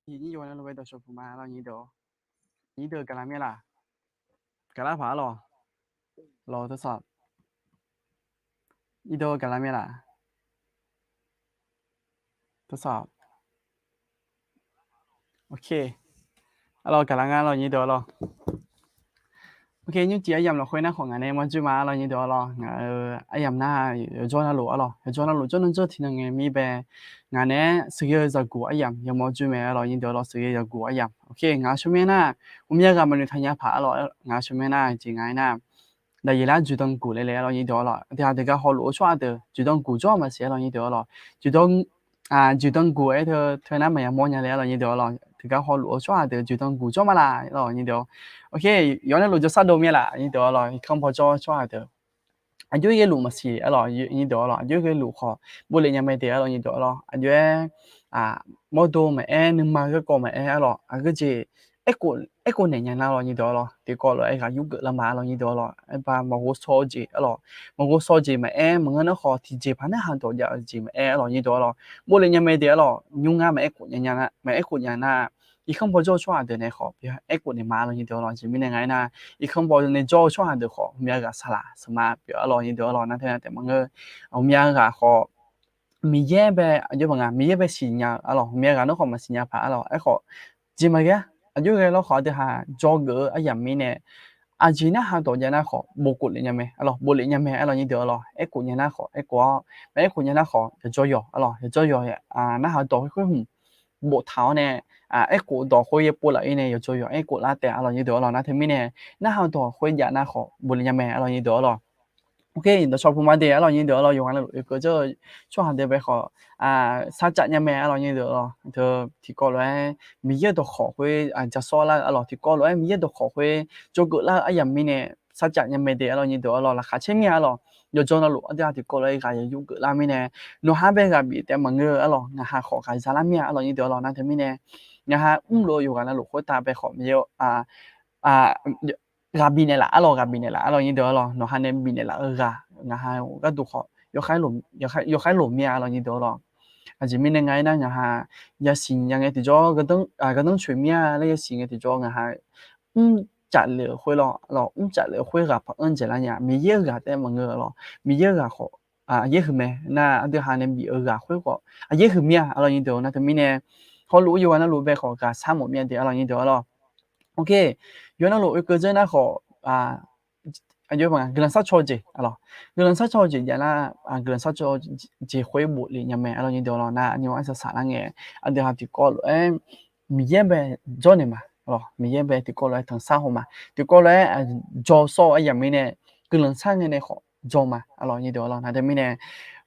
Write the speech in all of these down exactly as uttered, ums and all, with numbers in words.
Nyirdeuq gaqla myav laf? Gaqlar paq arlawq. Lawq, tawsaq. Nyirdeuq gaqla myav laf? Tawsaq. Arlawq, gaqla nga lawq nyirdeuq arlawq. Nymrcif aryamq lafkhoer nar khawf ngaq nae mawrjoer ma arlawq nyirdeuq arlawq. Ngaq-euq aryamq nar yawqjawr navluf arlawq, yawqjawr navluf jawrnan jawr tiqnan ngae mir bae, ngaq nae sheuqghae-eu zaqguq aryamq yawmawr joer mae arlawq nyirdeuq arlawq, sheuqghae zaqguq aryamq. Ngaq-euq tsawrmyanr nar, ghawqmya ghaq maqnoeq taqnya paq arlawq, ngaq-euq tsawrmyanr nar jeq ngaq-aer nar, daqyeq lar joeqdan guq laer le arlawq nyirdeuq arlawq. Aqdui-aq deuq gar hawluf-eu tsawrhaq deuq joeqdan guq jawr maqsiq arlawq nyirdeuq arlawq. Joeqdan, joeqdan guq-aer teu teu nar maqya mawr nya le arlawq nyirdeuq arlawq. Deuq gar hawluf-eu tsawrhaq deuq joeqdan guq jawr ma laf arlawq nyirdeuq. Yawqnan luf jawrsar dov myav laf nyirdeuq arlawq, irkanr baw jawr tsawrhaq deuq. Aqjox-aer ghaeluf maqsiq arlawq nyirdeuq arlawq, aqjox-aer ghaeluf khawf boflef nya mae de arlawq nyirdeuq arlawq. Aqjox-aer mawrdo maqaer, nuima garkawv maqaer arlawq, aqgeu jeq aerkhof naeq nya nar arlawq nyirdeuq arlawq, tiqkawv lof-aer ghaq yurgeuf lar ma arlawq nyirdeuq arlawq. Aerba maqghov shaw-eu jeq arlawq, maqghov shaw-eu jeq maqaer, maqngeur nar khawf tiqjeq paq narhaq dawq jav-eu jeq maqaer arlawq nyirdeuq arlawq, boflef nya mae de arlawq. Nymr ngar maqaer khof nya nar, irkanr baw jawr-eu tsawrhaq deuq nae khawf aerkhof naeq ma arlawq nyirdeuq arlawq. Aqjeq mirnae ngaq-aer nar, irkanr baw nae jawr-eu tsawrhaq deuq khawf ghawqmya ghaq saqlaq saqma pyeuf arlawq nyirdeuq arlawq. Nar teu nae taef maqngeur, ghawqmya ghaq khawf Miqyaer bae, aqjox maqnga Miqyaer bae siqnya arlawq, ghawqmya ghaq nar khawf maqsiq nya paq arlawq. Aerkhawf jeq maqghae-a, aqjox ghae lawr khawf aqdui haq jawrgeuf-eu aryamq mirnae, aqjeq narhaq dawq jav nar khawf bofkhof lef nya mae arlawq, boflef nya mae arlawq nyirdeuq arlawq. Aerkhof nya nar khawf aerkhof-awr, maqaerkhof nya nar khawf yawqjawr yawq arlawq, yawqjawr yawq narhaq dawq khoer khoer hmq boftaq-awr nae, aerkhof dawq khoer yaerpov laf-ir nae yawqjawr yawq aerkhof lar taef arlawq nyirdeuq arlawq. Nar teumirnae narhaq dawq khoer jav nar khawf boflef nya mae arlawq nyirdeuq arlawq. Dawqshawq puq ma de arlawq nyirdeuq arlawq, yawqghaq navluf oekeuv dzeur-eu tsawrhaq deuq bae khawf sarcaf nya mae arlawq nyirdeuq arlawq. Teu tiqkawv lof-aer Miqyaer dawqkhawq khoer jasawr lar-eu arlawq, tiqkawv lof-aer Miqyaer dawqkhawq khoer jawrgeuf lar-eu aryamq mirnae sarcaf nya mae de arlawq nyirdeuq arlawq. Laqkhaq caer mir-a arlawq, yawqjawr navluf aqdui haq tiqkawv lof-aer ghaq yawgeuf lar mirnae, nawqha bae ghaq bif taef maqngeur-eu arlawq, ngaqha khawf ghaq za lar mir-a arlawq nyirdeuq arlawq. Nar teumirnae ngaqha mrluf-eu yawqghaq navluf khoertav bae khawf Miqyaer ghaq bifnaeq laf arlawq, ghaq bifnaeq laf arlawq nyirdeuq arlawq. Nawqha nae bifnaeq laf-eu ghaq ngaqha gharduq khawf yawkhaer loq mir-a arlawq nyirdeuq arlawq. Aqjeq mirnae ngaq-aer nar ngaqha yasiq nya ngae tiqjawr, gardanr coeq mir-a laer yasiq ngae tiqjawr ngaqha mrcaf lef-euq khoer lawr, mrcaf lef-euq khoer ghaq paq-anr dzaeqlar nya. Miqyaer-eu ghaq taef maqngeur arlawq, Miqyaer-eu ghaq khawf aqyaer huiq mae. Nar aqdui haq nae bif-eu ghaq khoer khawf aqyaer huiq mir-a arlawq nyirdeuq. Nar teumirnae hawluf-eu yawqghaq navluf bae khawf ghaq sar mawf mir-a de arlawq nyirdeuq arlawq. Yawqghaq navluf oekeuv dzeur nar khawf guiqlanq sharcaw jeq, guiqlanq sharcaw jeq jav nar, guiqlanq sharcaw jeq khoer boflef nya mae arlawq nyirdeuq arlawq. Nar aqnyir arsaq saqlar ngae, aqdui haq tiqkawv lof-aer Miqyaer bae jawrnaeq ma arlawq, Miqyaer bae tiqkawv lof-aer tanqsar haw ma, tiqkawv lof-aer jawr sawr-eu aryamq mirnae guiqlanq shar ngae nae khawf jawr ma arlawq nyirdeuq arlawq. Nar teumirnae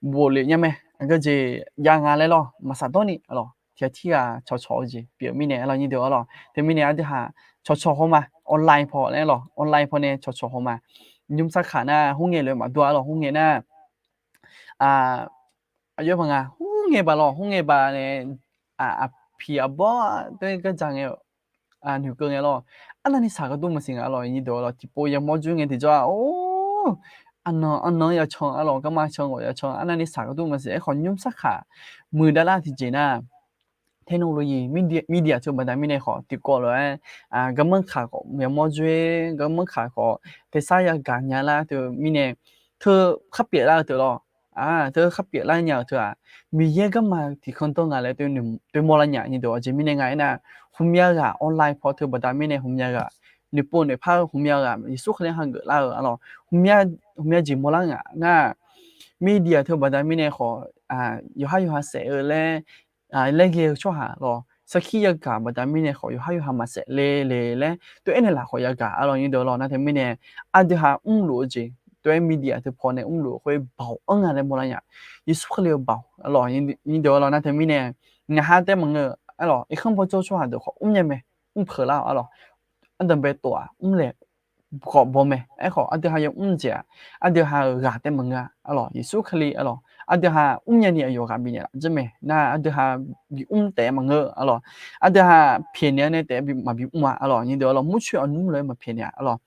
boflef nya mae, aqgeu jeq jav nga laer lawr maqsaq dawrni arlawq. Tiq ghaq tirghaq cawqcawq-eu jeq pyeuf-eu mirnae arlawq nyirdeuq arlawq. Teumirnae aqdui haq cawqcawq haw ma, online paw laer lawr, online paw nae cawqcawq haw ma. Nymr sarkaq nar khoerngae lof-aer maqdur arlawq, khoerngae nar aqyawf paq nga khoerngae baq lawq, khoerngae baq nae aqpiq aqbawr-a taer gardzaq ngae noeqkeuv ngae lawr, arnavni shaq gharduq maqsiq nga arlawq nyirdeuq arlawq. Tiqpov yamawr dzoer ngae tiqjawr-a or, arnan arnan-anr yacan arlawq, garma can ghawf yacan, arnavni shaq gharduq maqsiq. Aerkhawf nymr sarkaq muiqdav lar tiqjeq nar technology, media teu baqda mirnae khawf tiqkawv lof-aer garmanr kaq khawf yamawr dzoer, garmanr kaq khawf tersar yagaq nya lar teu mirnae, teu khar pyeuf lar-eu teu lawr, teu khar pyeuf lar nya-euq teu-aq, Miqyaer garma tiqkhanr dawr nga laer teu mawrlar nya nyirdeuq. Aqjeq mirnae nga aernar, hmqmya ghaq online paw teu baqda mirnae hmqmya ghaq noeqpov noeqpar-eu hmqmya ghaq Yeqsur Kali hageuf lar-eu arlawq, hmqmya jeq mawrlar nga nar, media teu baqda mirnae khawf yawqhar yawqha saef-eu laer laer ghae-eu tsawrhaq lawr, sarkir yagaq baqda mirnae khawf yawqhar yawqha maqsaef le le laer teu aernaeq laf khawf yagaq arlawq nyirdeuq arlawq. Nar teumirnae aqdui haq mrluf-eu jeq teu-aer media teu paw nae mrluf-eu khoer baoq-anr nga laer mawrlar nya. Yeqsur Kali-eu baoq arlawq nyirdeuq arlawq. Nar teumirnae ngaqha taef maqngeur arlawq, irkanr baw jawr tsawrhaq deuq khawf mrnya mae, mrpeuq lar arlawq, ardanqbae tov-aq mrlaeq khawf baw mae. Aerkhawf aqdui haq yamr jeq-aq, aqdui haq-euq ghaq taef maqngeur-a arlawq, Yeqsur Kali arlawq. Aqdui haq mrnya ni aqyawf ghaq bifnaeq laf dzeur mae. Nar aqdui haq bimr taef maqngeur arlawq, aqdui haq pyaeqnaeq-a nae taef maqbi mr-a arlawq nyirdeuq arlawq, murcoeq aqnmr lof-aer maqpyaeqnaeq arlawq.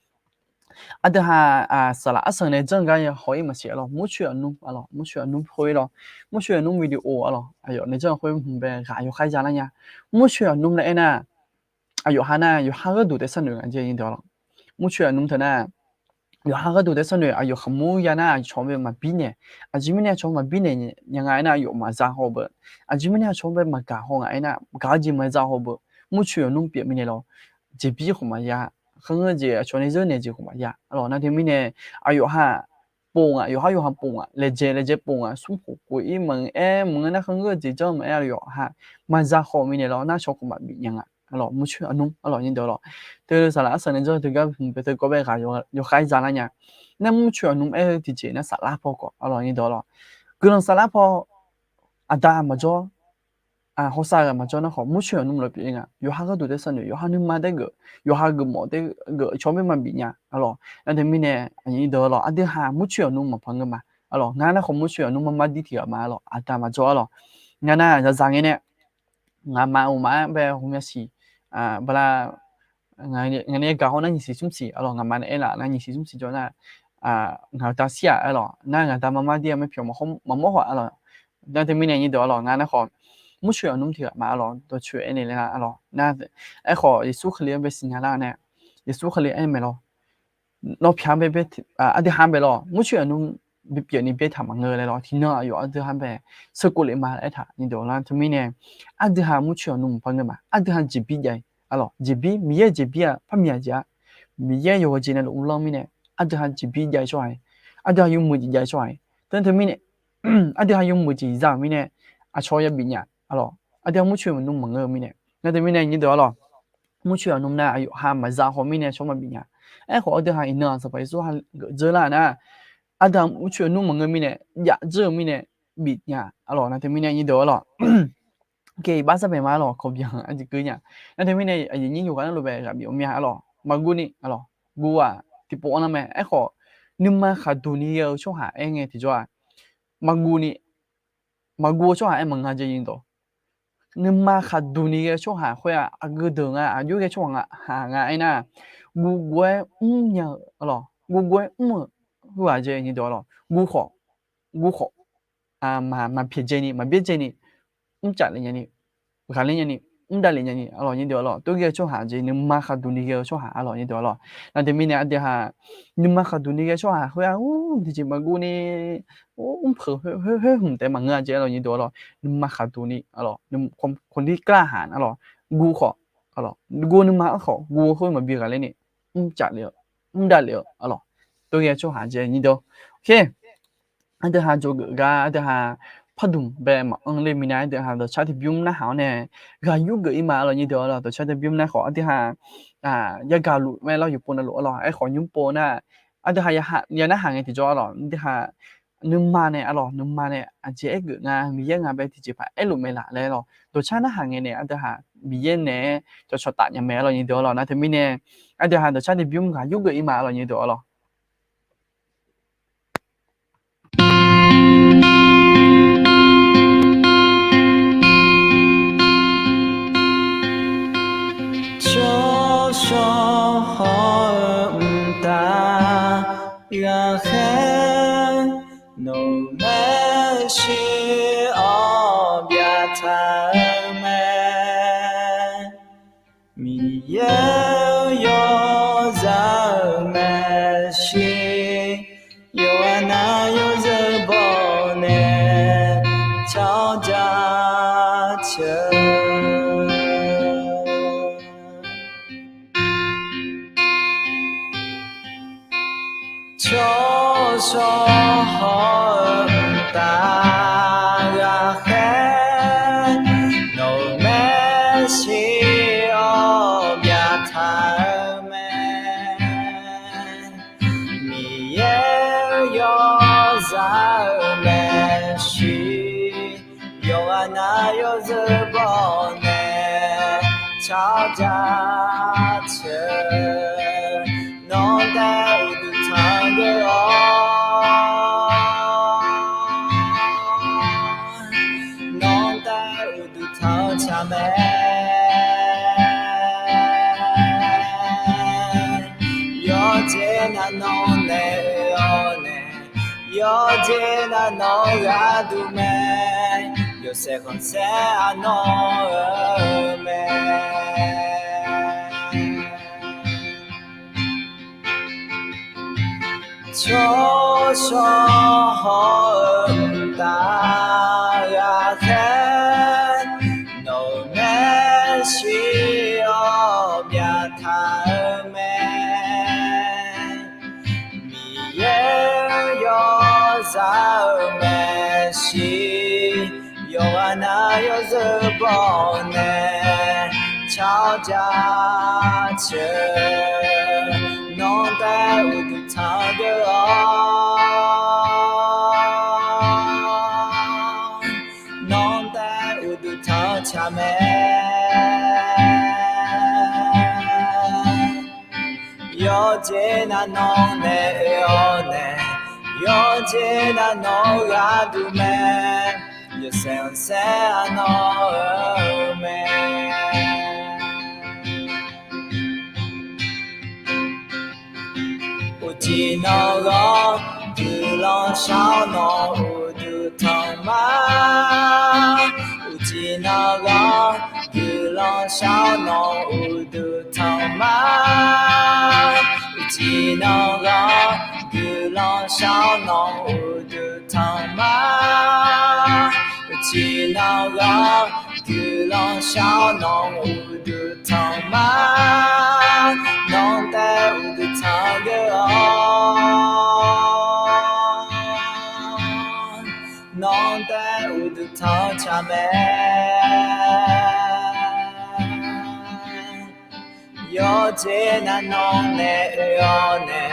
Aqdui ha, saqlaq arsanq nae janr gar haw-ir maqsiq arlawq, murcoeq aqnmr arlawq, murcoeq aqnmr khoer lawr, murcoeq aqnmr video arlawq, aqyawf nae janr khoer hmq bae ghaq yawkhaer za lar nya. Murcoeq aqnmr laer aernar, aqyawf ha nar yawqha gharduq taef sharnoeq nga jeq nyi deuq arlawq. Murcoeq aqnmr teu nar, yawqha gharduq taef sharnoeq, aqyawf khaqmur ya nar aqcawq bae maqbir naeq, aqjeq mirnae aqcawq maqbir naeq nya nga aernar aqyawf maqza haw beu, aqjeq mirnae aqcawq bae maqgaq haw nga aernar gaq-eu jeq maqza haw beu, murcoeq aqnmr pyeuf mirnae lawr, jeqbir khawf maqya, kharngeur jeq aqcawq nae zeur naeq jeq khawf maqya arlawq. Nar teumirnae aqyawf ha pov nga, yawqha yawqha pov nga, laejae laejae pov nga, smrkhof khof-ir maqaer, maqngeur nar kharngeur jeq janr maqaer, aqyawf ha maqza haw mirnae lawr, nar aqcawq khawf maqbif nya nga arlawq, murcoeq aqnmr arlawq nyi deuq arlawq. Teu saqlaq arsanq nae janr teugar hmq bae teu gawr bae ghaq yawkhaer za lar nya. Nar murcoeq aqnmr aer-eu tiqjeq nar saflar paw khawf arlawq nyi deuq arlawq. Guiqlanq saflar paw aqda maqjawr, hawsav ghaq maqjawr nar khawf murcoeq aqnmr lawr pyeuf-ir nga. Yawqha gharduq taef sharnoeq, yawqha nuima taef geuf, yawqha geufmawf taef geuf cawq bae maqbif nya arlawq. Nar teumirnae aqyuif nyi deuq arlawq, aqdui ha murcoeq aqnmr maqpar ngeur ma arlawq. Ngar nar khawf murcoeq aqnmr marmar dir tiq ghaq ma arlawq, aqda maqjawr arlawq. Ngar nar zaqzaq ngae nae ngaqma uqma bae ghawqmya siq, bala ngaq nae gaq haw nar nyiq siq smr siq arlawq, ngaqma nae aerlaf nar nyiq siq smr siq jawr nar, ngaq-eu da shir-aq arlawq, nar ngaq da marmar dir-a, marpyawq maqmawr khawf arlawq. Nar teumirnae nyi deuq arlawq, ngar nar khawf murcoeq aqnmr tiq ghaq ma arlawq, dawqcoeq aernaeq laer lar arlawq. Nar aerkhawf Yeqsur Kali-anr bae siqnya lar nae, Yeqsur Kali aer mae lawr, nawr pyaq-anr bae, aqdui ha-anr bae lawr, murcoeq aqnmr bipyeuf ni byaertaq maqngeur laer lawr, tiqnan aqyawf aqdui ha-anr bae sheuqkhof lef ma laer aertaq nyi deuq lar. Teumirnae aqdui ha murcoeq aqnmr maqpar ngeur ma, aqdui ha jeqbir jav-ir arlawq, jeqbir, Miqyaer-euq jeqbir-aq par myaq jeq-a. Miqyaer yawqghaq jeq nae luf uvlanr mirnae, aqdui ha jeqbir jav-ir tsawrhaq-ir, aqdui ha yawmuiq jeq jav-ir tsawrhaq-ir, teumirnae aqdui ha yawmuiq jeq za-euq mirnae, aqcawq yabif nya arlawq, aqdui ha murcoeq aqnmr maqngeur-eu mirnae. Nar teumirnae nyi deuq arlawq, murcoeq aqnmr nar aqyawf ha maqza haw mirnae cawq maqbif nya. Aerkhawf aqdui ha iqnan Sanqpaq Yeqsur ha geuf dzeur lar nar, aqdui ha murcoeq aqnmr maqngeur mirnae, jav dzeur-eu mirnae bif nya arlawq. Nar teumirnae nyi deuq arlawq, iqbax sar bae ma arlawq, kawqbyanq aqjeq keuv nya. Nar teumirnae aqyuif nyir yawqghaq navluf bae ghaq bif-awr mya arlawq, maqguv ni arlawq, guv-aq tiqpov-anr lar mae. Aerkhawf nuima khaqduq ni ghae-eu tsawrhaq aer ngae tiqjawr-aq, maqguv ni, maqguv-eu tsawrhaq aer maqnga jeq nyi dawq. Nuima khaqduq ni ghae-eu tsawrhaq khoer-aq aqgeu deuq nga, aqjox ghae tsawrhaq nga, haq nga aernar, guvguv-aer mr nya-eu arlawq, guvguv-aer mr-euq khoerghaq jeq nyi dawq arlawq, guv khawf, guv khawf maqpyaeq dzaeni, maqbyaer dzaeni, mrcaf lef nyani, ghaqler nyani, mrdav lef nyani arlawq nyi deuq arlawq, tov ghae-eu tsawrhaq jeq nuima khaqduq ni ghae-eu tsawrhaq arlawq nyi deuq arlawq. Nar teumirnae aqdui ha nuima khaqduq ni ghae-eu tsawrhaq khoer-aq, tiqjeq maqguv ni, mrpeuq khoer hmq taef maqngeur-a jeq arlawq nyi deuq arlawq, nuima khaqduq ni arlawq, khawf ni kar haq arlawq, guv khawf, guv nuima-anr khawf guv-eu khoer maqbi ghaqler ni, mrcaf lef-eu, mrdav lef-eu arlawq, tov ghae-eu tsawrhaq jeq nyi deuq. Aqdui ha jawrgeuf gar aqdui ha pardmq bae maqanr ler minav, aqdui ha dawqcar tiqbymr narhaq-awr nae ghaq yur geuf-ir ma arlawq nyi deuq arlawq. Dawqcar tiqbymr nar khawf aqdui ha yagaq luf mae lawr, yawqpov navluf arlawq. Aerkhawf nymr pov nar aqdui ha ya narhaq ngae tiqjawr arlawq, aqdui ha nuima nae arlawq, nuima nae aqjeq aergeuf nga, Miqyaer nga bae tiqjeqpaq aerluf mae laf laer lawr, dawqcar narhaq ngae nae aqdui ha Miqyaer naeq-aer cawqcawq taf nya mae arlawq nyi deuq arlawq. Nar teumirnae aqdui ha dawqcar tiqbymr ghaq yur geuf-ir ma arlawq nyi deuq arlawq. Tsawrshawr haw-eu mqtav ghaqkhaer, nawq-euq maeqshi-awr byaqtaq-eu mae. Miqyaer-euq yawzaq-euq maeqshi, yawqghaq nav yawzeu baw nae tsawrjaq ceuq. Tsawrshawr haw-eu mqtav ghaqkhaer, nawq-euq maeqshi-awr byaqtaq-eu mae. Miqyaer-euq yawzaq-euq maeqshi, yawqghaq nav yawzeu baw nae tsawrjaq ceuq. Nawq-anr taef uqduq tanq ghae-awr, nawq-anr taef uqduq tanq-eu tsaq mae. Yawr Yawqjeq nav nawr naeq-awr nae, yawqjeq nav nawr gharduq mae, yawshaef khanqsaer-aq nawr-eu mae. Tsawrshawr hawr-eu mqtav ghaqkhaer, nawq-euq maeqshi-awr byaqtaq-eu mae. Miqyaer yawzaq-eu maeqshi, yawqghaq nav yawzeu baw-awr nae, car-awr jaceuq, nawr taef uqduq tanq-eu geur-awr, nawr taef uqduq tanq-eu tsaq mae. Yawqjeq nav nawr naeq-awr nae, yawqjeq nav nawr gharduq mae, yawshaef khanqsaer-aq nawr-eu mae. Uqcif nawr ghawr guiqlanq shar-awr nawq uqduq tanq ma. Uqcif nawr ghawr guiqlanq shar-awr nawq uqduq tanq ma. Uqcif nawr ghawr guiqlanq shar-awr nawq uqduq tanq ma. Uqcif nawr ghawr guiqlanq shar-awr nawq uqduq tanq ma. Nawr taef uqduq tanq-eu geur-awr, nawr taef uqduq tanq-eu tsaq mae. Yawqjeq nav nawr naeq-awr nae,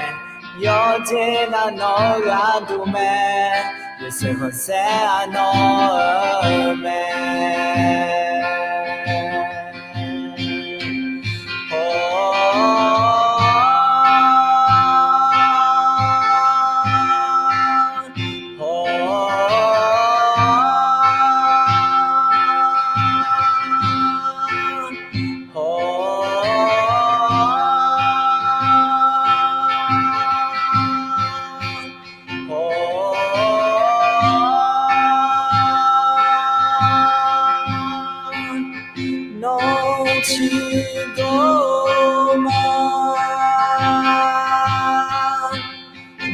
yawqjeq nav nawr gharduq mae, yawshaef khanqsaer-aq nawr-eu mae. Nawr ciqgawr ma.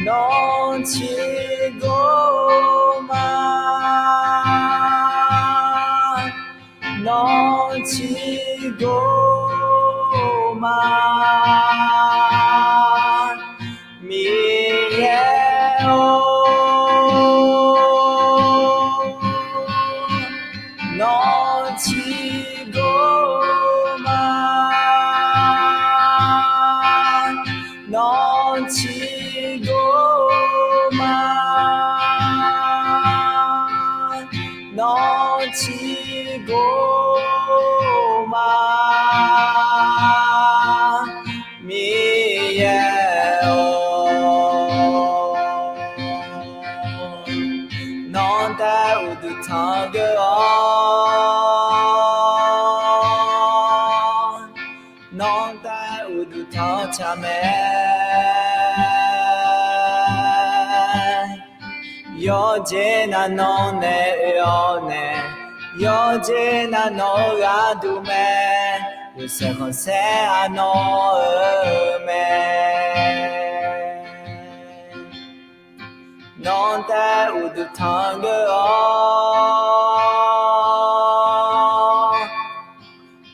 Nawr ciqgawr ma. Nawr ciqgawr ma. Miqyaer-or, nawr ciqgawr ma. Nawr ciqgawr ma. Nawr ciqgawr ma. Miqyaer-or, nawr taef uqduq tanq-eu geur-awr, nawr taef uqduq tanq-eu tsaq mae. Yawqjeq nav nawr naeq-awr nae, yawqjeq nav nawr gharduq mae, yawshaef khanqsaer-aq nawr-eu mae. Nawr taef uqduq tanq-eu geur-awr,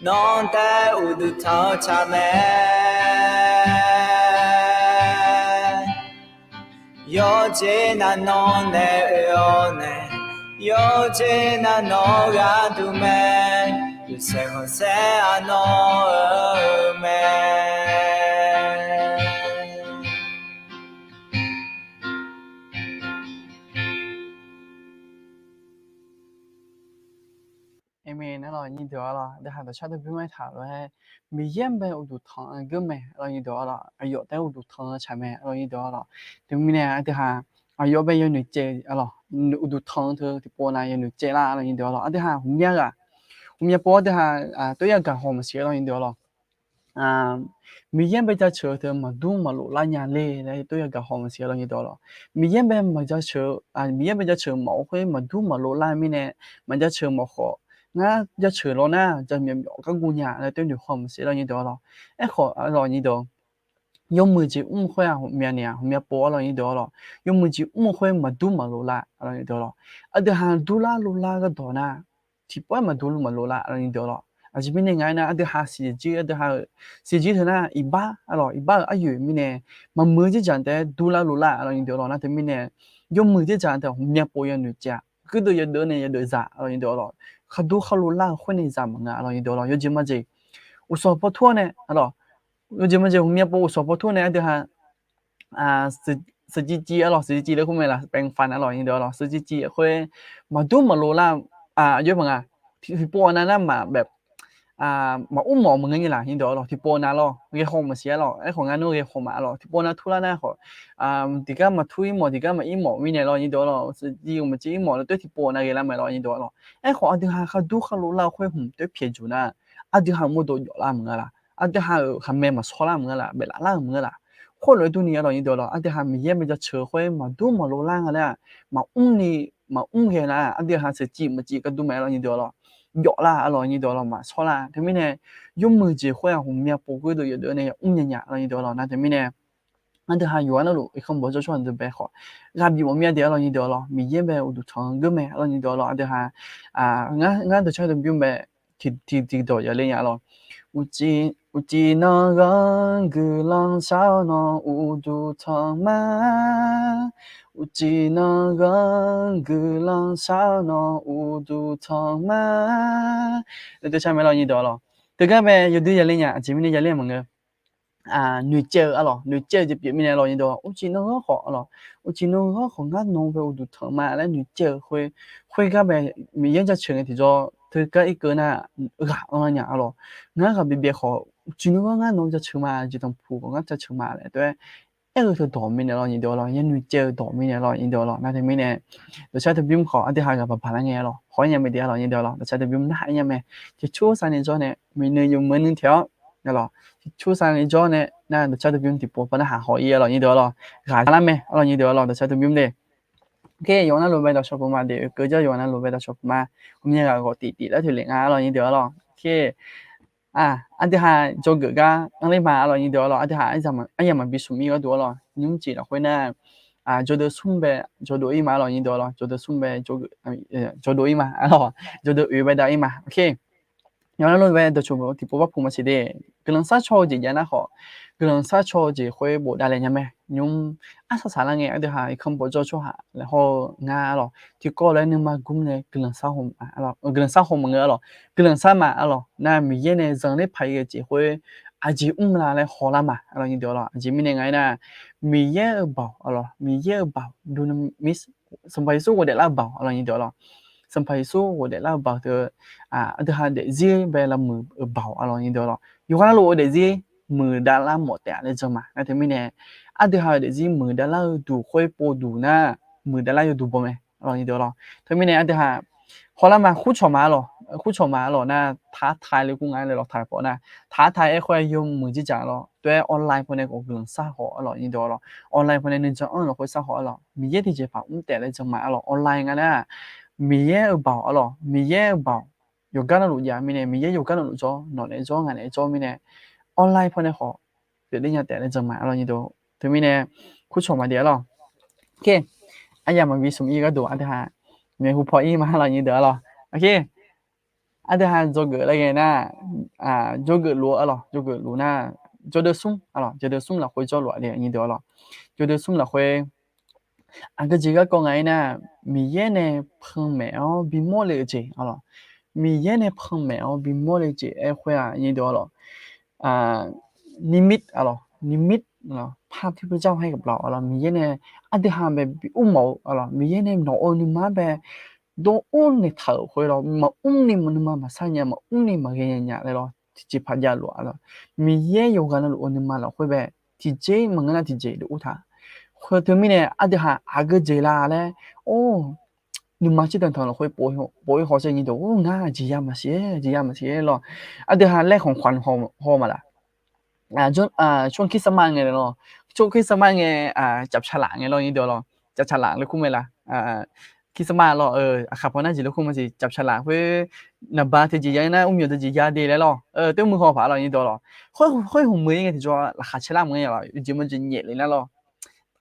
nawr taef uqduq tanq-eu tsaq mae. Yawqjeq nav nawr naeq-awr nae, yawqjeq nav nawr gharduq mae, yawshaef khanqsaer-aq nawr-eu mae. Aqmeq. Nar lawq nyir deuq-awr lawq, deuqhaq dawqshar deuq bymr-aer taq lof-aer, Miqyaer bae uqduq tanq-eu geur mae lawq, nyir deuq-awr lawq, aqyawf taef-aer uqduq tanq-eu tsaq mae lawq, nyir deuq-awr lawq. Teumirnae deuqhaq aqyawf bae yawnoeq caev lawq, uqduq tanq-eu teu tiqpov nav yawnoeq caev lar lawq, nyir deuq-awr lawq. Aqdui haq hmqmya ghaq, hmqmya pov-awr deuqhaq tof yar gaq haw maqsiq lawq, nyir deuq-awr lawq. Miqyaer bae jaceuq-eu teu maqdur maqlof lar nya le laer tov yagaq haw maqsiq lawr nyir deuq-awr lawr. Miqyaer bae maqjaceuq, Miqyaer bae jaceuq mawf-eu khoer maqdur maqlof lar mirnae, maqjaceuq mawf khawf, ngar jaceuq lawr nar jaqmyawf myawf gar guv nya laer tov noeq haw maqsiq lawr nyir deuq-awr lawr. Aerkhawf lawr nyir deuq, yawmuiq jeq mr khoer-aq, ghawqmya ni-aq, ghawqmya pov-awr lawr nyir deuq-awr lawr. Yawmuiq jeq mr khoer maqdur maqlof lar lawr nyir deuq-awr lawr. Aqdui ha durlar loflar gharduq nar, tiqpov-aer maqdur maqlof lar lawr nyir deuq-awr lawr. Aqjeq mirnae ngaq-aer nar, aqdui ha siqjeq jir, aqdui ha-euq siqjeq jir teu nar, iqbax lawr, iqbax-euq aryoeq mirnae, maqmuiq-eu dzerdzaq taef-aer durlar loflar lawr nyir deuq-awr lawr. Nar teumirnae, yawmuiq dzerdzaq taef-aer ghawqmya pov yanoeq caev-aq, gurdeuf yadeuv nae yadeuv zaq lawr nyir deuq-awr lawr. Khardur kharlof lar-eu khoer nae zaq maqngeur lawr nyir deuq-awr lawr. Yawjeq majeq uqsawq paw tur-awr nae lawr, yawjeq majeq ghawqmya pov uqsawq paw tur-awr nae aqdui ha siqjeq civ-awr lawr, siqjeq civ laer khoer mae laf, แปรงฟัน lawr nyir deuq-awr lawr. Siqjeq civ khoer maqdur maqlof lar, aqjox-aer paq nga, tiqpov-awr nar nar maqbae maqmr mawf maqngeur nyir laf nyir deuq-awr lawr. Tiqpov nav lawr ghae haw maqsiq-a lawr. Aerkhawf ngar nmr ghae haw ma lawr. Tiqpov nav turlar nar khawf, tiqgar maqtur ir mawf, tiqgar maqir mawf mirnae lawr nyir deuq-awr lawr. Siqjeq maqciv ir mawf lawr, tov tiqpov nav ghae lar mae lawr nyir deuq-awr lawr. Aerkhawf aqdui ha khardur kharlof lar-eu khoer hmq tov pyaeq juq nar, aqdui ha mawrdo jawf lar maqngeur laf. Aqdui ha-euq khaqmae maqshawr lar maqngeur laf, baef laf lar maqngeur laf. Khoerlof-aer durni lawr nyir deuq-awr lawr, aqdui ha Miqyaer bae jaceuq-eu khoer maqdur maqlof lar nga laer-aq, maqmr ni maqmr ghae nar, aqdui ha siqjeq maqciv gar dur mae lawr nyir deuq-awr lawr. Jawf lar lawr nyir deuq-awr lawr, maqshawr lar. Teumirnae, yawmuiq jeq khoer-aq, ghawqmya pov gurdeuf yadeuv nae yamr nya nya lawr nyir deuq-awr lawr. Nar teumirnae, aqdui ha yawqghaq navluf irkanr bawq jawr tsawrhaq deuq bae khawf, ghaq bif mawf mir-a de lawr nyir deuq-awr lawr. Miqyaer bae uqduq tanq-eu geur mae lawr nyir deuq-awr lawr. Aqdui ha ngar dawqcar dawqbymr bae tiqtiq tiqdawq yale nya lawr. Uqcif nan ghanr guiqlanq shar-awr nawq uqduq tanq ma. Uqcif nan ghanr guiqlanq shar-awr nawq uqduq tanq ma. Laer tov shar mae lawr nyir deuq-awr lawr. Teugar bae yawdui yale nya, aqjeq mirnae yale maqngeur. Noeqcaev-eu lawr, noeqcaev-eu jeq pyeuf mirnae lawr nyir deuq-awr lawr. Uqcif nan ghanr khawf lawr, uqcif nan ghanr khawf ngar nawq-eu bae uqduq tanq ma laer noeqcaev-eu khoer, khoergar bae Miqyaer jaceuq ngae tiqjawr teugar irkeuv nar, ghaq anr lar nya lawr. Ngar ghaq byaev byaev khawf, uqcif nan ghanr ngar nawq-eu jaceuq ma, jeq tanqpuq khawf ngar jaceuq ma laer tov-aer aer-eu teu dawq mirnae lawr nyir deuq-awr lawr. Yaer noeqcaev-eu dawq mirnae lawr nyir deuq-awr lawr. Nar teumirnae, dawqcar dawqbymr khawf aqdui ha ghaq baq baq lar ngae lawr, haw-aer nya mae de lawr nyir deuq-awr lawr. Dawqcar dawqbymr narhaq-aer nya mae. Tiqcur sar ni jawr nae, muiqnuiv yawmuiq nuiv taeq-awr lawr, tiqcur sar ni jawr nae nar, dawqcar dawqbymr tiqpov par narhaq haw-ir-a lawr nyir deuq-awr lawr. Ghaq lar mae lawr nyir deuq-awr lawr, dawqcar dawqbymr de. Oke, yawqghaq navluf bae dawqshawq puq ma de, oekeuv jar yawqghaq navluf bae dawqshawq puq ma. Ghawqmya ghaq ghawq tif tif lar toeq lef nga lawr nyir deuq-awr lawr. Oke, aqdui ha dzawgeuf gar anr ler ma lawr nyir deuq-awr lawr. Aqdui ha aryamq maqbi smq ir gharduq-awr lawr, nymr jeq lafkhoer nar, jawrdeuv smr bae jawrdov ir ma lawr nyir deuq-awr lawr. Jawrdeuv smr bae jawrdov ir ma lawr, jawrdeuv oeq bae dav ir ma. Oke, yawqghaq navluf bae dawqshawq tiqpov par puq ma siq de. Guiqlanq sharcaw-eu jeq jav nar khawf, guiqlanq sharcaw-eu jeq khoer bofdav le nya mae. Nymr arsaq saqlar ngae aqdui ha irkanr bawqjawr tsawrhaq laer haw-eu nga lawr. Tiqkawv lof-aer nuima gmr nae guiqlanq sharhaw, guiqlanq sharhaw maqngeur-a lawr. Guiqlanq shar ma-a lawr. Nar Miqyaer nae zanqler paq-ir ghae jeq khoer aqjeq mr la laer hawlar ma lawr nyir deuq-awr lawr. Aqjeq mirnae nga aernar, Miqyaer-euq baoq-a lawr, Miqyaer-euq baoq, Sanqpaq Yeqsur ghofdaef lar-eu baoq-a lawr nyir deuq-awr lawr. Sanqpaq Yeqsur ghofdaef lar-eu baoq teu, aqdui ha daefzir bae lavmuiq-eu baoq-a lawr nyir deuq-awr lawr. Yawqghaq navluf-eu daefzir muiqdav lar mawf taef-a laer jan ma. Nar teumirnae, aqdui ha-euq daefzir muiqdav lar-eu duq khoer povduq nar, muiqdav lar yawduq baw mae lawr nyir deuq-awr lawr. Teumirnae aqdui ha hawlar ma, kurcawq ma-a lawr, kurcawq ma-a lawr nar, taqtaq le kur nga le lawr, taq paw nar, taqtaq aer khoer-aq yawmuiq dzerdzaq lawr, tov-aer online pawnae khawf guiqlanq sharhaw-a lawr nyir deuq-awr lawr. Online pawnae nuijan anr-eu lafkhoer sharhaw-a lawr. Miqyaer tiqjeqpaq mr taef laer jan ma-a lawr. Online nga nar, Miqyaer-euq baoq-a lawr, Miqyaer-euq baoq yawqgar navluf jav mirnae, Miqyaer yawqgar navluf jawr, nawq naeq-aer jawr, ngaq naeq-aer jawr mirnae, online pawnae khawf pyeufler nya taef laer jan ma-a lawr nyir deuq. Teumirnae, kurcawq ma de-a lawr. Oke, aryamq maqbi smq ir gharduq aqdui ha maeqhu paw ir ma lawr nyir deuq-a lawr. Oke, aqdui ha dzawgeuf lar ghae nar, dzawgeuf luf-a lawr, dzawgeuf luf nar, jawrdeuv smr-a lawr, jawrdeuv smr lafkhoer jawrluf-a de nyir deuq-a lawr. Jawrdeuv smr lafkhoer aqgeu jeq garkawv nga aernar, Miqyaer nae panmaeq-awr bimawr le-eu jeq-a lawr. Miqyaer nae panmaeq-awr bimawr le-eu jeq aer khoer-aq nyir deuq-a lawr. Nimit-a lawr, nimit-a lawr, ภาพที่พระเจ้าให้กับเรา-a lawr. Miqyaer nae aqdui ha bae bi ur mawf-eu-a lawr, Miqyaer nae nawq-eu nuima bae dawr ur naeq taq-euq khoer lawr, maqmr ni nuima maqsar nya, maqmr ni maqghae nya nya laer lawr, tiqjeqpaq javluf-a lawr. Miqyaer yawqghaq navluf-eu nuima lafkhoer bae tiqjeq maqngeur nar tiqjeq dov ur taq. Khoer teumirnae aqdui ha aqgeu jeq la laer, or, nuima tsertanq tanq lafkhoer pov-ir hawsher nyir deuq, or, ngar aqjeq ya maqsiq-aer, aqjeq ya maqsiq-aer lawr. Aqdui ha laer khanqkhanq haw ma laf. tsawr Christmas ngae lawr, tsawr Christmas ngae, caf caq laf ngae lawr nyir deuq lawr, caf caq laf laer kur mae la. Christmas lawr, aqkaq paw nar jeq laer kur mae siq, caf caq laf khoer naqba teujeq ya nar, mrmyawq teujeq ya de laer lawr, teu muiq haw paq lawr nyir deuq lawr. Khoer hmq meuq-ir ngae tiqjawr laqkhaq caer lar maqngeur lawr, jeq maqjeq nyaef le nar lawr.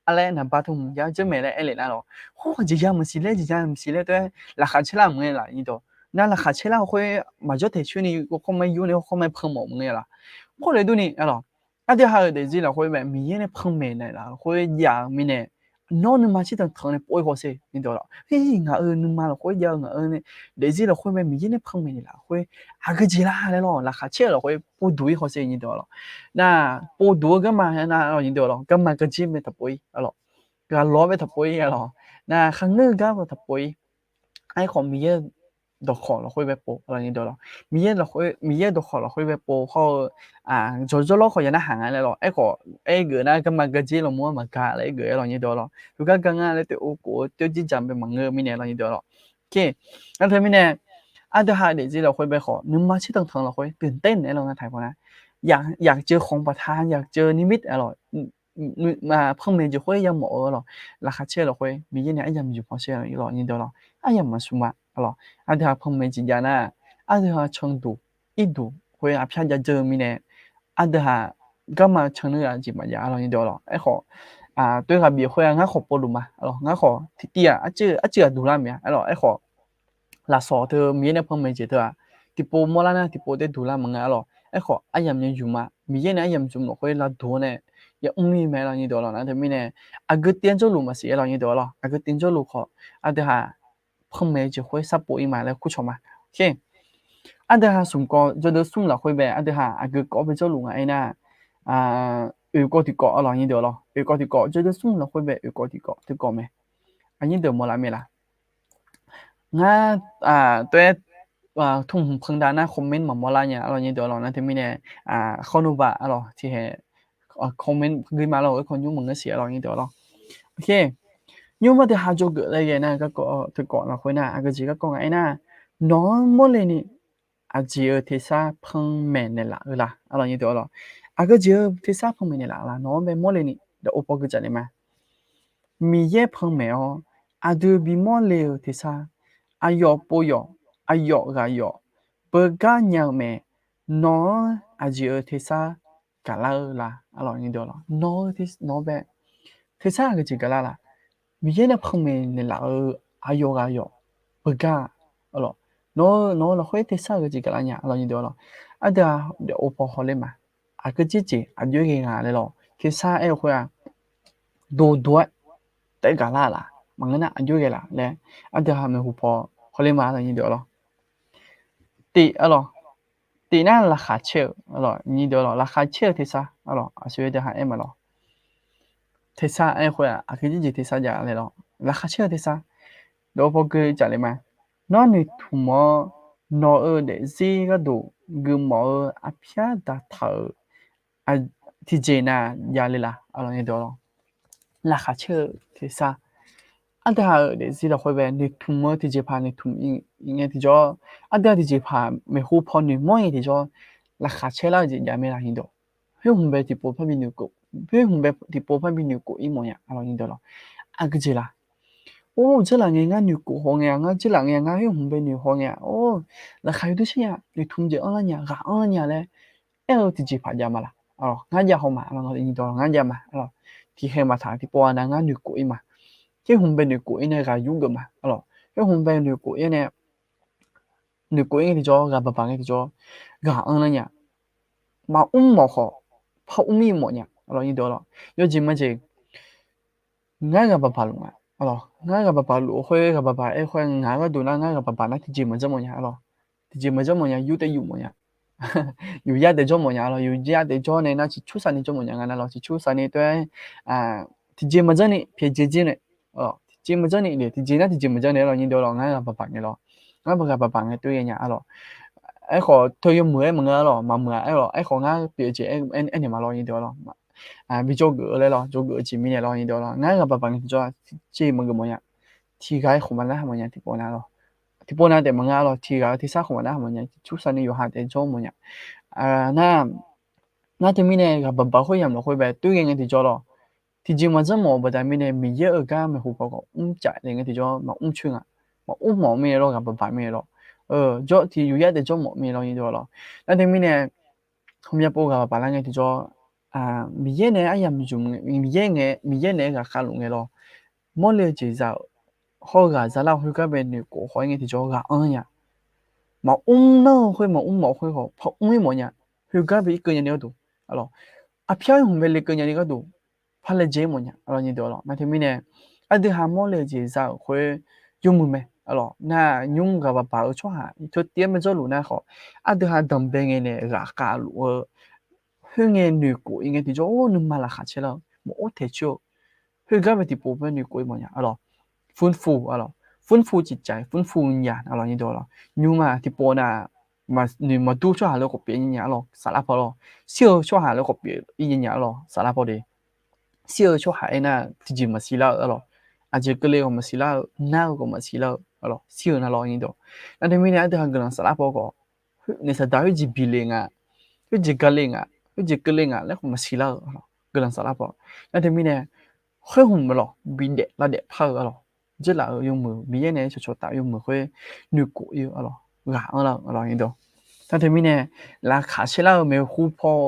Arlaer naqba teu hmq ya dzeur maeq laer aer le nar lawr. Khoer jeq ya maqsiq laer, jeq ya maqsiq laer teu-aer laqkhaq caer lar maqngeur lawr nyir deuq. Nar laqkhaq caer lar khoer maqjawr taeq coer ni, hawkawr ma yur ni, hawkawr ma panmaw maqngeur lawr. Khoer le dur ni lawr, aqdui ha-euq daefzir lafkhoer mae Miqyaer nae panmaeq naeqlaf-euq khoer jav-eu mirnae, nawr nuima tsertanq tanq nae pov-ir hawsher nyir deuq lawr. Ngaq-euq nuima lafkhoer jav-eu ngaq-euq nae daefzir lafkhoer mae Miqyaer nae panmaeq naeqlaf-euq khoer aqgeu jeq la laer lawr, laqkhaq caer-eu lafkhoer povduq-ir hawsher nyir deuq lawr. Nar povduq-eu garma nar lawr nyir deuq lawr, garma gaqjir mae taqpov-ir lawr, ghaqlawr bae taqpov-ir lawr, nar kharngeur-eu gar taqpov-ir. Aerkhawf Miqyaer dawqkawq lafkhoer bae pov lawr nyir deuq lawr. Miqyaer dawqkawq lafkhoer bae pov hawr-eu, jawqjawr lawr khawf ya narhaq nga laer lawr. Aerkhawf aergeuf nar garma gaqjir lafmur-anr maqgaq laer aergeuf-aer lawr nyir deuq lawr. Heugar gar nga laer taef-o kof-eu tawr jir dzaq bae maqngeur-eu mirnae lawr nyir deuq lawr. Nar teu mirnae, aqdui ha daefzir lafkhoer bae khawf nuima tsertanq tanq lafkhoer ตื่นเต้น naeq-aer lawr ngar taq paw nar, yaqceuv khanq baqta yaqceuv นิมิต lawr, panmaeq jeq khoer yamawf-eu lawr, laqkhaq caer-eu lafkhoer Miqyaer nae aryamq yuf paw sher lawr nyir deuq lawr, aryamq maqsmq-a lawr. Aqdui ha panmaeq jeq jav nar, aqdui ha canduq irduq khoer aqpyar jav dzeur-eu mirnae, aqdui ha garma can neur-aq jeq maqjav lawr nyir deuq lawr. Aerkhawf, toer ghaq bif khoer-aq ngar khawf povluf ma lawr, ngar khawf tiqtiv-aq arcuiv aqduq lar mae-a lawr. Aerkhawf lafsawq teu Miqyaer nae panmaeq jeq teu-aq, tiqpov mawrlar nar tiqpov taer duq lar maqngeur-a lawr. Aerkhawf aryamq nya yuf ma, Miqyaer nae aryamq zmq lafkhoer lavduq-awr nae ya mrmir mae lawr nyir deuq lawr. Nar teu mirnae, aqgeu tiv-anr jawrluf maqsiq-aer lawr nyir deuq lawr, aqgeu tiv-anr jawrluf khawf aqdui ha panmaeq jeq khoer sarpov-ir ma laer kurcawq ma. Aqdui ha smq kawv jawrdeuv smr lafkhoer bae aqdui ha aqgeu kawv bae jawrluf nga aernar, oeq kawv tiqkawv-a lawr nyir deuq lawr, oeq kawv tiqkawv jawrdeuv smr lafkhoer bae oeq kawv tiqkawv teu kawv mae. Aqnyir deuq mawrlar mae la? Ngar toer-aer tmr hmq pandav nar comment maqmawr lar nya-a lawr nyir deuq lawr. Nar teu mirnae, khawr nuvbaq-a lawr tiqhaeq comment gui ma lawr, oerkawv nymr maqngeur siq-a lawr nyir deuq lawr. Nymr mar teu ha jawrgeuf laer ghae nar, garkawv teu kawv lafkhoer nar aqgeu jeq garkawv nga aernar, nawq-anr mawrle ni aqjeq-euq tersar panmaeq naeqlaf-eu la? A lawr nyir deuq lawr. Aqgeu jeq-euq tersar panmaeq naeqlaf-eu la? Nawq-anr bae mawrle ni dawq-o paw gui jaf le ma. Miqyaer panmaeq-awr aqdui bimawr le-eu tersar, aqyawf pov yawf, aqyawf ghaq yawf, beugar nya-eu mae. Nawq-anr aqjeq-euq tersar gaqlar-eu la? A lawr nyir deuq lawr. Nawq-eu, nawq-anr bae tersar aqgeu jeq gaqlar la? Miqyaer nae panmaeq naeqlaf-eu aqyawf ghaq yawf beugar-a lawr. Nawq-eu, nawq-eu lafkhoer tersar aqgeu jeq gaqlar nya? A lawr nyir deuq lawr. Aqdui-aq dawq-o paw hawler ma. Aqgeu jeq jeq aqjox-aer ghae nga laer lawr. Tersar aer-eu khoer-aq, doqdoq-aer taef gaqlar-a laf? Maqngeur nar aqjox-aer ghae laf laer aqdui ha maeqhu paw hawler ma lawr nyir deuq lawr. Tif-a lawr. Tif nar laqkhaq caer-eu lawr nyir deuq lawr, laqkhaq caer-eu tersar-a lawr, aqsur-aer deuq ha aer ma lawr. Tersar aer-eu khoer-aq aqgeu jeq jeq tersar jav laer lawr, laqkhaq caer-eu tersar dawq-o paw gui jaf le ma. Nawr noeqtmq-awr nawq-euq daefzir gharduq geufmawf-eu aqpyar daqtaq-euq tiqjeq nav jav le la? A lawr nyir deuq lawr. Laqkhaq caer-eu tersar. Aqdui ha-euq daefzir lafkhoer bae noeqtmq-eu tiqjeqpaq noeqtmq ngae tiqjawr, aqdui ha tiqjeqpaq maeqhu paw noeqmawr ngae tiqjawr, laqkhaq caer lar-eu jeq jav mae lawr nyir deuq. Khoer hmq bae tiqpov parbi noeqkov, khoer hmq bae tiqpov parbi noeqkov-ir mawf nya? A lawr nyir deuq lawr. Aqgeu jeq la? Or, dzeurlaf ngae ngar noeqkov haw ngae-a, ngar dzeurlaf ngae ngar khoer hmq bae noeq haw ngae-a. Or, laqkhaq yawdui shir nya, noeqtmq jeq anrlar nya, ghaq anrlar nya laer aer-eu tiqjeqpaq jav ma la? A lawr, ngar jav haw ma. A lawr, ngar jav ma. A lawr, tiqkhaeq maqtaq tiqpov-a nav ngar noeqkov-ir ma. Khoer hmq bae noeqkov-ir nae ghaq yur geuf ma. A lawr, khoer hmq bae noeqkov-ir nae noeqkov-ir ngae tiqjawr, ghaq baqbaq ngae tiqjawr, ghaq anrlar nya. Maqmr mawf khawf par mr-ir mawf nya. A lawr nyir deuq lawr. Yawjeq majeq ngar ghaq baqbaq luf nga. A lawr, ngar ghaq baqbaq luf-eu khoer, ghaq baqbaq aer-eu khoer ngaq-anr gharduq nar ngar ghaq baqbaq nar tiqjeq maqjanr mawf nya. A lawr, tiqjeq maqjanr mawf nya, yur taef yuf mawf nya. Yuf yar taef jawr mawf nya. A lawr, yuf yar taef jawr nae nar ciqcur saqni jawr mawf nya nga nar lawr, ciqcur saqni toer-aer tiqjeq maqjanr ni pyaeqjeq jir nae, tiqjeq maqjanr ni, tiqjeq nar tiqjeq maqjanr nae lawr nyir deuq lawr, ngar ghaq baqbaq ngae lawr. Ngar ghaq baqbaq ngae toer ghae nya. A lawr, aerkhawf teu yawmuiq-aer maqngeur-a lawr, maqmuiq-a aer lawr, aerkhawf ngar pyeuf-eu jeq aernaeq ma lawr nyir deuq lawr. Bijawr geuf-eu laer lawr, jawr geuf-eu jeq mirnae lawr nyir deuq lawr, ngar ghaq baqbaq ngae tiqjawr tiqjeq maqgeuf mawf nya. Tiqghaq-aer khawf maqnar mawf nya tiqpov nav lawr. Tiqpov nav taef maqngeur-a lawr, tiqghaq-eu tersar khawf maqnar mawf nya, ciqcur saqni yawqha taef jawr mawf nya. Nar Nar teumirnae ghaq baqbaq khoeryamq lafkhoer bae toerghae ngae tiqjawr lawr. Tiqjeq maqjanr mawf-euq baqda mirnae Miqyaer-euq gar maeqhu paw khawf mr caf le ngae tiqjawr maqmr coer nga. Maqmr mawf-eu mirnae lawr, ghaq baqbaq mirnae lawr. Jawr tiq yuf yar daef jawr mawf mirnae lawr nyi dawq lawr. Nar teumirnae hmqmya pov ghaq baqbaq lar ngae tiqjawr, Miqyaer nae aryamq zmq, Miqyaer ngae, Miqyaer nae ghaq khavluf ngae lawr. Mawrle-eu jeq za-euq hawr-eu ghaq zalar-eu khoergar bae noeqkhof haw-ir ngae tiqjawr ghaq anr nya. Maqmr nar-eu khoer maqmr mawf khoer khawf par mr-ir mawf nya. Khoergar bae irkeuv nya ni gharduq, arpyar-ir hmq bae lekeuv nya ni gharduq par laejae-ir mawf nya. Nar teumirnae aqdui ha mawrle-eu jeq za-euq khoer yawmuiq mae. Nar nymr ghaq baqbaq-eu tsawrhaq teu tiv-aer maqjawrluf nar khawf, aqdui ha danqbae ngae nae ghaq khavluf-eu khoerngae noeqkhof-ir ngae tiqjawr, or nuima laqkhaq caer lar-eu maqor taeq coer-eu khoergar bae tiqpov bae noeqkhof-ir mawf nya. Arlawr, ฟื้นฟู arlawr, ฟื้นฟูจิตใจ ฟื้นฟูวิญญาณ arlawr nyi dawq lawr. Nymrma tiqpov nav noeq maqdur tsawrhaq lawr khawf pyeuf nya arlawr saflar paw lawr. Shir-eu tsawrhaq lawr khawf pyeuf-ir nya arlawr saflar paw de. Shir-eu tsawrhaq aernar tiqjeq maqsiq lar-eu arlawr. Aqjeq keuvle khawf maqsiq lar-eu, nar-eu khawf maqsiq lar-eu arlawr, shir-eu navlawr nyi dawq. Nar teumirnae aqdui ha guiqlanq saflar paw khawf, naeq saqdaq khoerjeq bile nga, khoerjeq gale nga, khoerjeq keuvle nga laer khawf maqsiq lar-eu arlawr guiqlanq saflar paw. Nar teumirnae khoer hmq lawr bidaef lavdaef par-eu arlawr, dzeurlaf-eu yawmuiq, Miqyaer nae cawqcawq taf-eu yawmuiq khoer noeqkhof-ir-eu arlawr, ghaq anrlar-eu arlawr nyi dawq. Nar teumirnae laqkhaq caer lar-eu maeqhu paw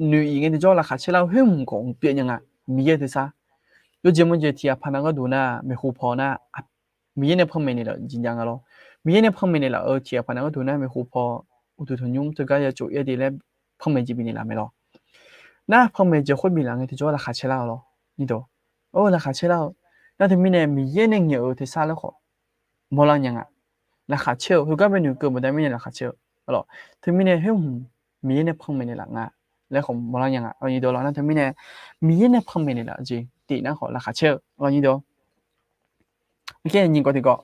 noeq-iq ngae tiqjawr laqkhaq caer lar-eu khoer hmq khawf mqpyeuf nya nga. Miqyaer tersar yawjeq mawjeq tiq ghaq paq nav gharduq nar maeqhu paw nar Miqyaer nae panmaeq naeqlaf-eu jeq jav nga lawr. Miqyaer nae panmaeq naeqlaf-eu tiq ghaq paq nav gharduq nar maeqhu paw uqduq tanqnymr teugar ya tsov-ir de laer panmaeq jeq bifnaeq laf mae lawr. Nar panmaeq jeq khoer biflaf ngae tiqjawr laqkhaq caer lar-eu lawr nyi dawq. Or laqkhaq caer lar-eu, nar teumirnae Miqyaer nae ngaeq-eu tersar laer khawf mawrlar nya nga. Laqkhaq caer-eu khoergar bae noeqkeuv baqda mirnae laqkhaq caer-eu arlawr. Teumirnae khoer hmq Miqyaer nae panmaeq naeqlaf nga laer khawf mawrlar nya nga arlawr nyi dawq lawr. Nar teumirnae Miqyaer nae panmaeq naeqlaf-eu jeq tif nar khawf laqkhaq caer-eu arlawr nyi dawq. Nyiq kawv tiqkawv,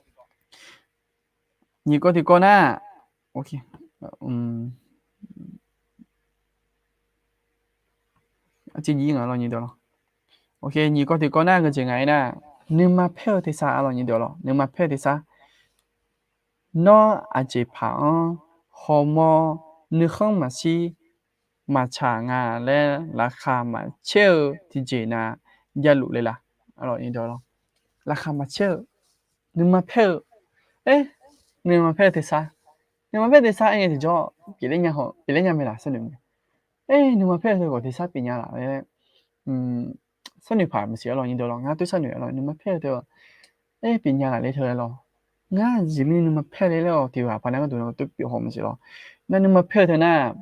nyiq kawv tiqkawv nar, arjir nga lawr nyi dawq lawr. Nyiq kawv tiqkawv nar geujeq ngaq-aer nar, nuima paer-eu tersar arlawr nyi dawq lawr, nuima paer-eu tersar. Nawr aqjeq paq-anr hawmawr nuikhanr maqshir maqtsaq nga laer laqkhaq maqcaer-eu tiqjeq nav javluf le la? Laqkhaq maqcaer-eu, nuima paer-eu, nuima paer-eu tersar, nuima paer-eu tersar aer ngae tiqjawr pyeufler nya haw, pyeufler nya mae laf sharnoeq mae. Nuima paer-eu teu khawf tersar pyeuf nya laf laer sharnoeq paq maqsiq arlawr nyi dawq lawr, ngar toer sharnoeq arlawr, nuima paer-eu teu aer pyeuf nya laf le teu laer lawr. Ngar jeq mirni nuima paer le laer-awq tiq ghaq paq nav gharduq toer pyeuf haw maqsiq lawr. Nar nuima paer-eu teu nar,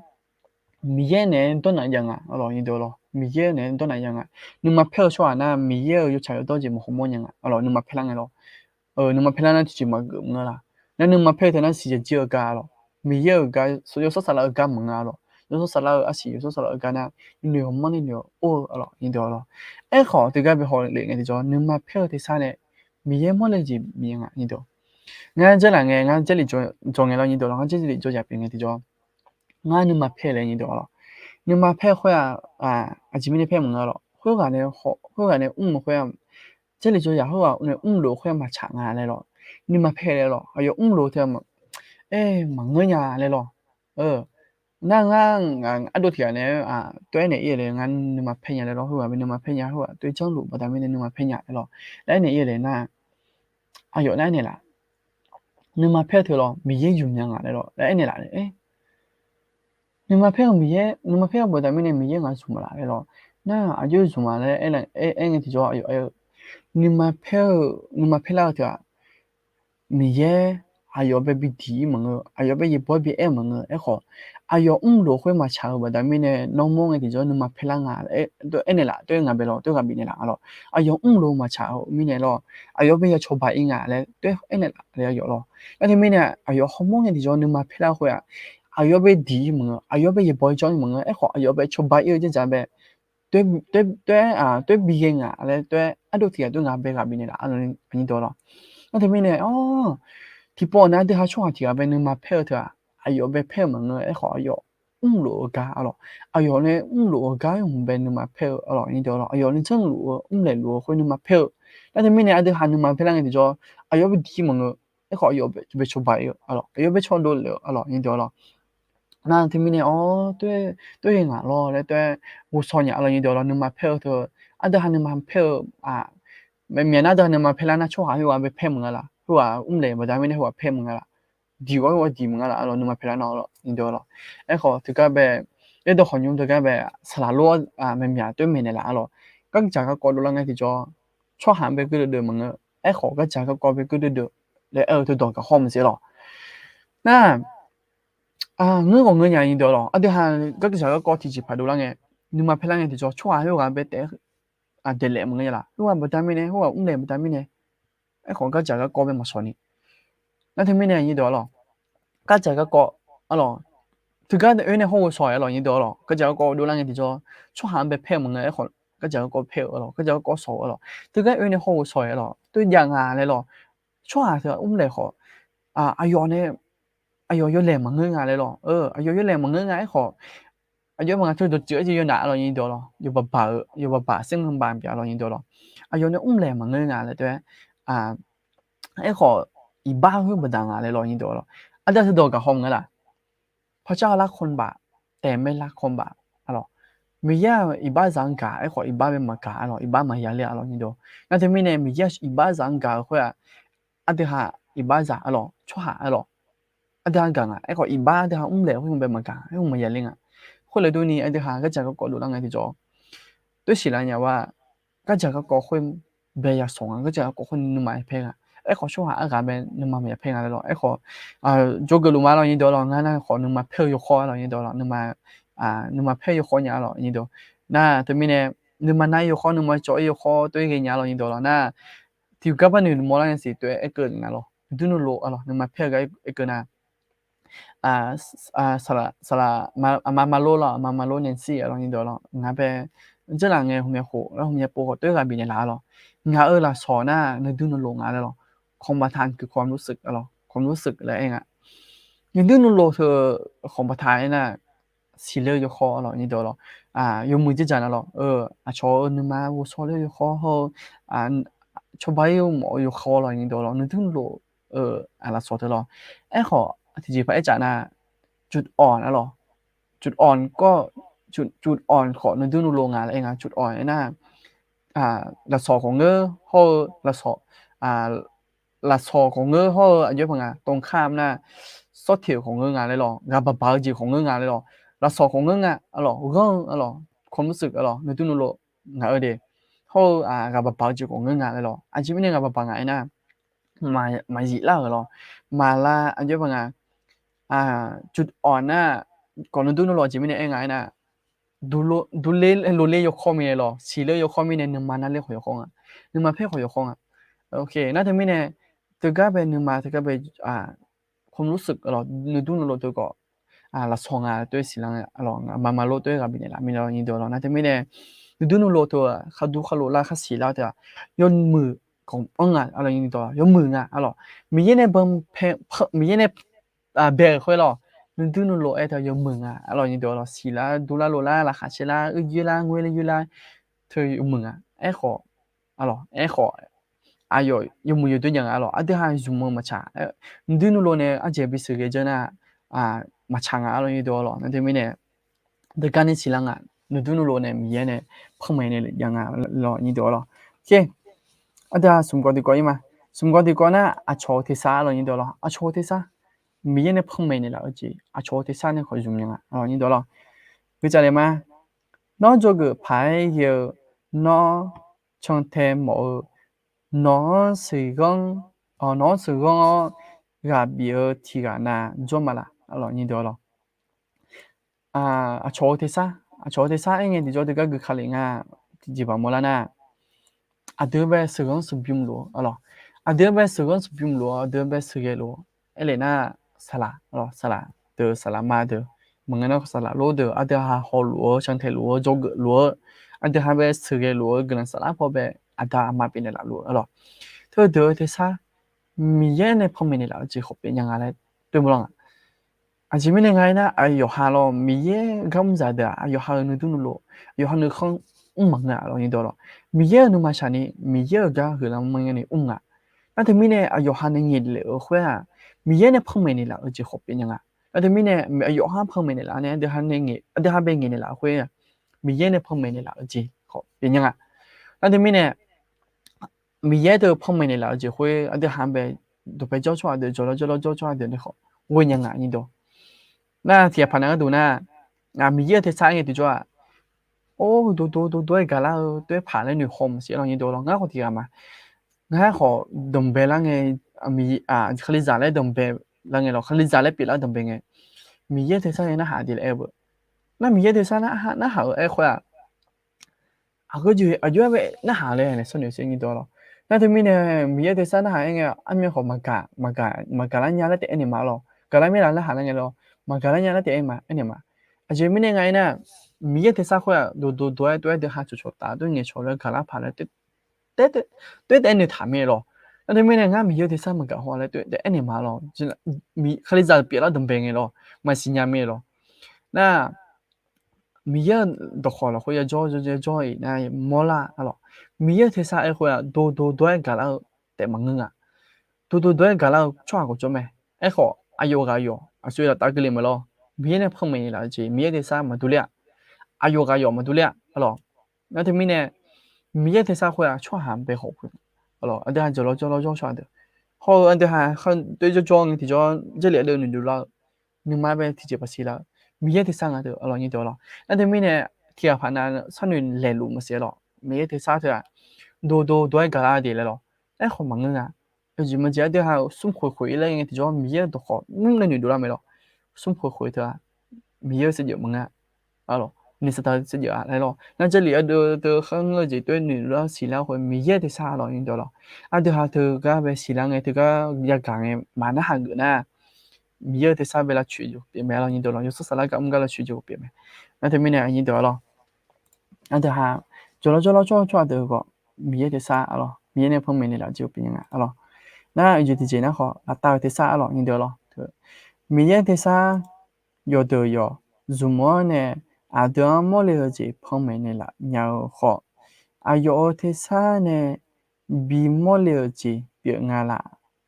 Miqyaer naeq-aer dawrnaf jav nga arlawr nyi dawq lawr, Miqyaer naeq-aer dawrnaf jav nga. Nuima paer-eu tsawrhaq nar Miqyaer-euq yawtsaq yawdawr jeq maqhaw mawr nya nga arlawr, nuima paer lar ngae lawr. Nuima paer lar nar tiqjeq maqgeuf mr-a la. Nar nuima paer-eu teu nar siqyaq jir-eu gar arlawr, Miqyaer-euq gar, yawshawr saflar-eu gar maqngeur arlawr, yawshawr saflar-eu arsiq, yawshawr saflar-eu gar nar nuinoeq hawmawr ni noeq or-eu arlawr nyi dawq lawr. Aerkhawf teugar bae hawle ngae tiqjawr nuima paer-eu tersar nae Miqyaer mawrle jeq bif nga nyi dawq. Ngar jarlif ngae, ngar jarlif jawr ngae lawr nyi dawq lawr, ngar jarlif jawr ya pyeuf ngae tiqjawr ngar nuima paer laer nyi dawq lawr. Nuima paer khoer-aq, aqjeq mirnae paer maqngeur lawr, khoerghaq nae mr-eu khoer-aq, jarlif jawr ya khoerghaq nae mrlof khoer-aq maqtsaq nga laer lawr. Nuima paer laer lawr, aqyawf mrlof teu aer maqngeur nya laer lawr. Nar ngar ngaq ardov tiq ghaq nae toer aernaeq ir-eu le, ngar nuima paer nya laer lawr, khoerghaq bi nuima paer nya, khoerghaq toer janrluf baqda mirnae nuima paer nya laer lawr, laer aernaeq ir-eu le nar, aqyawf nar aernaeq laf, nuima paer-eu teu lawr Miqyaer zmq nya nga laer lawr, laer aernaeq laf le. Nuima paer-eu Miqyaer, nuima paer-eu baqda mirnae Miqyaer ngaq zmq laf laer lawr. Nar aqjox zmq-a laer aer ngae tiqjawr aqyawf aer-eu, nuima paer-eu, nuima paer lar-eu teu-aq, Miqyaer aqyawf bae bi diq-ir maqngeur, aqyawf bae yaeqbawq-aer bi aer maqngeur. Aerkhawf, aqyawf mrlof khoer maqtsaq-eu baqda mirnae nawr mawr ngae tiqjawr nuima paer lar nga laer aernaeq laf, toer ngaq bae lawr, toer ghaq bifnaeq laf arlawr. Aqyawf mrlof maqtsaq-eu mirnae lawr, aqyawf bae ya cawba-ir nga laer toer aernaeq laf le aqyawf lawr. Nar teumirnae aqyawf hawmawr ngae tiqjawr nuima paer lar khoer-aq, aqyawf bae diq-ir maqngeur, aqyawf bae yaeqbawq-aer jawr-ir maqngeur. Aerkhawf aqyawf bae cawba-ir-eu dzerdzaq bae toer, toer bi ghae nga laer toer ardov tiq ghaq toer ngaq bae ghaq bifnaeq laf nyi dawq lawr. Nar teumirnae, tiqpawf nae aqdui ha tsawrhaq tiq ghaq bae nuima paer-eu teu-aq, aqyawf bae paer-eu maqngeur. Aerkhawf aqyawf mrlof-eu gar arlawr, aqyawf nae mrlof-eu gar hmq bae nuima paer-eu arlawr nyi dawq lawr, aqyawf nuijawr luf-eu mrlaeq luf-eu khoer nuima paer-eu. Nar teumirnae aqdui ha nuima paer lar ngae tiqjawr, aqyawf bae diq-ir maqngeur. Aerkhawf aqyawf bae cawba-ir-eu arlawr, aqyawf bae cawdov lef-eu arlawr nyi dawq lawr. Nar teumirnae awr, toer-aer ngaq lawr laer toer-aer ghovshaw nya-a lawr nyir deuq lawr. Nuima paer-eu teu, aqdui ha nuima paer-eu, aq, myaq nar aqdui ha nuima paer lar nar tsawrhaq khoerghaq bae paer maqnga laf, khoerghaq mrlaeq baqda mirnae khoerghaq paer maqnga laf, diq-awr khoerghaq diq maqnga laf-a lawr, nuima paer lar nar-a lawr nyir deuq lawr. Aerkhawf teugar bae, yaerdawq khawqnymr teugar bae, saqlaq lor-awr myaqmyaq toer maeqnaeq laf-a lawr. Gardzaq garkawv dovlar ngae tiqjawr, tsawrhaq-anr bae geur deuvdeuv maqngeur. Aerkhawf gardzaq garkawv bae geur deuvdeuv laer aer-eu teudawq gaqkhawr maqsiq lawr. Nar, ngeur ghawq ngeur nya nyir deuq lawr. Aqdui ha gardzaq garkawv tiqjeqpaq dovlar ngae, nuima paer lar ngae tiqjawr tsawrhaq khoerghaq bae taef-aer daeqlaef maqngeur nya laf. Khoerghaq baqda mirnae, khoerghaq mrlaeq baqda mirnae, aerkhawf gardzaq garkawv bae maqshawq ni. Nar teumirnae nyir deuq lawr, gardzaq garkawv-a lawr, teugar oer nae hawr ghovshaw-a lawr nyir deuq lawr. Gardzaq garkawv dovlar ngae tiqjawr, tsawrhaq-anr bae paer-eu maqngeur. Aerkhawf gardzaq garkawv paer-eu-a lawr, gardzaq garkawv shawq-eu-a lawr, teugar oer nae hawr ghovshaw-a lawr, toer jav nga laer lawr. Tsawrhaq teu mrlaeq khawf, aqyawf nae, aqyawf yawlaeq maqngeur nga laer lawr. Aqyawf yawlaeq maqngeur nga aerkhawf, aqjox maqnga teu dawqtsuif-aer jeq yawnaf-a lawr nyir deuq lawr. Yawbaq baq-euq, yawbaq baq saer ngeubaq bya lawr nyir deuq lawr. Aqyawf nae mrlaeq maqngeur nga laer toer-aer, aerkhawf iqbax khoer baqdaq nga laer lawr nyir deuq lawr. Aqdui ha teudawq gaqkhawr maqngeur laf. พระเจ้ารักคนบาป แต่ไม่รักความบาป-a lawr. Miqyaer-aq iqbaxzaq-anr gaq aerkhawf iqbax bae maqgaq-a lawr, iqbax maqya ler-a lawr nyir deuq. Nar teumirnae Miqyaer iqbaxzaq-anr gaq-eu khoer-aq, aqdui ha iqbaxzaq-a lawr, tsawrhaq-a lawr, aqdui ha gaq nga aerkhawf iqbax aqdui ha mrlaeq khoer bae maqgaq aerkhawf maqya ler nga. Khoerle durni aqdui ha gardzaq garkawv dovlar ngae tiqjawr, toer siqlar nya-a, gardzaq garkawv khoer bae yashawq nga, gardzaq garkawv khoer nuima paer nga. Aerkhawf tsawrhaq arghaq bae nuima maqya paer nga laer lawr. Aerkhawf jawrgeuf luf ma lawr nyir deuq lawr, ngar nar khawf nuima paer-eu yawkhawr-a lawr nyir deuq lawr, nuima paer-eu yawkhawr nya-a lawr nyir deuq. Nar teumirnae nuima nar-ir yawkhawr, nuima cawv-ir yawkhawr toer ghae nya-a lawr nyir deuq lawr. Nar tiqgar par noeq mawrlar ngae siq toer-aer aer keuv nga lawr. Nuidur nuilov-a lawr, nuima paer-eu gar aer keuv nar, saqlaq, aqma Marlor lawr, aqma Marlor Nancy-a lawr nyir deuq lawr, ngaq bae, dzeurlaf ngae hmqmya khof laer hmqmya pov khawf toer ghaq bifnaeq laf-a lawr. Ngaq-euq lafsawq nar nuidur nuilov nga laer lawr. ของประทานคือความรู้สึก-a lawr, ความรู้สึก laer aer nga. Nuidur nuilov teu ของประทาน aernar, siqler-eu yawkhawr-a lawr nyir deuq lawr. Yawmuiq dzerdzaq na lawr, aqcawq-euq nuima ghovshaw ler-eu yawkhawr hawr-eu, cawba-ir-eu mawf-eu yawkhawr lawr nyir deuq lawr, nuidur nuilov-eu lafsawq teu lawr. Aerkhawf tiqjeqpaq aercaf nar, จุดอ่อน-a lawr, จุดอ่อน kawr, จุดอ่อน khawf nuidur nuilov nga laer aer nga. จุดอ่อน aernar, lafsawq khawf ngeur hawr-eu lafsawq, lafsawq khawf ngeur hawr-eu aqjox-aer paq nga, ตรงข้าม nar, sawrteq-euq khawf ngeur nga laer lawr, ghaq baq baq-eu jeq khawf ngeur nga laer lawr, lafsawq khawf ngeur nga-a lawr, ghanr-eu-a lawr, ความรู้สึก-a lawr, nuidur nuilov ngaq-eu de, hawr-eu ghaq baq baq-eu jeq khawf ngeur nga laer lawr. Aqjeq mirnae ghaq baq baq nga aernar, maqzif lar-euq lawr, maqlav aqjox-aer paq nga, จุดอ่อน nar, khawf nuidur nuilov jeq mirnae aer nga aernar, durler lov ler yawkhawr mirnae lawr, siqler yawkhawr mirnae nuima nar ler khawf yawkhawr nga, nuima paer khawf yawkhawr nga. Nar teumirnae teugar bae nuima teugar bae ความรู้สึก-a lawr, nuidur nuilov teu khawf lafsawq nga toer siqlar nga lawr, aqma Marlor toer ghaq bifnaeq laf mirnae lawr nyir deuq lawr. Nar teumirnae nuidur nuilov teu khar dur khar lof lar khar siqlar teu-aq, yawmuiq khawf anr nga-a lawr nyir deuq lawr, yawmuiq nga-a lawr. Miqyaer nae, Miqyaer nae bae-euq khoer lawr, nuidur nuilov-aer teu yawmuiq nga-a lawr nyir deuq lawr. Siqlar durlar lof lar laqkhaq caerlar uir joerlar ngoerler joerlar teu yawmuiq nga. Aerkhawf, aerkhawf aqyawf yawmuiq yawdoer nya nga-a lawr. Aqdui ha zmq-eu maqtsaq, nuidur nuilov nae arjeq bisheuq ghae dzeur nar, maqtsaq nga-a lawr nyir deuq lawr. Nar teumirnae teugar nae siqlar nga, nuidur nuilov nae Miqyaer nae panmaeq naeq lef jav nga lawr nyir deuq lawr. Aqdui ha smq gawq tiqkawv-ir ma. Smq gawq tiqkawv nar aqcawq-eu tersar-a lawr nyir deuq lawr. Aqcawq-eu tersar, Miqyaer nae panmaeq naeqlaf-eu jeq aqcawq-eu tersar nae khawf zmq nya nga lawr nyir deuq lawr. Heu cavle ma. Nawr dzawgeuf paq-aer ghae-eu, nawr cantae mawf-eu, nawq-anr sheuqghanr, nawq-anr sheuqghanr-awr ghaq bif-eu tiqghaq nav jawr ma laf-a lawr nyir deuq lawr. Aqcawq-eu tersar, aqcawq-eu tersar aer ngae tiqjawr teugar gui ka lef nga, tiqjeqpaq mawrlar nar, aqdui-anr bae sheuqghanr sheuqbymr luf-eu-a lawr, aqdui-anr bae sheuqghanr sheuqbymr luf-eu, aqdui-anr bae sheuqghae luf-eu, aer lef nar, saqlaq-a lawr, saqlaq deuq, saqlaqma deuq, maqngeur nar saqlaq lor deuq, aqdui ha hawluf-eu, cantae luf-eu, dzawgeuf luf-eu, aqdui ha bae sheuqghae luf-eu guiqlanq saflar paw bae aqda aqma bifnaeq laf luf-eu-a lawr. Teudeuq-eu tersar, Miqyaer nae panmaeq naeqlaf-eu jeq khawf pyeuf nya nga laer doer mawrlar nga. Aqjeq mirnae nga aernar, aqyawf ha lawr, Miqyaer-eu gar mr zaq deuq-aq, aqyawf ha-euq nuidur nuilov, aqyawf ha nuikhanr mr maqngeur-a lawr nyir deuq lawr. Miqyaer-euq nuima shaq ni, Miqyaer-euq gar huiqlar manr ni mr nga. Nar teumirnae aqyawf ha nae ngaeqlef-eu khoer-aq, Miqyaer nae panmaeq naeqlaf-eu jeq khawf pyeuf nya nga. Nar teumirnae aqyawf-anr panmaeq naeqlaf nae aqdui ha bae ngaeq naeqlaf khoer, Miqyaer nae panmaeq naeqlaf-eu jeq khawf pyeuf nya nga. Nar teumirnae Miqyaer teu panmaeq naeqlaf-eu jeq khoer aqdui ha bae dawqpae jawr tsawrhaq deuq, jawrlawr jawrlawr jawr tsawrhaq deuq nae khawf ghoe nya nga nyir dawq. Nar tiqghaq paq nav gharduq nar, Miqyaer-euq tersar aer ngae tiqjawr-aq, or, dovdov dovdov-aer gaqlar-eu toer paq laer noeqhaw maqsiq lawr nyir dawq lawr. Ngar khawf tiqghaq ma. Ngar khawf danqbae lar ngae, kalizaq laer danqbae lar ngae lawr, kalizaq laer pyeuflar danqbae ngae, Miqyaer-euq tersar nae narhaq de laer aer-eu beu. Nar Miqyaer-euq tersar narhaq-eu aer khoer-aq, aqgeu jeq aqjox-aer bae narhaq laer nae sharnoeq sher nyir dawq lawr. Nar teumirnae Miqyaer-euq tersar narhaq aer ngae armyan khawf maqgaq, maqgaq lar nya laer taef aernaeq ma lawr. Gaqlar mirlaf narhaq lar ngae lawr, maqgaq lar nya laer taef aer ma aernaeq ma. Aqjeq mirnae nga aernar, Miqyaer-euq tersar khoer-aq dovdov dov-aer tov-aer deuq ha cawqcawq taf tov ngaeqcawq laer gaqlar paq laer toer taef-aer noeqtaq mir-aer lawr. Nar teumirnae ngar Miqyaer-euq tersar maqgaq haw laer toer taef aernaeq ma lawr. Kalizaq pyeuflar danqbae ngae lawr, maqsiq nya mir-aer lawr. Nar Miqyaer-euq dawqkhawq lafkhoer yajawr yajawr-iq nar mawrlar-a lawr. Miqyaer-euq tersar aer khoer-aq dovdov dov-aer gaqlar-eu taef maqngeur nga. Dovdov dov-aer gaqlar-eu tsawrhaq khawf jawr mae. Aerkhawf aqyawf ghaq yawf aqsur laftav keuvle mae lawr. Miqyaer nae panmaeq naeqlaf-eu jeq Miqyaer-euq tersar maqdur ler-a. Aqyawf ghaq yawf maqdur ler-a lawr. Nar teumirnae Miqyaer-euq tersar khoer-aq tsawrhaq bae khawf khoer, aqdui ha jawrlawr jawrlawr jawr tsawrhaq deuq, hawr-eu aqdui ha toer jawrjawr ngae tiqjawr jarlif aqdui noeqdov lar-eu nuima bae tiqjeq paqsiq lar-eu Miqyaer-euq tersar nga deuq-a lawr nyir dawq lawr. Nar teumirnae tiqghaq paq nav sharnoeq laeqluf maqsiq lawr. Miqyaer-euq tersar teu-aq dovdov dov-aer gaqlar de laer lawr. Aerkhawf maqngeur nga. Aqjeq maqjeq aqdui ha-euq smrkhoeq khoeq-ir laer ngae tiqjawr Miqyaer-euq dawqkhawq mrlae noeqdov lar mae lawr. Smrkhoeq khoeq teu-aq Miqyaer-euq saevdzeuf maqngeur-a lawr. Nuisaqtaq-eu saevdzeuf-a laer lawr. Nar jarlif aqdui teu kharngeur-eu jeq toer noeqdov lar siqlar khoer Miqyaer-euq tersar lawr nyir dawq lawr. Aqdui ha teugar bae siqlar ngae teugar yagaq ngae maqnarhaq geuf nar, Miqyaer-euq tersar bae lavcoeq jeq pyeuf mae lawr nyir dawq lawr. Yawshawr saflar gar mr gar lavcoeq jeq pyeuf mae. Nar teumirnae nyir dawq lawr. Aqdui ha jawrlawr jawrlawr tsawrhaq tsawrhaq deuq khawf Miqyaer-euq tersar lawr, Miqyaer nae panmaeq naeqlaf-eu jeq pyeuf nya nga lawr. Nar aqjeq tiqjeq nar khawf laftav-eu tersar lawr nyir dawq lawr. Miqyaer-euq tersar yawqdeuq yawq zmq-anr nae aqdui-anr mawrle-eu jeq panmaeq naeqlaf nya-eu khawf, aqyawf-euq tersar nae bimawr le-euq jeq pyeuf nga laf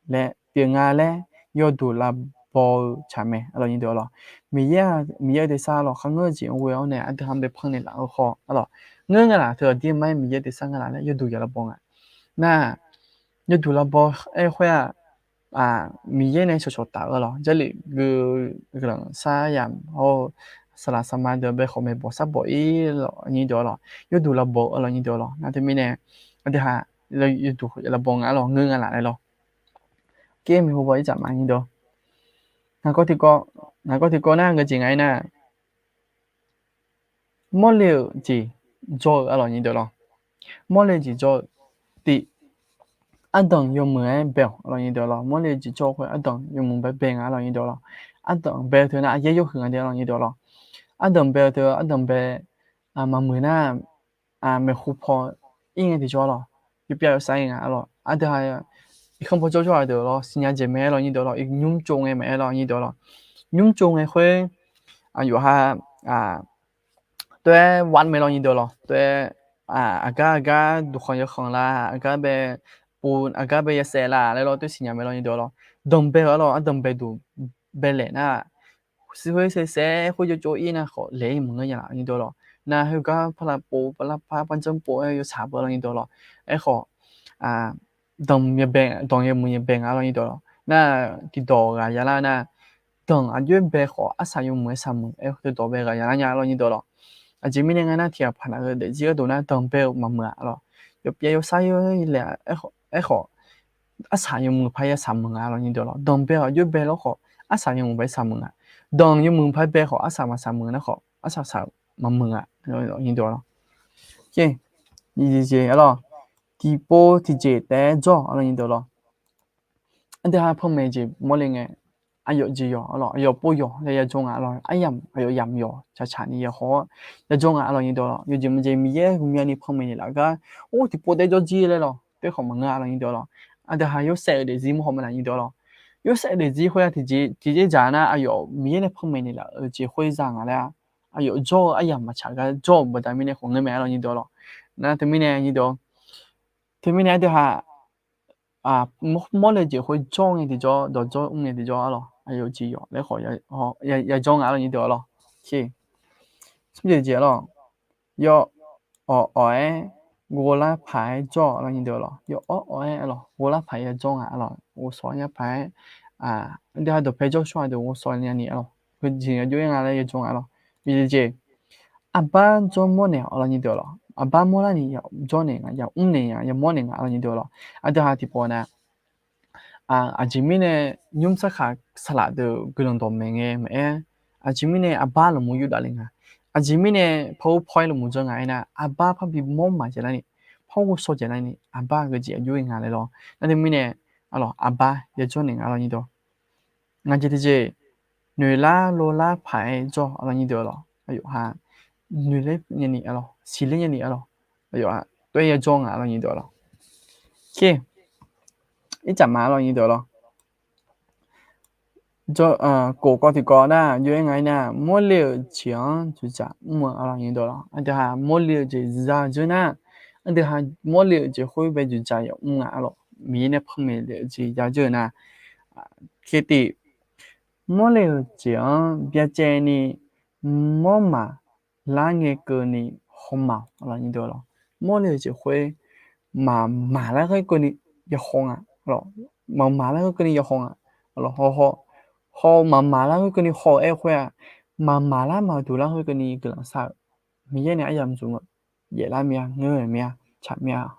laer, pyeuf nga laer yawduq lavbaw-eu tsaq mae lawr nyir dawq lawr. Miqyaer-euq tersar lawr kharngeur-eu jeq-anr ghoe-awr nae aqdui ha bae panmaeq naeqlaf-eu khawf lawr, ngeur nga laf teu aqdir mar-aer Miqyaer-euq tersar nga laf laer yawduq ya lavbaw nga. Nar yawduq lavbaw aer khoer-aq, Miqyaer nae shawqshawq taf-eu lawr, jarlif geu guiqlanq sar yamq hawr-eu saqlaq saqma deuq bae khawf maeqbawq sarbawq-ir lawr nyir dawq lawr, yawduq lavbaw-eu lawr nyir dawq lawr. Nar teumirnae aqdui ha yawduq lavbaw nga lawr, ngeur nga laf laer lawr. Ker maeqhu baw-ir dzaq ma nyir dawq. Ngaq kawv tiqkawv, ngaq kawv tiqkawv nar ngeur jeq nga-aer nar, mawrle-euq jeq jawr-eu arlawq nyir deuq lawr. Mawrle-eu jeq jawr-eu, tiq, ardanq yawmuiq-aer bae-awq arlawq nyir deuq lawr. Mawrle-eu jeq jawr-eu khoer ardanq yawmuiq bae bae nga arlawq nyir deuq lawr. Ardanq bae-eu teu nar aqyaer yawhuiq nga de arlawq nyir deuq lawr. Ardanq bae-eu teu ardanq bae maqmuiq nar, maeqhu paw ir ngae tiqjawr lawr, yawpyav yawsav ir nga arlawq. Aqdui ha irkanr paw jawr jawr-aq deuq lawr siqnya jeq mae arlawq nyir deuq lawr. Iqnymr tsov ngae maqaer lawr nyir deuq lawr. Nymr tsov ngae khoer, aqyawf ha toer-aer war mae lawr nyir deuq lawr. Toer-aer aqgar aqgar duqkhanq yawkhanq la, aqgar bae pov, aqgar bae yasaev la laer lawr toer siqnya mae lawr nyir deuq lawr. Danqbae-euq arlawq ardanq bae duq bae laeq nar, siq khoer saev saev khoer jawr jawr ir nar khawf laeq-ir maqngeur nya laf nyir deuq lawr. Nar heugar par lavpov par lavpar par janr pov-aer yawtsaq beu lawr nyir deuq lawr. Aerkhawf danq danq yawmuiq yabae nga lawr nyir deuq lawr. Nar tiqdawq ghaq ya lar nar, danq aqjox-aer bae khawf arsaq yawmuiq-aer saqmuiq-aer teudawq bae ghaq ya lar nya lawr nyir deuq lawr. Aqjeq mirnae nga nar tiqghaq paq naq-eu daefzir gharduq nar danqbae-euq maqmuiq-a lawr. Yawpyav yawsav ir laeq aerkhawf, arsaq yawmuiq paq-aer saqmuiq nga lawr nyir deuq lawr. Danqbae-euq aqjox-aer bae lawr khawf arsaq yawmuiq paq-aer saqmuiq nga. Danq yawmuiq paq-aer bae khawf arsaq maqsaqmuiq nar khawf arsaq saq maqmuiq nga nyir deuq lawr. Tiqpov tiqjeq taef-aer jawr-awq arlawq nyir deuq lawr. Aqdui ha panmaeq jeq mawrle ngae, aqyawf jeq yawq arlawq, aqyawf pov yawq laer yajawr nga arlawq. Aryamq aqyawf yamq yawq tsaqtsaq ni yahaw-awr yajawr nga arlawq nyir deuq lawr. Yawjeq maqjeq Miqyaer ghawqmyani panmaeq naeqlaf gar, or tiqpov taef-aer jawr jir laer lawr toer khawf maqngeur arlawq nyir deuq lawr. Aqdui ha yawsaev-eu daefzir mawr haw ma laf nyir deuq lawr. Yawsaev-eu daefzir khoer-aq tiqjeq tiqjeq dzaq nar aqyawf Miqyaer nae panmaeq naeqlaf-eu jeq khoer za nga laer-a, aqyawf jawr-eu aryamq maqtsaq gar jawr-euq baqda mirnae khawf ngeur mae arlawq nyir deuq lawr. Nar teumirnae nyir deuq, teumirnae aqdui ha mawrle jeq khoer jawr ngae tiqjawr dawqdzawr mr ngae tiqjawr arlawq. aqyawf jeq yawq laer khawf yajawr nga arlawr nyir deuq arlawr. Smr jeq jeq arlawr, yawawq awq-aer ghovlar paq-aer jawr arlawr nyir deuq arlawr. Yawawq awq-aer arlawr ghovlar paq-aer yajawr nga arlawr. Ghovshaw nya paq-aer, aqdui ha dawqpae jawr shawr-aq deuq ghovshaw nya ni arlawr. Heu jeq aqjox-aer nga laer yawjawr nga arlawr. Jeq jeq, arbar jawrmawr naeq arlawr nyir deuq arlawr. Arbar mawrlar ni yajawr naeq nga, yamr naeq nga, yamawr naeq nga arlawr nyir deuq arlawr. Aqdui ha tiqpawf na aqjeq mirnae nymr sarkhaq saqlaq deuq guiqlanq dawqmaeq ngae maqaer, aqjeq mirnae arbar lmqmq yurdaf le nga. Aqjeq mirnae par ur paw-aer lmqmq jawr nga aernar, arbar parbi mawr maq jaeqlar ni, par ghovshaw jaeqlar ni, arbar geujeq aqjox-aer nga laer lawr. Nar teumirnae arlawr arbar yajawr naeq nga arlawr nyir deuq. Ngaq jeq tiqjeq, noeqlar lolar paq-aer jawr arlawr nyir deuq arlawr. Aqyawf ha noeqler nyani arlawr, siqler nyani arlawr. Aqyawf ha tov-aer yajawr nga arlawr nyir deuq arlawr. Ircaf ma arlawr nyir deuq arlawr. Kof kawv tiqkawv nar jov-aer nga aernar, mawrle-euq jeq-anr dzoeqdzaq mr-eu arlawr nyir deuq arlawr. Aqdui ha mawrle-eu jeq za dzeur nar, aqdui ha mawrle-euq jeq khoer bae dzoeqdzaq yamr nga arlawr. Miqyaer nae panmaeq le-eu jeq ya dzeur-eu nar, khaertiv mawrle-euq jeq-anr byacaevni mawrmaq lar ngae keuvni hawmaq arlawr nyir deuq arlawr. Mawrle-euq jeq khoer maqmaq lar ghae keuvni yahaw nga arlawr. Maqmaq lar ghae keuvni yahaw nga arlawr. Haw, maqmaq lar ghae keuvni haw-eu aer khoer-aq, maqmaq lar maqduq lar ghae keuvni guiqlanq shar-euq. Miqyaer nae aryamq zmq-eu, yaeflar mir-a, ngeur-eu mir-a, tsaq mir-a,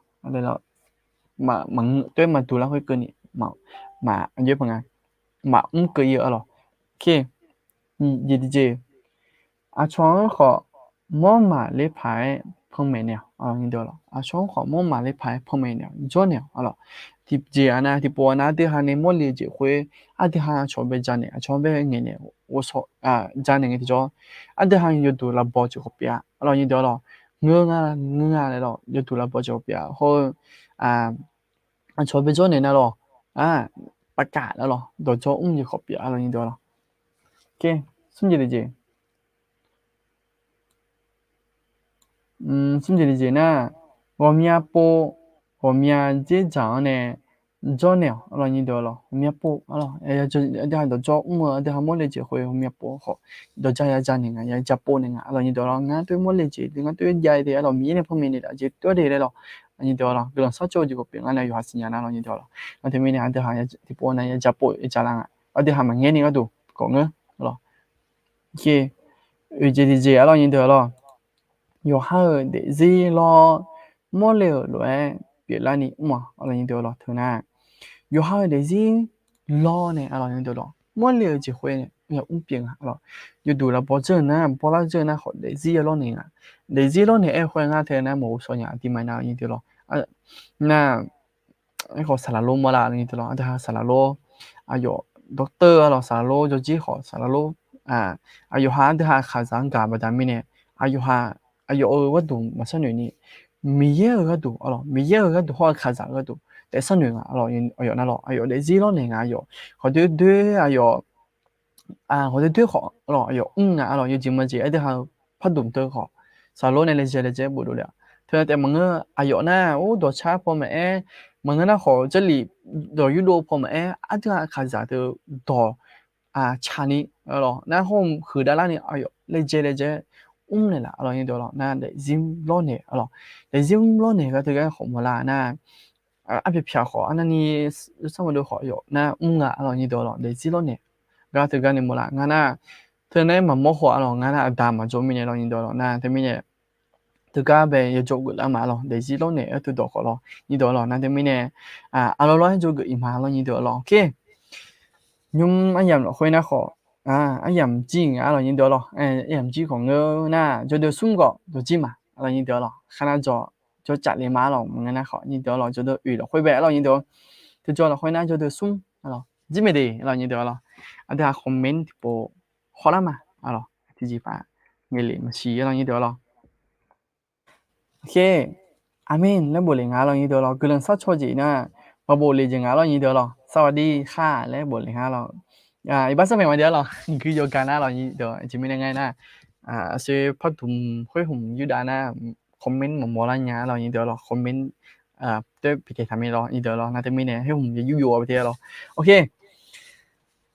tov-aer maqduq lar ghae keuvni, maq, maq, aqjox-aer paq nga, maqmr keuv ir-eu arlawr. Jeq tiqjeq, aqcawq-anr khawf mawrmaq ler paq-aer panmaeq naeq-awq arlawr nyir deuq arlawr. Aqcawq-anr khawf mawrmaq ler paq-aer panmaeq naeq-awq, jawr naeq-awq arlawr. Tiqjeq-aq nar, tiqpov-aq nar, aqdui ha nae mawrle-eu jeq khoer aqdui ha aqcawq bae janaeq, aqcawq bae ngaeqnaeq, janaeq ngae tiqjawr, aqdui ha yawduq lavbaw jeq khawf pyeuf-a arlawr nyir deuq arlawr. Ngeur nga, ngeur nga laer lawr, yawduq lavbaw jeq khawf pyeuf-a hawr-eu, aqcawq bae jawr naeq nar lawr, pavkaf nar lawr, dawqdzawr mr jeq khawf pyeuf arlawr nyir deuq arlawr. Smr jeq tiqjeq, smr jeq tiqjeq nar, ghawqmya pov, ghawqmya dzerdzaq-anr nae jawr naeq-awq arlawr nyir deuq arlawr. Ghawqmya pov arlawr, aqdui ha dawqdzawr mr-eu, aqdui ha mawrle jeq khoer ghawqmya pov khawf, dawqja ya ja naeq nga, ya ja pov naeq nga arlawr nyir deuq arlawr. Ngar tov-aer mawrle jeq, ngar tov-aer jav-eu de arlawr, Miqyaer nae panmaeq naeq taf jeq tov-aer de laer lawr, nyir deuq arlawr. Guiqlanq sarcoer-eu jeq khawf pyeuf ngar nae yawqha siqnya nar arlawr nyir deuq arlawr. Ngar teumirnae aqdui ha tiqpov nar ya ja pov-aer javlar nga. Aqdui ha maqngaer ni gharduq khawf ngeur arlawr. Oeq jeq tiqjeq arlawr nyir deuq arlawr, yawqha-euq daefzir lawr mawrle-euq lof-aer pyeuflarni mr-awq arlawr nyir deuq arlawr. Teu nar, yawqha-euq daefzir lawr nae arlawr nyir deuq arlawr, mawrle-euq jeq khoer nae yamr pyeuf nga arlawr. Yawduq lavbaw dzeur-eu nar, bawlar dzeur-eu nar khawf daefzir ya lawr naeq nga. Daefzir lawr naeq-aer khoer ngar teu nar maqghovshaw nya aqdirma nar nyir deuq arlawr. Nar, aerkhawf saqlaq lor mawrlar arlawr nyir deuq arlawr. Aqdui ha saqlaq lor, aqyawf doctor arlawr, saqlaq lor jawrjir khawf saqlaq lor, aqyawf ha aqdui ha aqkaqzaq-anr gaq baqda mirnae, aqyawf ha, aqyawf-euq gharduq maqsharnoeq ni, Miqyaer-euq gharduq arlawr, Miqyaer-euq gharduq hawr-eu aqkaqzaq-euq gharduq taef sharnoeq nga arlawr. Aqyawf nar lawr, aqyawf daefzir lawr naeq nga, aqyawf khawf doer doer aqyawf khawf doer doer khawf arlawr, aqyawf mr nga arlawr. Yawjeq majeq aqdui ha-eu pardmq teu khawf, saqlaq lor nae laejae laejae-aer bofdov le-aq. Teu nar taef maqngeur, aqyawf nar or dawqcar paw maqaer, maqngeur nar khawf jarlif dawq yurdov paw maqaer, aqdui ha aqkaqzaq teu dawq caqni arlawr nar hawr-eu huiqdav larni aqyawf laejae laejae-aer mr naeqlaf arlawr nyir deuq arlawr. Nar daefzir lawr naeq arlawr, daefzir mr lawr naeq gaq teu gar khawf mawrlar nar, arpyaq pyaq khawf arnavni sar maqdov khawf yawf nar mr nga arlawr nyir deuq arlawr. Daefzir lawr naeq gaq teu gar nae mawrlar ngar nar, teu nar-aer maqmawr khawf arlawr ngar nar aqda maqjawr mirnae arlawr nyir deuq arlawr. Nar teumirnae teugar bae yajawr geuflar ma arlawr, daefzir lawr naeq-aer teu dawq khawf lawr nyir deuq arlawr. Nar teumirnae aqlawr lawr-aer jawr geuf-iq ma arlawr nyir deuq arlawr. Nymr aryamq lafkhoer nar khawf, aryamq jir nga arlawr nyir deuq arlawr. Aryamq jir khawf ngeur nar jawrdeuv smr khawf jawrjir ma arlawr nyir deuq arlawr. Kharnar jawr, jawrcaf le ma arlawr, maqngeur nar khawf nyir deuq arlawr. Jawrdeuv oeq lafkhoer bae arlawr nyir deuq, teujawr lafkhoer nar jawrdeuv smr arlawr, jir mae de arlawr nyir deuq arlawr. Aqdui ha comment tiqpov hawlar ma arlawr, tiqjeqpaq ngaeqlef maqsiq arlawr nyir deuq arlawr. Aqmeq laer bof le nga arlawr nyir deuq arlawr. Guiqlanq sarcoer jeq nar maqbof le jeq nga arlawr nyir deuq arlawr. Sarwaqdir khar laer bof le nga arlawr. Iqbax sarmaeq ma de arlawr. Gui yawqgar nar arlawr nyir deuq, aqjeq mirnae ngar nar, aqshoe pardmq khoer hmq yurdav nar comment maqmawr lar nya arlawr nyir deuq arlawr. Comment tov-aer pyeuf taeq taq mae lawr nyir deuq arlawr. Nar teumirnae khoer hmq ya yur yov-a te arlawr. Ok.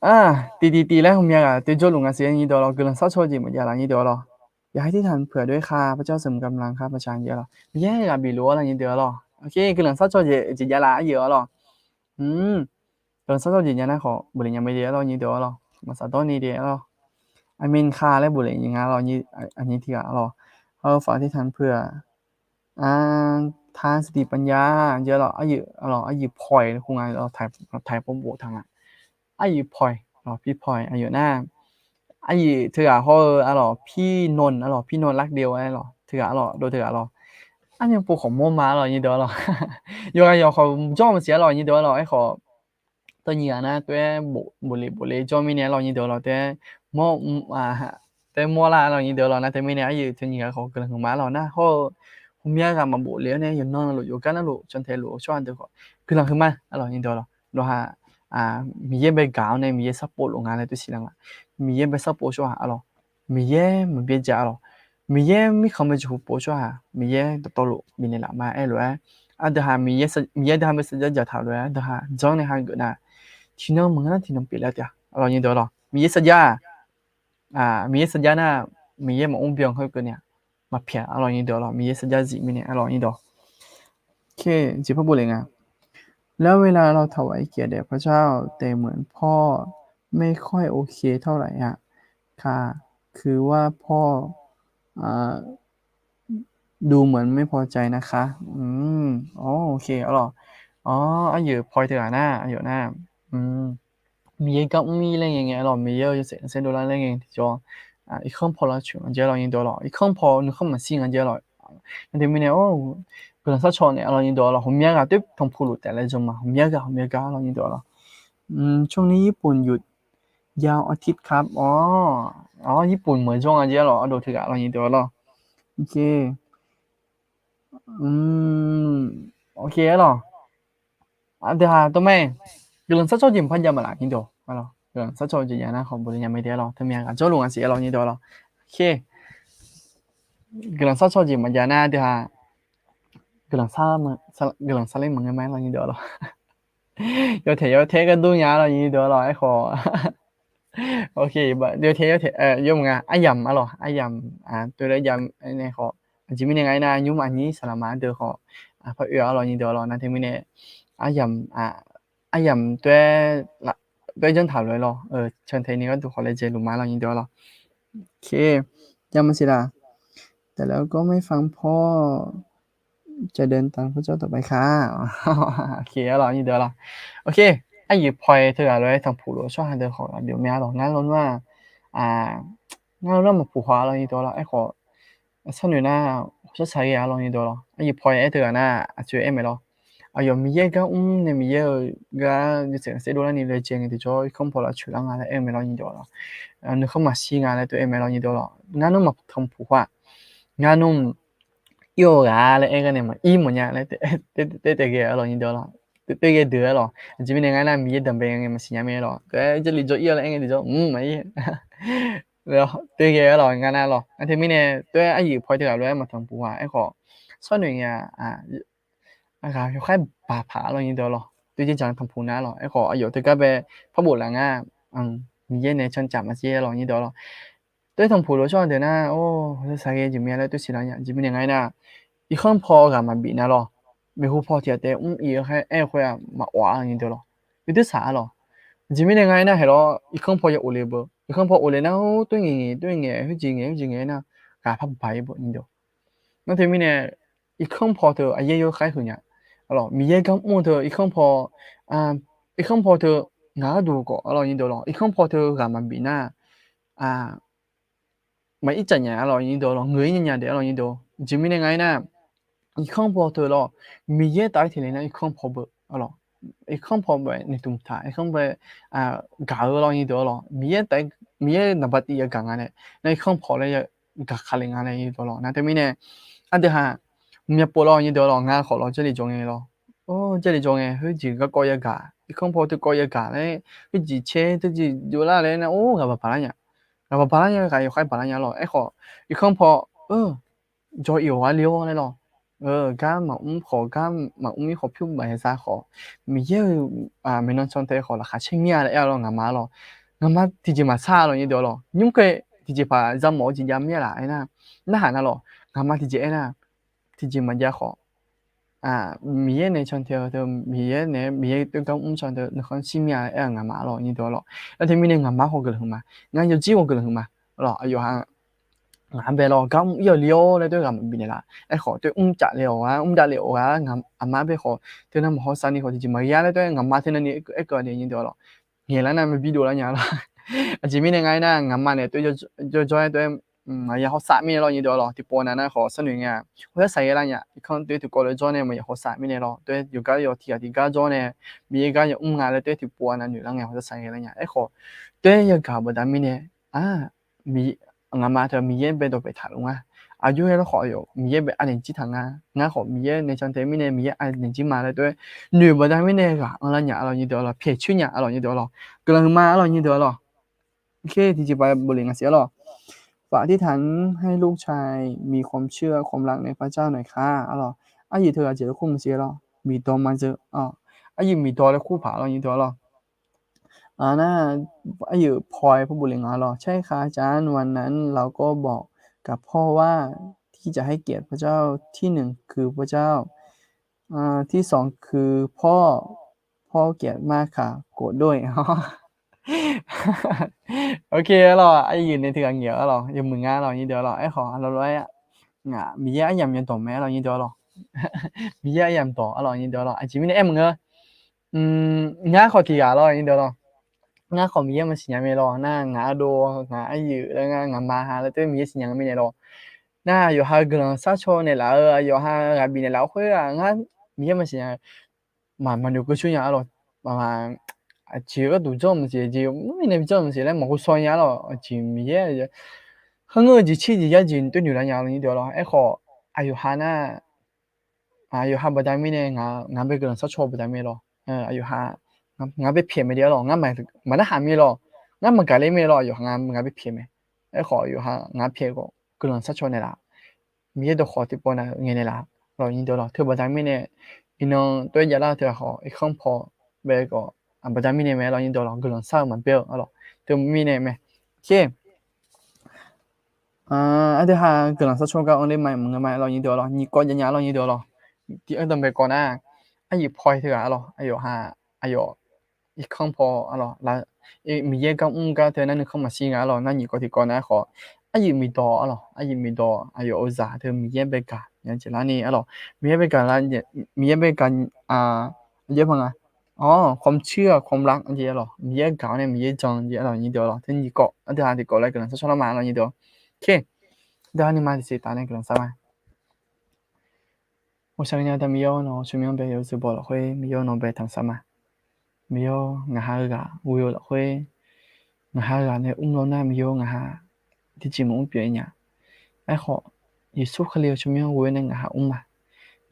Aq, tiqtiqtiq laer hmqmya ghaq toejawrluf nga siq nyir deuq-a lawr. Guiqlanq sarcaw jeq maqjav laf nyir deuq-a lawr. Yaqhar tirtanq peuq-aq doer khar พระเจ้าเสริมกำลังครับ พระอาจารย์ jeq-a lawr. Miqyaer ghaq bifluf-awr lawr nyir deuq-a lawr. Oke, guiqlanq sarcaw jeq jeq jav laf aryuif-a lawr. Guiqlanq sarcaw jeq jav nar khawf bofle nya mae de-a lawr nyir deuq-a lawr. Maqsaq dawr ni de-a lawr. Aqmeq khar laer bofle nya nga lawr. Aqnyir tiq ghaq-a lawr. Hawr faq tirtanq peuq-aq ทานสติปัญญา jeq-a lawr. Aryuif, aryuif pawq-iq kur nga lawr. Taiq pawr boftaq nga. Aryuif pawq-iq lawr, pi pawq-iq aqyawf nar. Aryuif teughaq hawr-eu-a lawr, pi nan-a lawr, pi nan lar de-a lawr, teughaq-a lawr, dov teughaq lawr. Arnymr pov khawf mawr ma-a lawr nyir deuq-a lawr. Yawqghaq yawq khawf jawr maqsiq-a lawr nyir deuq-a lawr. Aerkhawf, teu nyiq ghaq nar toer bofle bofle jawr mirnae-a lawr nyir deuq-a lawr, toer mawr, toer mawr lar-a lawr nyir deuq-a lawr. Nar teu mirnae aryuif teu nyiq ghaq khawf guiqlanq huiqma-a lawr. Nar hawr-eu, hawqmya ghaq maqbofle-awr nae yawqnan luf yawqgar nar luf cantae luf-eu tsawrhaq deuq khawf guiqlanq huiqma-a lawr nyir deuq-a lawr. Nawhaq Miqyaer bae gaq-awr nae Miqyaer sarpov luf nga laer toer siqlar nga. Miqyaer bae sarpov tsawrhaq-a lawr. Miqyaer maqbyaer ja-a lawr. Miqyaer mirkhanq bae jeqhu pov tsawrhaq Miqyaer dawqtawvluf bifnaeq laf ma aer lof-aer, aqdui haq Miqyaer dui ha bae sarjax dzaqtaq lof-aer aqdui haq janr nae hageuf nar, tiqnan maqngeur nar tiqnan pyeuflar taef-a lawr nyir deuq-a lawr. Miqyaer sarjax Miqyaer sarjax nar, Miqyaer maqmr byan khaer keuvni-a, maqpyaeq-a lawr nyir deuq-a lawr. Miqyaer sarjax zif mirnae-a lawr nyir deuq-a lawr. Oke, jeq par bofle nga. แล้วเวลาเราถวายเกียรติแด่พระเจ้า แต่เหมือนพ่อไม่ค่อยโอเคเท่าไหร่อะค่ะ คือว่าพ่อ ดูเหมือนไม่พอใจนะคะ Oke-a lawr. Aryuif pawq-iq teughaq nar, aqyawf nar, Miqyaer gar mr-ir laer ngae ngae-a lawr, Miqyaer-eu yawshaef saerdov lar laer ngae tiqjawr, irkanr paw lavcoeq nga jeq-a lawr nyir deuq-a lawr. Irkanr paw nuikhanr maqshir nga jeq-a lawr. Nar teumirnae guiqlanq sarcaw naeq-a lawr nyir deuq-a lawr. Hawqmya ghaq toer tanqpuq luf taef laer jan ma, hawqmya ghaq hawqmya ghaq-a lawr nyir deuq-a lawr. ช่วงนี้ญี่ปุ่นหยุดยาวอาทิตย์ครับ Awr, Yirpuf meuq jawr nga jeq-a lawr, ardov teughaq lawr nyir deuq-a lawr. Oke, oke-a lawr. Aqdui haq tawr mae, guiqlanq sarcaw jeq maqpar jav maqlaf nyir deuq-a lawr. Guiqlanq sarcaw jeq jav nar khawf bofle nya mae de-a lawr. Teumya ghaq jawrluf nga siq-a lawr nyir deuq-a lawr. Oke, guiqlanq sarcaw jeq maqjav nar aqdui haq guiqlanq sarler maqngeur ma-aer lawr nyir deuq-a lawr. Yawtaeq yawtae gharduq nya-a lawr nyir deuq-a lawr. Aerkhawf, oke, yawtaeq yawtaeq yawmuiq nga aryamq-a lawr, aryamq toer laer jav nae khawf, aqjeq mirnae nga aernar nymr aqnyir saqlaqma-a deuq khawf, par oe-a lawr nyir deuq-a lawr. Nar teumirnae aryamq, aryamq toer, toer janr taq lof-aer lawr, cantae ni gharduq khawf laejae luf ma lawr nyir deuq-a lawr. Oke, jav maqsiq laf. แต่แล้วก็ไม่ฟังพ่อ จะเดินตามพระเจ้าต่อไปค่ะ Oke-a lawr nyir deuq-a lawr. Oke, aryuif pawq-iq teughaq lof-aer tanqpuq luf tsawrhaq deuq khawf aqbyov mya lawr. Ngar lawnmr-aq, ngar lawnmr-aq maqpuq haw-a lawr nyir deuq-a lawr. Aerkhawf, sharnoeq nar, hawsar saqghae-a lawr nyir deuq-a lawr. Aryuif pawq-iq aer teughaq nar aqtsoeq aer mae lawr. Aqyawf Miqyaer gar mr nae Miqyaer-euq gar yawshaef saerdov larni laejae ngae tiqjawr irkanr paw lavcoeq lar nga laer aer-eu mae lawr nyir deuq-a lawr. Nuikhanr maqshir nga laer tov aer mae lawr nyir deuq-a lawr. Ngar nawr maqtanqpuq haw-aq. Ngar nawr ir-eu ghaq laer aer gar nae maqir mawfnya laer taef ghae-a lawr nyir deuq-a lawr. Taef ghae deuq-a lawr. Aqjeq mirnae nga aernar Miqyaer danqbae ngae maqsiq nya mae lawr. Taef-aer jarlif jawr ir-a laer aer ngae tiqjawr mq maqir. Taef ghae-a lawr ngar nar lawr. Nar teumirnae toer aryuif pawq-iq teughaq lof-aer maqtanqpuq haw-aq. Aerkhawf, sharnoeq nya ghaq yawkhaer baqpaq-a lawr nyir deuq-a lawr. Toer jaerjaq tanqpuq nar lawr. Aerkhawf aqyawf teugar bae par bof laf ngar, Miqyaer nae cancaf maqsiq-a lawr nyir deuq-a lawr. Toer tanqpuq luf tsawrhaq deuq nar, or, saqghae jeq mya laer tov siqlar nya. Aqjeq mirnae nga aernar, irkanr paw ghaq maqbif nar lawr. Maeqhu paw tiq ghaq taef mr ir-eu khaer aer-eu khoer-aq maqawf-a lawr nyir deuq-a lawr. Yawdui saq-a lawr. Aqjeq mirnae nga aernar haeq lawr irkanr paw ya of le beu. Irkanr paw of le nar, or, toer ngaeq ngaeq toer ngaeq khoerjeq ngaeq khoerjeq ngaeq aernar, ghaq par baq-ir beu nyir deuq. Nar teumirnae irkanr paw teu aqyaer yawkhaer huiq nya. Miqyaer gar mr-eu teu irkanr paw, irkanr paw teu ngaq gharduq khawf-a lawr nyir deuq-a lawr. Irkanr paw teu ghaq maqbif nar, maqir caf nya-a lawr nyir deuq-a lawr. Ngeuq-ir nya nya daef-a lawr nyir deuq. Aqjeq mirnae nga aernar, irkanr paw teu lawr, Miqyaer taf-aer teq le nar irkanr paw beu-a lawr. Irkanr paw bae noeqtmq taq, irkanr paw gaq-eu lawr nyir deuq-a lawr. Miqyaer taf-aer, Miqyaer naqba tiv yagaq nga nae, nar irkanr paw laer gaq ka le nga nae nyir deuq-a lawr. Nar teumirnae aqdui haq myav pov lawr nyir deuq-a lawr. Ngar khawf lawr jarlif jawr ngae lawr. Or, jarlif jawr ngae khoerjeq garkawv yagaq, irkanr paw teukawv yagaq laer, khoerjeq caer teujeq jov lar laer nar, or, ghaq baq baq lar nya. Ghaq baq baq lar nya, ghaq yawkhaer baq lar nya lawr. Aerkhawf, irkanr paw jawr ir-awq-a le-awr laer lawr. gar maqmr khawf, gar maqmr-ir khawf, pyur maqya za khawf, Miqyaer-euq maeqnan cantae khawf laqkhaq caer mir-a laer aer-a lawr, ngaqma lawr. Ngaqma tiqjeq maqsar-a lawr nyir deuq-a lawr. Nymr kae tiqjeq paq za mawf-eu jeq jav mir-a laf aernar, narhaq na lawr. Ngaqma tiqjeq aernar, tiqjeq maqjav khawf, Miqyaer nae cantae-eu teu, Miqyaer nae, Miqyaer toer gar mr cantae nuikhanr shir mir-a aer-a ngaqma lawr nyir deuq-a lawr. Aer teumirnae ngaqma khawf guiqlanq huiq ma. Ngar yawjir khawf guiqlanq huiq ma lawr. Aqyawf-aq ngaq-anr bae lawr, gar mr-ir-awq li-awr laer toer ghaq maqbif naeqlaf. Aerkhawf toer mr caf le-awq-a, mr dav le-awq-a, aqma bae khawf teunav maqhaw sav ni khawf tiqjeq maqghae-a laer toer ngaqma teunav ni aerkeuv-a ni nyir deuq-a lawr. Ngaeqlar nar maqbi dov lar nya lawr. Aqjeq mirnae nga aernar, ngaqma nae toer jawrjawr-aer toer maqya haw sav mirnae lawr nyir deuq-a lawr. Tiqpov nav nar khawf sharnoeq ngae-a, haw yar saq ghae lar nya. Irkanr toer tiqkawv lof jawr nae maqya haw sav mirnae lawr. Toer yawqgar yawq tiq ghaq tiq gar jawr nae, Miqyaer gar ya mr nga laer toer tiqpov nav noeq lar ngae haw yar saq ghae lar nya. Aerkhawf toer yagaq-euq baqda mirnae, a, ngaqma teu Miqyaer bae dawqpaeq taq luf nga. Aqjox-aer lawr khawf yawf Miqyaer bae anaeq jir taq nga. Ngar khawf Miqyaer nae cantae mirnae Miqyaer anaeq jir ma laer toer noeq baqda mirnae ghaq anrlar nya-a lawr nyir deuq-a lawr. Pyaeq coer nya-a lawr nyir deuq-a lawr. Guiqlanq huiq ma-a lawr nyir deuq-a lawr. Oke, tiqjeq paq bof lef ngaq siq-a lawr. ฝากอธิษฐานให้ลูกชายมีความเชื่อความรักในพระเจ้าหน่อยค่ะ a lawr. Aryuif teughaq jeq laer kur maqsiq-a lawr. Miqdawq maqzeu, aryuif miqdawq laer kur paq-a lawr nyir deuq-a lawr. Nar, aryuif paw-aer par bof lef ngaq-a lawr. ใช่ค่ะอาจารย์ วันนั้นเราก็บอกกับพ่อว่าที่จะให้เกียรติพระเจ้า ที่หนึ่งคือพระเจ้า ที่สองคือพ่อ พ่อเกลียดมากค่ะ โกรธด้วย Oke lawr, aryuif nae teughaq ngaeq-a lawr, yawmuiq nga lawr nyir deuq-a lawr. Aerkhawf aqlawr lof-aer ngaq Miqyaer aryamq yawdawq mae-a lawr nyir deuq-a lawr. Miqyaer aryamq dawq-a lawr nyir deuq-a lawr. Aqjeq mirnae aer maqngeur. Ngar khawf tiq ghaq lawr nyir deuq-a lawr. Ngar khawf Miqyaer maqsiq nya mae lawr. Nar ngaq ardov, ngaq aryuif laer ngar ngaqma ha laer toer Miqyaer siqnya nga mirnae lawr. Nar aqyawf ha guiqlanq sharcaw naeqlaf-eu, aqyawf ha ghaq bifnaeq laf-eu khoer-aq ngar Miqyaer maqsiq nya. Maq, maqnoeq keuv coer nya-a lawr. Aqjeq gharduq janr maqsiq, jeq mr-ir nae bi janr maqsiq laer maqghovshaw nya-a lawr. Aqjeq Miqyaer kharngeur-eu jeq tser jeq yar jeq toer noeq lar nya lawr nyir deuq-a lawr. Aerkhawf aqyawf ha nar, aqyawf ha baqda mirnae ngaq bae guiqlanq sharcaw baqda mirnae lawr. Aqyawf ha ngaq bae pyaeq mae de-a lawr. Ngar maqnarhaq mirnae lawr. Ngar maqgaq ler mirnae lawr. Aqyawf ha ngaq bae pyaeq mae. Aerkhawf aqyawf ha ngaq pyaeq khawf guiqlanq sharcaw naeqlaf. Miqyaer dawqkhawq tiqpov nav-eu ngaeq naeqlaf lawr nyir deuq-a lawr. Teu baqda mirnae iqnan toer javlar-eu teughaq khawf irkanr paw bae khawf baqda mirnae mae lawr nyir deuq-a lawr. Guiqlanq shar-eu maqbaer-eu-a lawr. Teu mirnae mae. Oke. Aqdui ha guiqlanq sharcaw gar anr ler ma maqngeur ma lawr nyir deuq-a lawr. Nyiq kawv jav nya lawr nyir deuq-a lawr. Tiq anr danqbae kawv nar, aryuif paw-aer teughaq-a lawr. Aqyawf ha, aqyawf irkanr paw-a lawr. Miqyaer gar mr gar teu nar nuikhanr maqshir nga-a lawr. Nar nyiq kawv tiq kawv nar khawf, aryuif miqdawq-a lawr. Aryuif miqdawq aqyawf-euq zaq teu Miqyaer bae gaq nya jeq larni-a lawr. Miqyaer bae gaq lar, Miqyaer bae gaq, aqjeq pa nga. ความเชื่อ ความรัก jeq-a lawr. Miqyaer gaq-awr nae Miqyaer jan jeq-a lawr nyir deuq-a lawr. Teu nyiq kawv aqdui ha tiq kawv laer guiqlanq sharcaw lar ma lawr nyir deuq-a. Oke. Aqdui ha nuima tiqsiq taf nae guiqlanq shar ma. Ghawqshaq nya da Miqyaer-awr, nawq-eu tsawrmyanr bae yawzeu baw lafkhoer Miqyaer-awr nawq bae tanqsar ma. Miqyaer-awr ngaq ha-eu ghaq ghoe-eu lafkhoer, ngaq ha-eu ghaq nae mr lawr nar Miqyaer-awr ngaq ha tiqjeq maqmr pyeuf-ir nya. Aerkhawf Yeqsur Kali-eu tsawrmyanr ghoe-awr nae ngaq ha mr ma.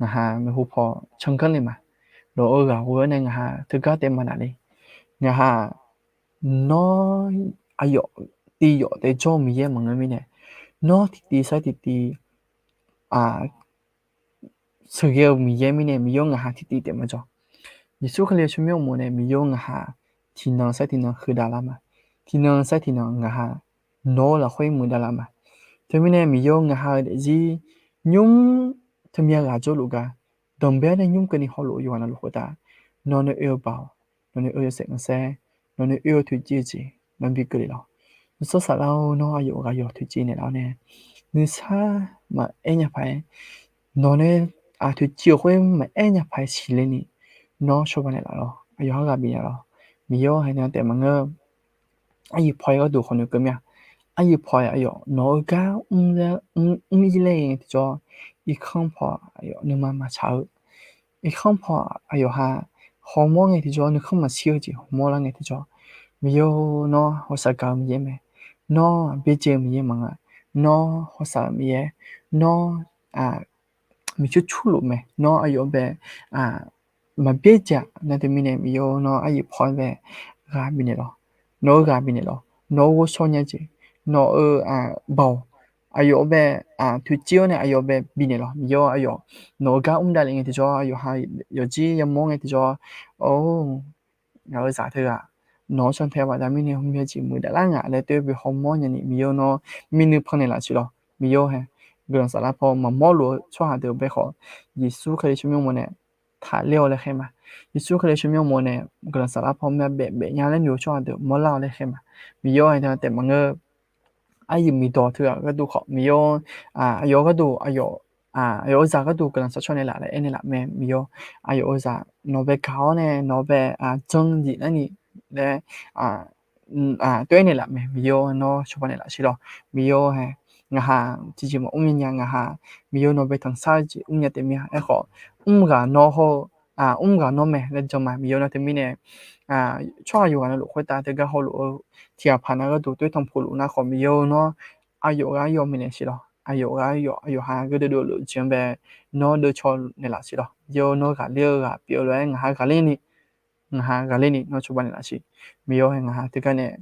Ngaq ha maeqhu paw canganr le ma. Nawq-eu ghaq ghoe-awr nae ngaq ha teugar taef maqnaq le. Ngaq ha nawr aqyawf tiq yawf taef jawr-eu Miqyaer maqngeur mirnae, nawr tiqtiv sar tiqtiv sheuqghae-eu Miqyaer mirnae Miqyaer-awr ngaq ha tiqtiv taef maqjawr. Yeqsur Kali-eu tsawrmyanr uqmov nae Miqyaer-awr ngaq ha tiqnan sar tiqnan huiqdav lar ma. Tiqnan sar tiqnan ngaq ha nawq-eu lafkhoer muiqdav lar ma. Teumirnae Miqyaer-awr ngaq ha-eu daefzir nymr teumya ghaq jawrluf gar, danqbae-awr nae nymr keuvni hawluf-eu yawqghaq navluf khoertav, nawq nae oe-eu baoq, nawq nae oe-eu yawshaef khanqsaer, nawq nae oe-eu toeqciv-eu jeq nawr bi keuvle lawq. Nuisar Saflar-or, nawr aqyawf ghaq yawq toeqciv naeqlaf-awr nae, nuisar maqaer nya paq-aer, nawq nae aq toeqciv-euq khoer maqaer nya paq-aer siqle ni, nawr cawba naeqlaf lawq. Aqyawf-anr ghaq bifnaeq lawq. Miqyaer-awr haiq nya taef maqngeur. Aryuif paw-aer gharduq khawf noeqkeuv mir-a. Aryuif paw-aer aqyawf nawq-eu gar mr-ir laer ngae tiqjawr, irkanr paw aqyawf nuima maqtsaq-eu, irkanr paw aqyawf ha hawmawr ngae tiqjawr, nuikhanr maqshir-eu jeq hawmawr lar ngae tiqjawr, Miqyaer-or, nawr hawsav gaq-eu Miqyaer mae. Nawr byaerdzae-eu Miqyaer maqnga. Nawr hawsav-euq Miqyaer, nawr miqcur curluf mae. Nawr aqyawf bae maqbyaerdzae-a. Nar teumirnae Miqyaer-or, nawr aryuif paw-aer bae ghaq bifnaeq lawq. Nawq-eu ghaq bifnaeq lawq. Nawq-eu ghovshaw nya jeq, nawq-eu baoq aqyawf-eu bae toeqciv-awr nae aqyawf bae bifnaeq lawq. Miqyaer-awr, aqyawf nawq-eu gar mr davlef ngae tiqjawr, yawqha yawqjir yamawr ngae tiqjawr, or, ngaq-euq zaq teughaq nawq-anr cantae baqda mirnae hmqmya jeq muiqdavlar ngaq laer toer bi hawmawr nyani, Miqyaer nawr mir nuipannaeq laf siq lawq. Miqyaer-awr hae, guiqlanq saflar paw maqmawr luf-eu tsawrhaq deuq-euq bae khawf, Yeqsur Kali tsawrmyanr uqmov nae taqler-awr laer khaer ma. Yeqsur Kali tsawrmyanr uqmov nae guiqlanq saflar paw myav baef baef nya laer noeq-eu tsawrhaq deuq mawrlar-awr laer khaer ma. Miqyaer-awr hae taef maqngeur, aryiq muiqdawq teughaq gharduq khawf, Miqyaer-awr, aqyawf gharduq aqyawf, aqyawf-eu zaq gharduq guiqlanq saflar caw naeq laf laer aernaeq laf mae. Miqyaer-awr, aqyawf-eu zaq nawq bae gaq-awr nae nawq bae janr diq lar ni laer toer aernaeq laf mae. Miqyaer-awr, nawr cawba naeq laf siq lawq. Miqyaer-awr hae, ngaqha tiqjeq maqmr nya nya, ngaqha Miqyaer nawq bae tanqsar-eu jeq mrnya taef mir-a. Aerkhawf, mr ghaq nawr hawr-eu, mr ghaq nawr mae laer jan ma. Miqyaer nawr teumirnae tsawrhaq yawqghaq navluf khoertav teugar hawluf-eu tiqghaq paq nav gharduq toer tanqpuq luf nar khawf, Miqyaer nawr aqyawf ghaq yawf maeqnaeq siq lawq. Aqyawf ghaq yawf, aqyawf ha gardeuv dovluf-eu jeq-anr bae nawr deuv caw naeq laf siq lawq. Miqyaer nawr ghaqler-eu ghaq pyeuf-eu lof-aer ngaqha ghaqler ni, ngaqha ghaqler ni nawr cawba naeq laf siq. Miqyaer hae ngaqha teugar nae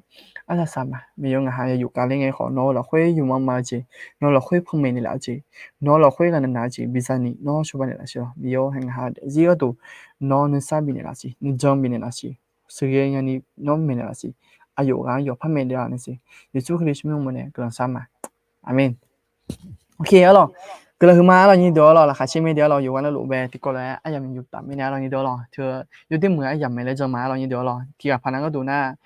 arsaq saq ma. Miqyaer ngaqha yayuf kavler ngae khawf, nawq-eu lafkhoer yawma ma-eu jeq, nawq-eu lafkhoer panmaeq naeq laf-eu jeq, nawq-eu lafkhoer ghaqnav nav-eu jeq biza ni nawr cawba naeq laf siq lawq. Miqyaer hae ngaqha daefzir gharduq nawr nuisar bifnaeq laf siq, nuijan bifnaeq laf siq, sheuqghae nyani nawr maeqnaeq laf siq. Aqyawf ghaq yawf par maeq daev laf naeq siq. Yeqsur Kali tsawrmyanr uqmov nae guiqlanq saflar ma. Aqmeq. Arlawq, guiqlanq huiqma arlawq nyir deuq arlawq, laqkhaq caer mae deuq arlawq, yawqghaq navluf bae tiqkawv lof-aer aryamq yuf taf mirnae arlawq nyir deuq arlawq, teu yawdoer muiq-eu aryamq mae laer jan ma arlawq nyir deuq arlawq, tiqghaq paq nav gharduq nar,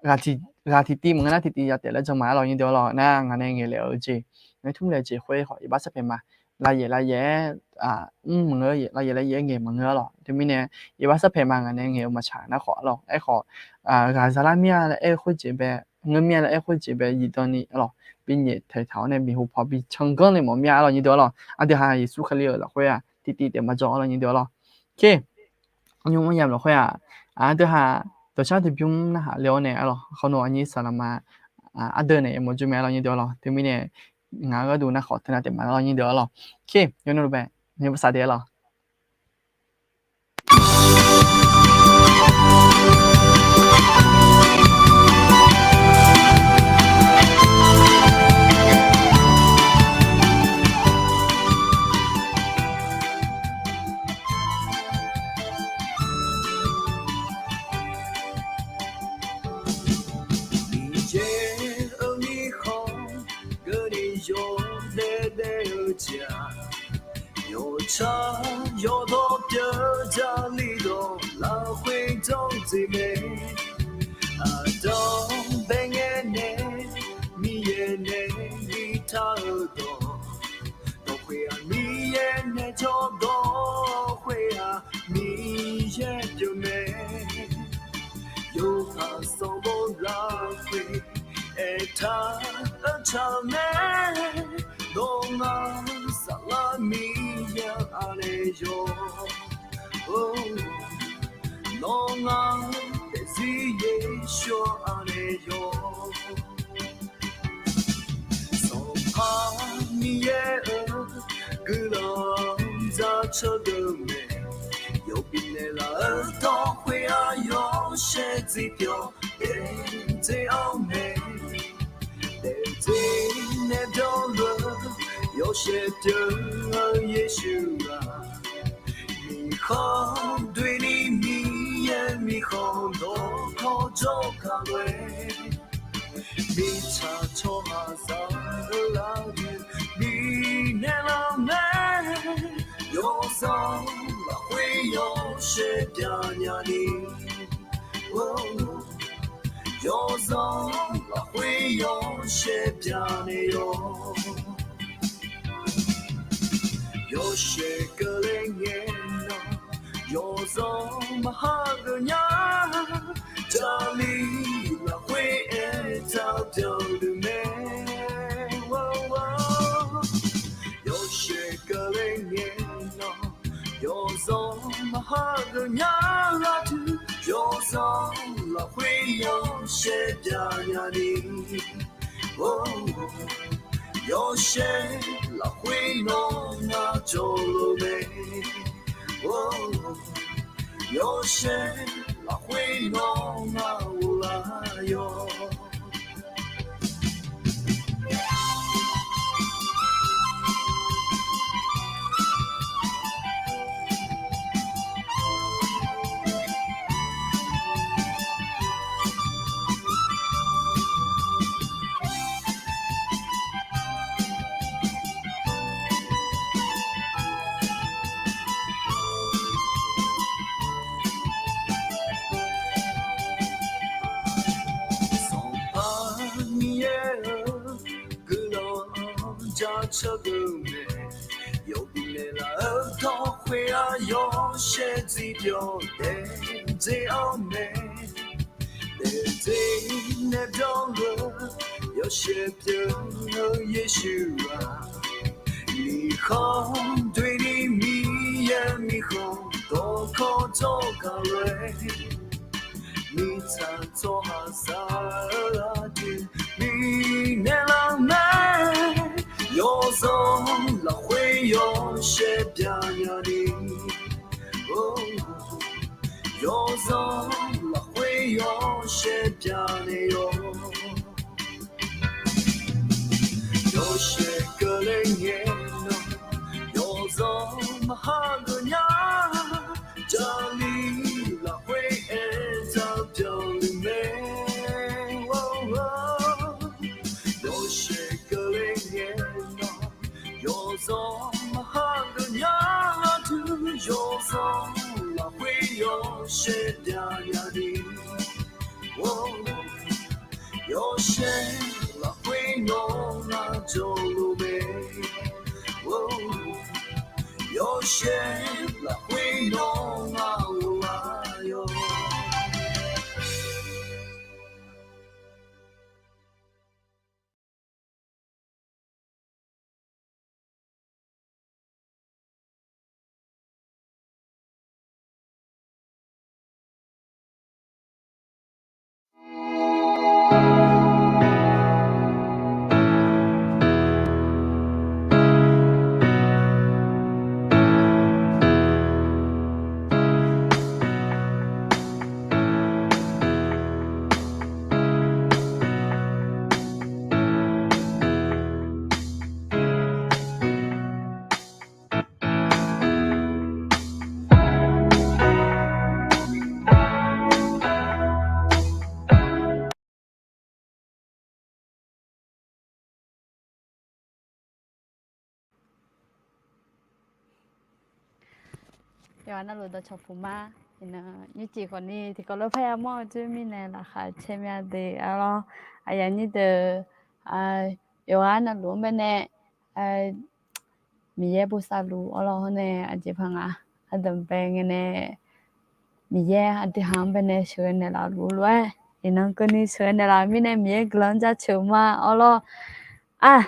ghaq tiqtiv maqngeur nar tiqtiv ya taef laer jan ma arlawq nyir deuq arlawq, nar ngaq nae ngaeqlaef-eu jeq, ngaeq tmr laeq jeq khoer khawf iqbax sarpaeq ma. Lavyaef lavyaef-aer, mr maqngeur, lavyaef lavyaef-aer ngaeq maqngeur arlawq. Teumirnae iqbax sarpaeq ma, ngaq nae ngaeq-eu maqtsaq nar khawf arlawq. Aerkhawf, ghaq zalar mir-a laer aer-eu khoerjeq bae, ngeur mir-a laer aer-eu khoerjeq bae zifdan ni arlawq, bi nyaef taeq taq-awr nae bihuq paw bi canganr nae mawf mir-a arlawq nyir deuq arlawq. Aqdui ha Yeqsur Kali-euq lafkhoer-aq tiqtiv taef maqjawr arlawq nyir deuq arlawq. Ker, nymr aryamq lafkhoer-aq, aqdui ha dawqshar tiqbymr narhaq le-awr nae arlawq, khawf nawq aqnyir saqlaqma ardeuv nae yamawr jawr mae arlawq nyir deuq arlawq. Teumirnae ngaq-eu gharduq nar khawf teunav taef maqlar arlawq nyir deuq arlawq. Ker, yawnar bae, nymr saq dae arlawq. Miqyaer-euq mirkhanq keuvni yawdaef daef-eu jeq-aq, yawtsaq yawdawr pyeuf jarlif dawq lafkhoer janr dzoeq mae. Aqda bae ngae nae Miqyaer nae biftaq-eu dawq, dawq khoer-aq Miqyaer nae jawr, dawq khoer-aq Miqyaer pyeuf mae. Yawqghaq sanqbof lafkhoer aertaq-eu tsaq mae. Nawr ngaq saflar Miqyaer-anr aqnae yawr, nawr ngaq daefzir Yeqsur-anr aqnae yawr. Sanqpaq Miqyaer-euq guiqlanq zaq cawdeuq mae. Yawbif naeqlaf-eu dawq khoer-aq yawshaef dzirpyawq daefdzer-awr mae. Daefdzer nae byawr-eu yawshaef pyeuf-eu Yeqsur-aq, mirkhanq doeni Miqyaer mirkhanq dawqtawvluf jawrgar lof-aer, mirtsaq tsawrhaqzaq-eu lavdui bifnaeq laf mae. Yawzanr lafkhoer yawshaef byaqnyani, yawzanr lafkhoer yawshaef byaqnaeq yawr. Yawshaef keuvle ngae nan, yawzanr maqha geuf nya. Jarlif lafkhoer aertaq byaqdui mae. Yawshaef keuvle ngae nan, yawzanr maqha geuf nya. Aqdui yawzanr lafkhoer yawshaef byaqnyani, yawshaef lafkhoer nawr ngaq jawrluf mae. Yawshaef lafkhoer nawr ngaq ghoflar yawr. Aqcawq deuq mae, yawqbif naeqlaf-eu dawr khoer-aq, yawshaef dzir pyawq daef dzer-awr mae. Daef dzer nae byawr-eu, yawshaef pyeuf-eu Yeqsur-aq, mirkhanq doeni Miqyaer mirkhanq dawqkawq dzawrgaq lof-aer, mirtsaq tsawrhaq sar-eu aqdui bifnaeq laf mae. Yawzanr lafkhoer yawshaef byaqya ni, yawzanr lafkhoer yawshaef byaqnaeq yawq. Yawshaef keuvle ngae nan, yawzanr maqha geuf nya. Jarlif lafkhoer aer dzaq byaqluf mae. Yawshaef keuvle ngae nan, yawzanr maqha geuf nya. Aqdui yawzanr lafkhoer yawshaef byaqya ni, yawshaef lafkhoer nawr ngar jawrluf mae. Yawshaef lafkhoer nawr ngar ghoflar yawq. Yawqha navluf dawqcawq puq ma. Iqnan nymrcif khawfni tiqkawv lof-aer parya mawr-eu dzoer mirnae laqkhaq caer mya de arlawr. Aqyuif aqnyir deuq, yawqha navluf-anr baenae Miqyaer bosav luf arlawr hawr nae aqjeq paq ngaq ardanqbae ngae nae Miqyaer aqdui ha-anr baenae sheuqghae naeqlaf luf-eu lof-aer, iqnan keuvni sheuqghae naeqlaf mirnae Miqyaer guiqlanq-anr jaceuq ma arlawr. Aq,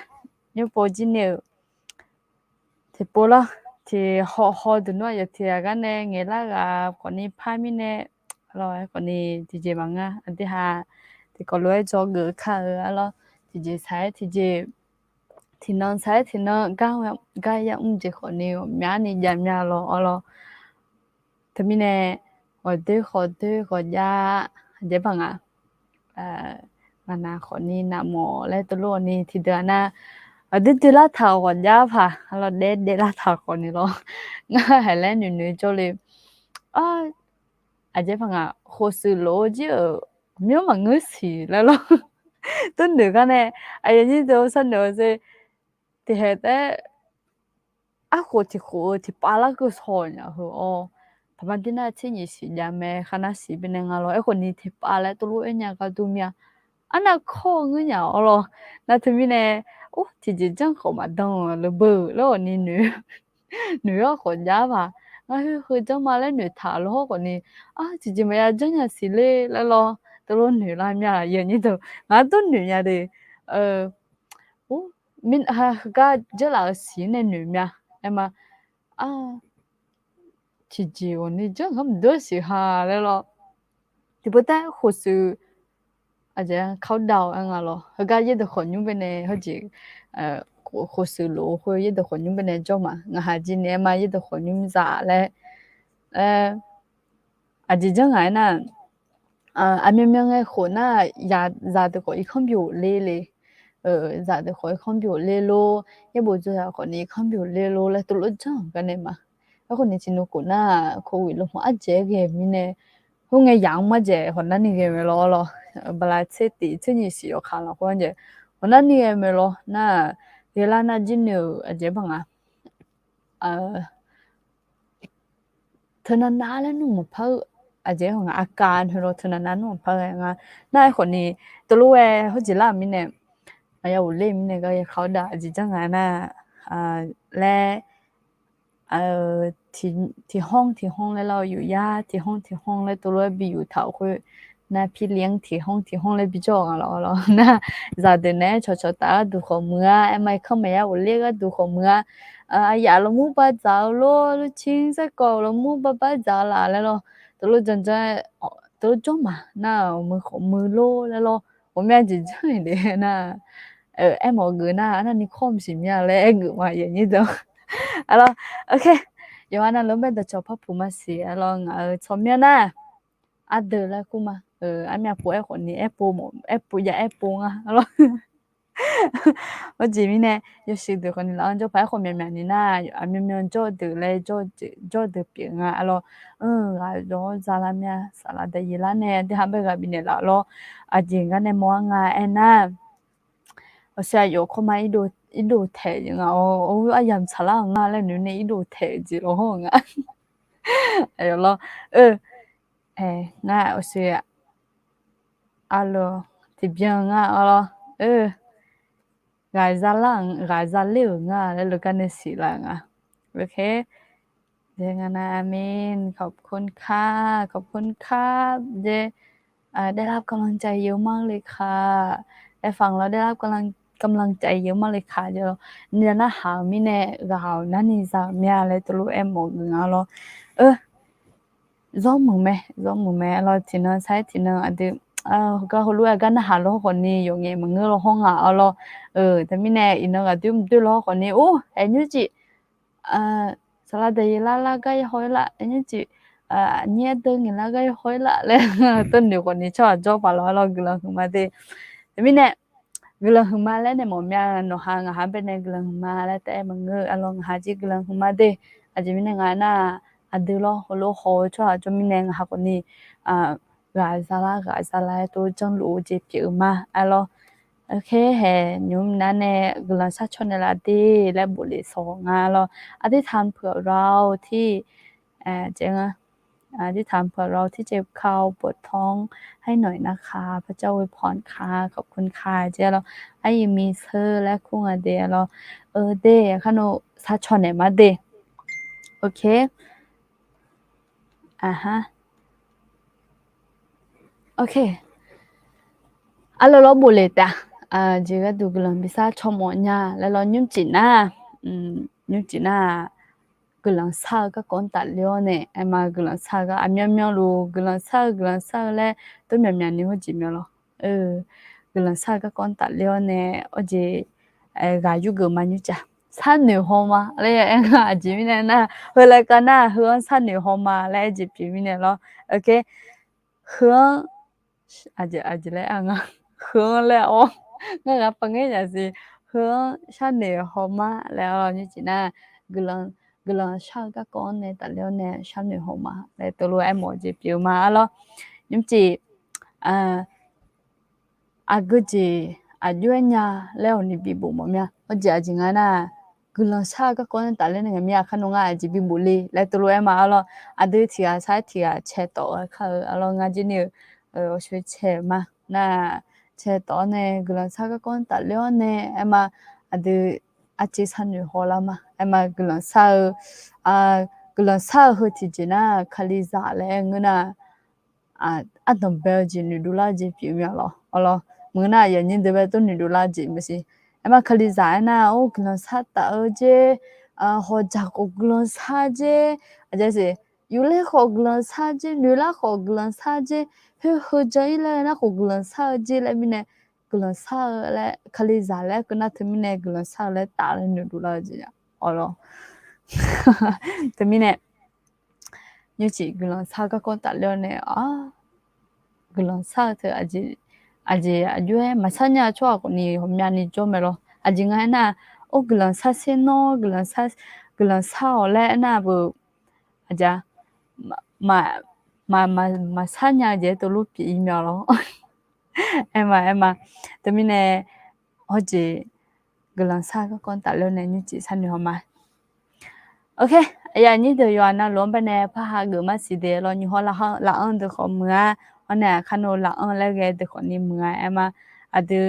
nymrpov jir ni-euq tiqpov lawr, tiqhaw haw duq nmr aqyawf tiq ghaq gar nae ngaeqlar ghaq khawfni par mirnae, arlawr, aerkhawfni tiqjeq maqngeur, aqdui ha tiqkawv lof-aer dzawgeuf kar-eu arlawr, tiqjeq saq-aer tiqjeq, tiqnan saq-aer tiqnan gar, gar yamr jeq khawfni ghawqmyani jav mya lawr arlawr. Teumirnae ghawqdoer khawqdoer ghawqjav, aqjeq paq ngaq, ngaq naq khawfni navmawf laer teulof-awq ni tiqdeuq-aq nar, aqdui dui lar taq ghawqjav paq arlawr, daef daef lar taq khawfni lawr. Ngar haiq laer noeqnoeq jawrle. Aqjeq paq ngaq, khof shuif lof-eu jir-euq myanr maqngeur siq laer lawr. Tov noeq gar nae, aqyuif aqnyir deuq sharnoeq-eu sher, tiqhaeq taef-aer arkhof tiqkhof-eu tiqpav larkeuv shaw nya heu-awr, taqma dir nar tser nyiq siq jav mae, kharnar siq baenae nga lawr. Aerkhawfni tiqpav laer teulof-aer nya gar dur mir-a. Arnav kawr-eu ngeur nya arlawr. Nar teumirnae, or, tiqjeq janr khawf maqdan-euq leurbeu laer awq ni noeq, noeq-awr khawf jav paq. Ngar heu heu janr ma laer noeqtaq lawr hawr khawfni, ar, tiqjeq maqya janr nya siq ler laer lawr, teulof noeq lar mya aqyuif aqnyir deuq. Ngaq dur noeq nya de. Or, heugar dzeurlaf-eu siq nae noeq mya. Aer ma, ar, tiqjeq awq ni janr gar maqdur-aer siq ha laer lawr. Tiqpov taef khof shuif, aqjeq countdown aer nga lawr. Heugar yaerdeuq khawf nymr baenae hawjeq, khof shuif lof-eu khoer yaerdeuq khawf nymr baenae jawr ma. Ngaq haq jir nae aer ma yaerdeuq khawf nymr zaq laer. Aqjeq janr ngaq aernar, aqmyanmyan ngae khof nar, zaqdeuq khawf irkanr byov ler le. Zaqdeuq khawf irkanr byov ler lor, yaerbof dzawzaq khawfni irkanr byov ler lor laer teulof janr-euq gar nae ma. Aerkhawfni tiqnan khof nar, covid lof hmq ardzaeq-aer ghae mirnae, khoerngae yamq-anr mardzaeq hawq narni ghae mae lawr lawr. Bala tser tif tser nyiq siq yawkaq lafkhoer ardzaeq hawq narni ghae mae lawr nar, ghaelar nar jir noeq-euq aqjeq paq ngaq, teunav nav laer nmr maqpar-eu, aqjeq hawq ngaq aqkav noeq lawr teunav nav nmr maqpar-eu nga. Nar aerkhawfni teulof-aer hawjeq lar-euq mirnae, maqya ghofler mirnae gar ya kha-awr dav aqjeq janr nga nar laer, tiq hanr tiq hanr laer lar yuf yar tiq hanr tiq hanr laer teulof-aer bi yuf taq-euq khoer, nar pirlyanr tiq hanr tiq hanr laer bijawr nga lawr lawr nar, zaqdeuq naeq-aer cawqcawq taf gharduq khawf muiq-a, aer ma kanr maqya ghofler gharduq khawf muiq-a, aqyaf lawqmur badzaq-eu lor, lurcir saerkawv lawqmur barbar dzaq-eu laf laer lawr, teulof janjan, teulof jawr maq nar-euq muiq khawf muiq lor laer lawr, ghawqmya jeq janr-iq de nar, aermawf geuf nar arnavni kawr maqsiq mya laer aer geuf ma yanyir deuq. Arlawr, ok, yawqha navluf-anr bae dawqcawq par puq maqsiq arlawr ngaq-euq tsawrmyanr nar, ardeuv laer kur ma, armyav pov-aer khawfni aerpov mawf aerpov jav aerpov nga arlawr. Heujeq mirnae yawshuif deuq khawfni laf-anr jawr paq-aer khawf myaqmyaq ni nar, aqmyanmyan jawr deuq laer jawr deuq pyeuf nga arlawr. Ghaq jawr-awr zalar mya saflar dayelar nae aqdui ha bae ghaq bifnaeq laf lawr, aqjeq gar nae mawr-ar nga aernar, aqsur aqyawf kawrma irdov taeq nga-awr, aryamq saflar-euq nga laer noeq nae irdov taeq-eu jeq lawr hawr-eu nga. Aqyawf lawr, eu, ngar aqsur arlawr tiqbyan nga arlawr, eu, ghaq zalar-euq ghaq zaler-euq nga laer leugar nae siqlar-euq nga. Ok, ขอบคุณค่ะ ขอบคุณค่ะ ได้รับกำลังใจเยอะมากเลยค่ะ ได้ฟังแล้วได้รับกำลัง กำลังใจเยอะมากเลยค่ะ jeq lawr, ni narhaq-euq mirnae ghaq-awq narni za-euq mya laer teulof aermawf geuf nga lawr. Eu, zawr muiq mae, zawr muiq mae arlawr, tiqnan sar-aer tiqnan aqdui, gar heulof-aer gar narhaq lawr khawfni yawqngaef maqngeur lawr hawr nga arlawr. Eu, teumirnae iqnan ghaq doer mqdoer lawr khawfni or, aer nymrcif saflar dayelar lar gar ya haw-ir laf, aer nymrcif aqnyir ardeuv ngaeqlar gar ya haw-ir laf laer teunoeq khawfni tsawrhaq jawr paq lawr arlawr guiqlanq huiqma de. Teumirnae guiqlanq huiqma laer nae mawf mya, nawqha ngaqha bae nae guiqlanq huiqma laer taef-aer maqngeur arlawr, ngaqha jir guiqlanq huiqma de. Aqjeq mirnae nga nar, aqdui lawr heulof haw-eu tsawrhaq jawr mirnae ngaqha khawfni ghaq zalar ghaq zalar-aer tov janrluf-eu jeq pyeuf-eu ma arlawr. Ok, hae nymr nar nae guiqlanq sharcaw naeqlaf de laer bof lef sawq nga lawr, อธิษฐานเผื่อเราที่ อธิษฐานเผื่อเราที่เจ็บเข่าปวดท้องให้หน่อยนะคะ พระเจ้าอวยพรค่ะ ขอบคุณค่ะ jeq lawr, aryiq mi seur laer kur nga de lawr. Eu de, kar nawr sharcaw naeq ma de. Ok, aha, ok, arlawr lawr bof lef taef-a. Jeq gharduq guiqlanq bi sharcaw mawf nya laer lawr, nymrcif nar, nymrcif nar-aq, guiqlanq shar-eu garkawv-anr tafler-awr nae aer ma, guiqlanq shar-eu gar aqmyanmyanluf guiqlanq shar-eu guiqlanq shar-eu laer tov myaqmyaq ni hawr jeq mya lawr. Guiqlanq shar-eu garkawv-anr tafler-awr nae, awr jeq ghaq yurgeuf ma nymrcif-aq, sharnoeq haw ma laer aer nga. Aqjeq mirnae nar, heu laer kav nar, heu-anr sharnoeq haw ma laer aer jeq pyeuf mirnae lawr. Ok, heu-anr, aqjeq laer aer nga, heu-anr laer-awr, ngar ghaq paq ngaer nya siq, heu-anr sharnoeq haw ma laer-awr nymrcif nar, guiqlanq shar-eu garkawv-anr nae tafler-awr nae sharnoeq haw ma laer teulof aermawf-eu jeq pyeuf-eu ma arlawr. Nymrcif aqgeujeq aqjox-aer nya laer awqni bibof mawf mya. Awr jeq aqjeq nga nar, guiqlanq shar-eu garkawv-anr nae tafler nae ngaq mir-a kar nawr ngar aqjeq bibof le laer teulof aer ma arlawr. Aqdui tiq ghaq sar-aer tiq ghaq cae tawf-eu kar-eu arlawr, ngar jir ni-eu awqshoe cae-euq ma nar, cae tawf-awr nae guiqlanq shar-eu garkawv-anr tafler-awr nae aer ma, aqdui arciv sharnoeq haw lar ma aer ma, guiqlanq shar-eu, guiqlanq shar-eu heu tiqjeq nar kalizaq laer aer ngeur nar, ardanq bae-eu jeq noeqdov lar-eu jeq pyeuf mya lawr. Awr lawr, maqngeur nar aqyuif aqnyir deuq bae tov noeqdov lar-eu jeq maqsiq. Aer ma kalizaq aer nar, or guiqlanq shar taf-eu jer, hawqdzaq khawf guiqlanq shar jer, aqjeq siq, yufler khawf guiqlanq shar jer, noeqlar khawf guiqlanq shar jer, heu heu jan-ir laer nar khawf guiqlanq shar-eu jer laer mirnae, guiqlanq shar-eu laer kalizaq laer keuv nar teumirnae guiqlanq shar-eu laer taf laer noeqdov lar-eu jeq nya. Awr lawr, teumirnae nymrcif guiqlanq shar-eu garkawv tafler-awr nae, guiqlanq shar-eu teu aqjeq aqjox-aer maqshar nya-eu tsawrhaq khawfni ghawqmyani jawr mae lawr. Aqjeq nga aernar, or guiqlanq shar sher nawr, guiqlanq shar-awq laer aernar beu, aqjeq, maqshar nya-eu jeq-aer teulof pyeuf-ir mya lawr. Aer ma aer ma, teumirnae hawr jeq guiqlanq shar-eu garkawv tafler-awr nae nymrcif sharnoeq haw ma. Ok, aqyuif aqnyir deuq yawqha navluf-anr bae nae parhageuf ma siq de lawr, nymq hawr lafkhanr lafkhanr deuq khawf muiq-a, hawr nae aqkar nawr lafkhanr laer ghae deuq khawfni muiq-a aer ma, aqdui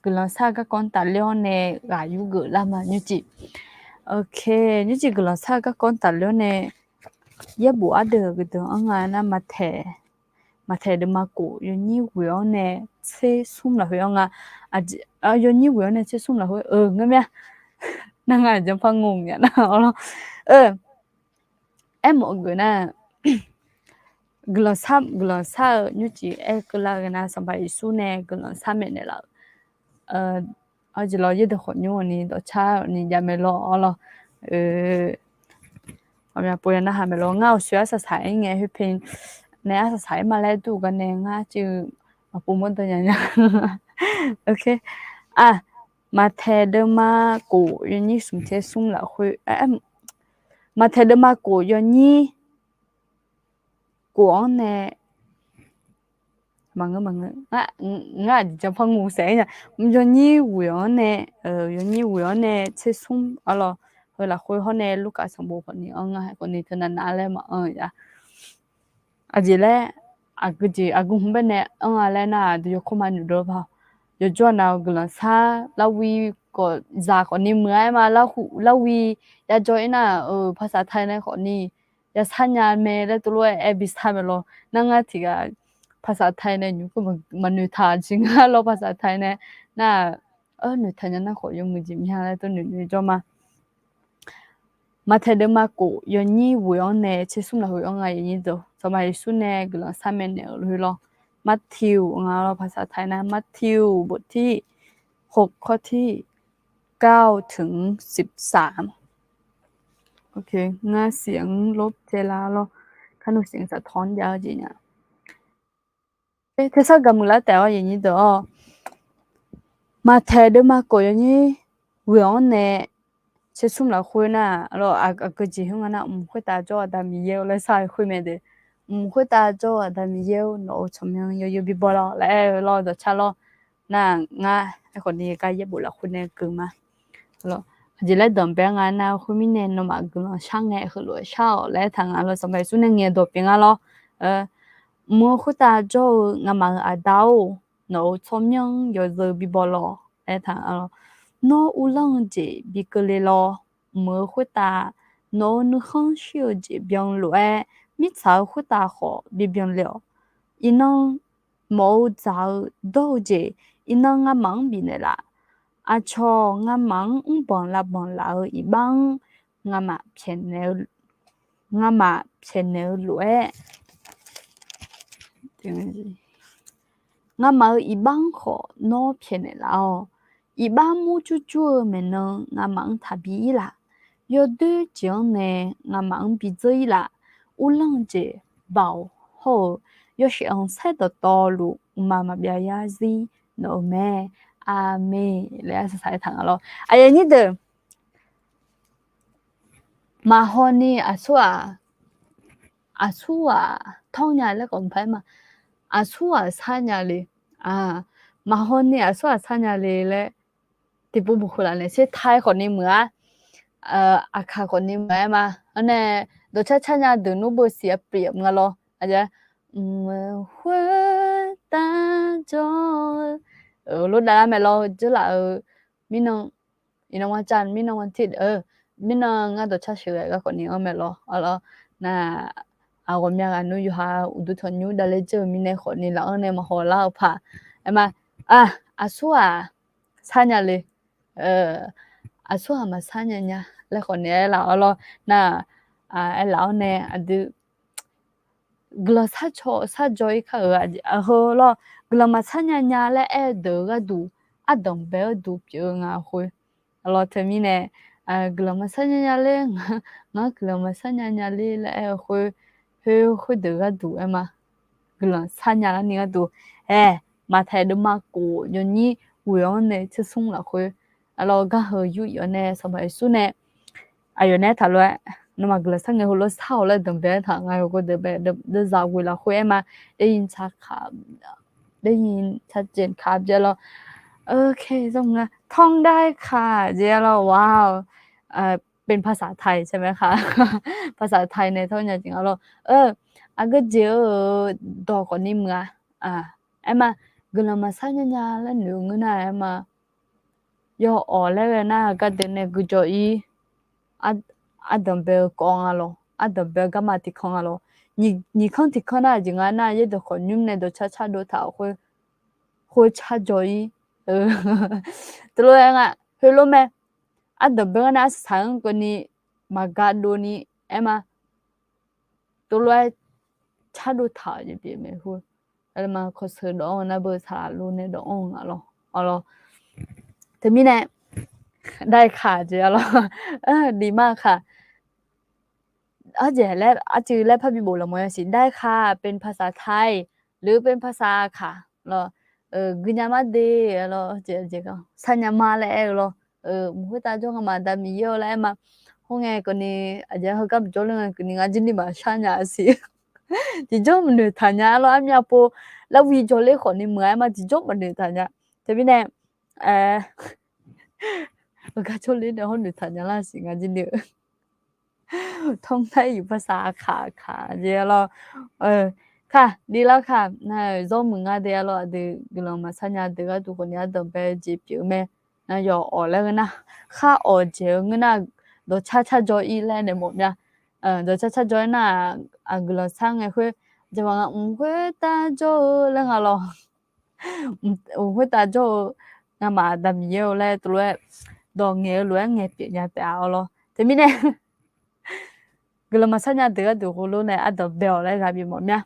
guiqlanq shar-eu garkawv-anr tafler-awr nae ghaq yurgeuf lar ma nymrcif. Ok, nymrcif guiqlanq shar-eu garkawv-anr tafler-awr nae yaerbof ardeuv-euq guiqdeuq-anr nga nar, Maqtaeq, Maqtaeq deuvma kof yawnyir ghoeq-awr nae tser smr lafkhoer-anr nga. Yawnyir ghoeq-awr nae tser smr lafkhoer-eu ngeur mir-a. Nar nga janrpar ngor nya nar-awr lawr. Aermawf-eu geuf nar, guiqlanq shar, guiqlanq shar-eu nymrcif aer keuvlar-eu nar, Sanqpaq Yeqsur nae guiqlanq shar maeqnaeq laf-euq arjeq lawr, yaerdeuq khawf nymr-awq ni dawqcar-awq ni jav mae lawr-awr lawr. Ghawqmya pov ya narhaq maeq lawr. Ngar awqshoe arsaq saq-aer ngae khoer pae nae arsaq saq-aer ma laer dur gar nae ngar civ maqpov mawrdan nya nya. Ok, a, Maqtaeq deuvma kof yawnyir smq tser smr lafkhoer, Maqtaeq deuvma kof yawnyir kof-anr nae, maqngeur maqngeur, ngar aqjeq janrpar ngor saef-aer nya. Yawnyir ghoeq-anr nae, yawnyir ghoeq-anr nae tser smr-awr lawr, heu lafkhoer hawr nae Lurkaf sanqbof khawfni anr nga, khawfni teunav nav laer maqanr-eu ya. Aqjeq laer, aqgeujeq aqgeu hmq baenae anr-a laer nar-aq, deuq yawkawr ma noeqdov-eu paq. Yawjawr-aq nav-euq guiqlanq shar larwi khawf zaq khawfni muiq-a aer ma, larwi yajawr-ir nar-euq ภาษาไทย nae khawfni yashar nya mae laer tov lof-aer aer bi shar mae lawr. Nar ngar tiq ghaq ภาษาไทย nae nymq khoer maqnoeq taq jeq ngar lawr ภาษาไทย nae nar-aq, noeqtaq nya nar khawf yawmuiq jeq mya laer tov noeq noeq jawr ma. Maqtaeq deuvma kof yawnyir ghoeq-anr nae tser smr lafkhoer-anr nga yawnyir deuq. Sanqpaq Yeqsur nae guiqlanq shar maeqnaeq-euq lafkhoer lawr. มัทธิว nga lawr ภาษาไทย nar, มัทธิว บทที่หก ข้อที่เก้าถึงสิบสาม. Ok, ngar siq-anr lov caelar lawr. Kar nmr siq-anr saqtawq-anr jav-eu jeq nya. Tersar gaq muiqlar taef-awr yawnyir deuq-awr, Maqtaeq deuvma kof yawnyir ghoeq-anr nae tser smr lafkhoer nar-aq, aqgeujeq khoer nga nar, mq khoertav jawr-eu Aqda Miqyaer-eu laer shar-eu khoer mae de. Mq khoertav jawr-eu Aqda Miqyaer-or, nawq-euq tsawrmyanr yawzeu bibaw lawr laer aer-eu lawr dawqcar lawr. Nar ngar aerkhawf ni gar yaerbof lafkhoer nae geuq ma. Aqjeq laer danqbae nga nar, khoermirnae nawmaf guiqlanq shar ngae heulof-aer shar-awq laer aertaq nga lawr. Sanqpaq Yeqsur nae ngaeq dawq pyeuf nga lawr. Mq-eu khoertav jawr-eu ngamaf-euq Aqda-or, nawq-euq tsawrmyanr yawzeu bibaw lawr laer aertaq nga lawr. Nawr uvlanr-eu jeq bi keuvle lawr. Mq-eu khoertav nawq-euq nuikhanr shir-eu jeq byanlof-aer, mirtsaq-euq khoertav khawf bi byanle-awq. Iqnan mawf-eu dzaq-eu dawr-eu jeq, iqnan ngamaf-anr bifnaeq laf. Aqcawq ngamaf-anr mrbanq lavbanq laf-eu iqbax-anr ngamaf pyaeqnaeq-eu lof-aer, ngamaf-euq iqbax-anr khawf nawr pyaeqnaeq laf-awq. Iqbax mur jurjur-eu maeqnan ngamaf-anr taqbi ir laf. Yawdoer jeq-anr nae ngamaf-anr bi dzeur ir laf. Uvlanr-eu jeq baoq hawr-eu yawshaef khanqsaer dawqtawvluf mqmaq maqbyav yarzir nawq-euq mae. Aqmeq laer arsaq saq-aer taq nga lawr. Aqyuif aqnyir deuq, maqhaw ni aqsur-aq, aqsur-aq tawr nya laer khawf mqpaq-aer ma. Aqsur-aq sar nya le. Maqhaw ni aqsur-aq sar nya le laer tiqpov buq khoeq laf naeq sher tae khawfni muiq-ar. Aqkaq khawfni muiq-aer ma. Arnae dawqcar car nya deuq nmr beu siq-a pyeuf nga lawr. Aqjeq mq-eu khoertav jawr-eu, lof dav lar mae lawr, dzeurlaf-eu mirnan, iqnan ma cav mirnan ma tir-eu, mirnan ngar dawqcar sheuqghae gar khawfni anr mae lawr. Arlawr, nar-aq, ghawqmya ghaq nmr yawqha uqduq tanqnymr davler dzeur-eu mirnae khawfni laf-anr nae maqhaw lar-eu paq. Aer ma, aqsur-aq sar nya le. Aqsur-aq maqsar nya nya laer khawfni aerlaf-awr lawr. Nar-aq, aerlaf-awr nae aqdui guiqlanq sar caw sar jaw-ir kar-euq heu lawr. Guiqlanq maqsar nya nya laer aer-eu deuq-eu gharduq, ardanq bae-eu duq pyeuf-eu nga khoer. Arlawr teumirnae, guiqlanq maqsar nya nya ler, ngar guiqlanq maqsar nya nya ler laer aer-eu khoer, khoer khoerdeuq gharduq aer ma. Guiqlanq sar nya larni gharduq, aer, Maqtaeq deuvma kof yawnyir ghoeq-anr nae tsersmr lafkhoer, arlawr gar heu yur-ir-awr nae Sanqpaq Yeqsur nae aqyawf nae aertaq lof-aer, nawmaf guiqlanq sar ngae heulof sar-awq laer danqbae-aer taq nga yawqghov deuq bae deuvzaq ghoeq lafkhoer aer ma. ได้ยินชัดเจนครับ jeq lawr. Ok, ท่องได้ค่ะ jeq lawr. Wow, เป็นภาษาไทยใช่ไหมคะ ภาษาไทย nae tawr nya jeq nga lawr. Aqgeu jeq-eu dawq khawfni muiq-a. Aer ma, guiqlanq maqsar nya nya laer noeq-eu ngeur nar-aer ma. Yawawq laer ghae nar-aq, gardeuv nae guijawr-ir, ardanq bae-eu kawv nga lawq, ardanq bae-eu garma tiqkanr nga lawq. Nyiq kanr tiqkanr nar-aq, jeq nga nar-aq, yaerdawq khawf nymr nae dawqcar cardov taq-awq khoer, khoer cardawq-ir. Teulof-aer nga, heulof mae, ardanq bae gar nae arsaq saq-anr keuvni maqga dovni aer ma. Teulof-aer cardov taq-euq jeq pyeuf mae khoer. Aer ma, kawqsheuq dawv-anr nar beu saqlaq luf nae dawv-anr nga lawq, a lawq. Teumirnae, ได้ค่ะ jeq-a lawq, ดีมากค่ะ. Arjeq laer, arcuiv laer parbi bof lafmawf yasiq ได้ค่ะ เป็นภาษาไทย หรือเป็นภาษาอาข่า lawq. Guinya mar de, a lawq, jeq jeq sar nya ma laer aer-eu lawq. Mq khoertav jawr ngamaf Aqda Miqyaer-awr laer aer ma. Khoerngae keuvni, aqjeq heugar maqjawr ler ngae keuvni ngar jirni maqshar nya-a siq. Tiqjawr maqnoeq taq nya-a lawq, armyav pov larwi jawrler khawfni meuq-aer ma, tiqjawr maqnoeq taq nya. Teumirnae, heugar jawrler nae hawr noeq taq nya lar siq ngar jirni-eu. ท่องได้อยู่ภาษาอาข่า อาข่า jeq-a lawq. ค่ะ ดีแล้วค่ะ nar-eu zawr muiq nga de-a lawq. Aqdui guiqlanq maqsar nya deuq gharduq khawfni ardanq bae-eu jeq pyeuf-eu mae. Nar yawawq laer ghae nar, khar awq dzaeq-eu ngeur nar, dawqcar cardawq-ir laer nae mawf mya. Dawqcar cardawq-ir nar-aq, guiqlanq sar ngae khoer, jaqmaf nga mq khoertav jawr-eu laer nga lawq. Mq khoertav jawr-eu ngamaf Aqda Miqyaer-eu laer teulof-aer dawq ngaeq-eu lof-aer ngaeq pyeuf nya taef-a, a lawq. Teumirnae, guiqlanq maqsar nya deuq gharduq heulof nae ardanq bae-awq laer ghaq bif mawf mya.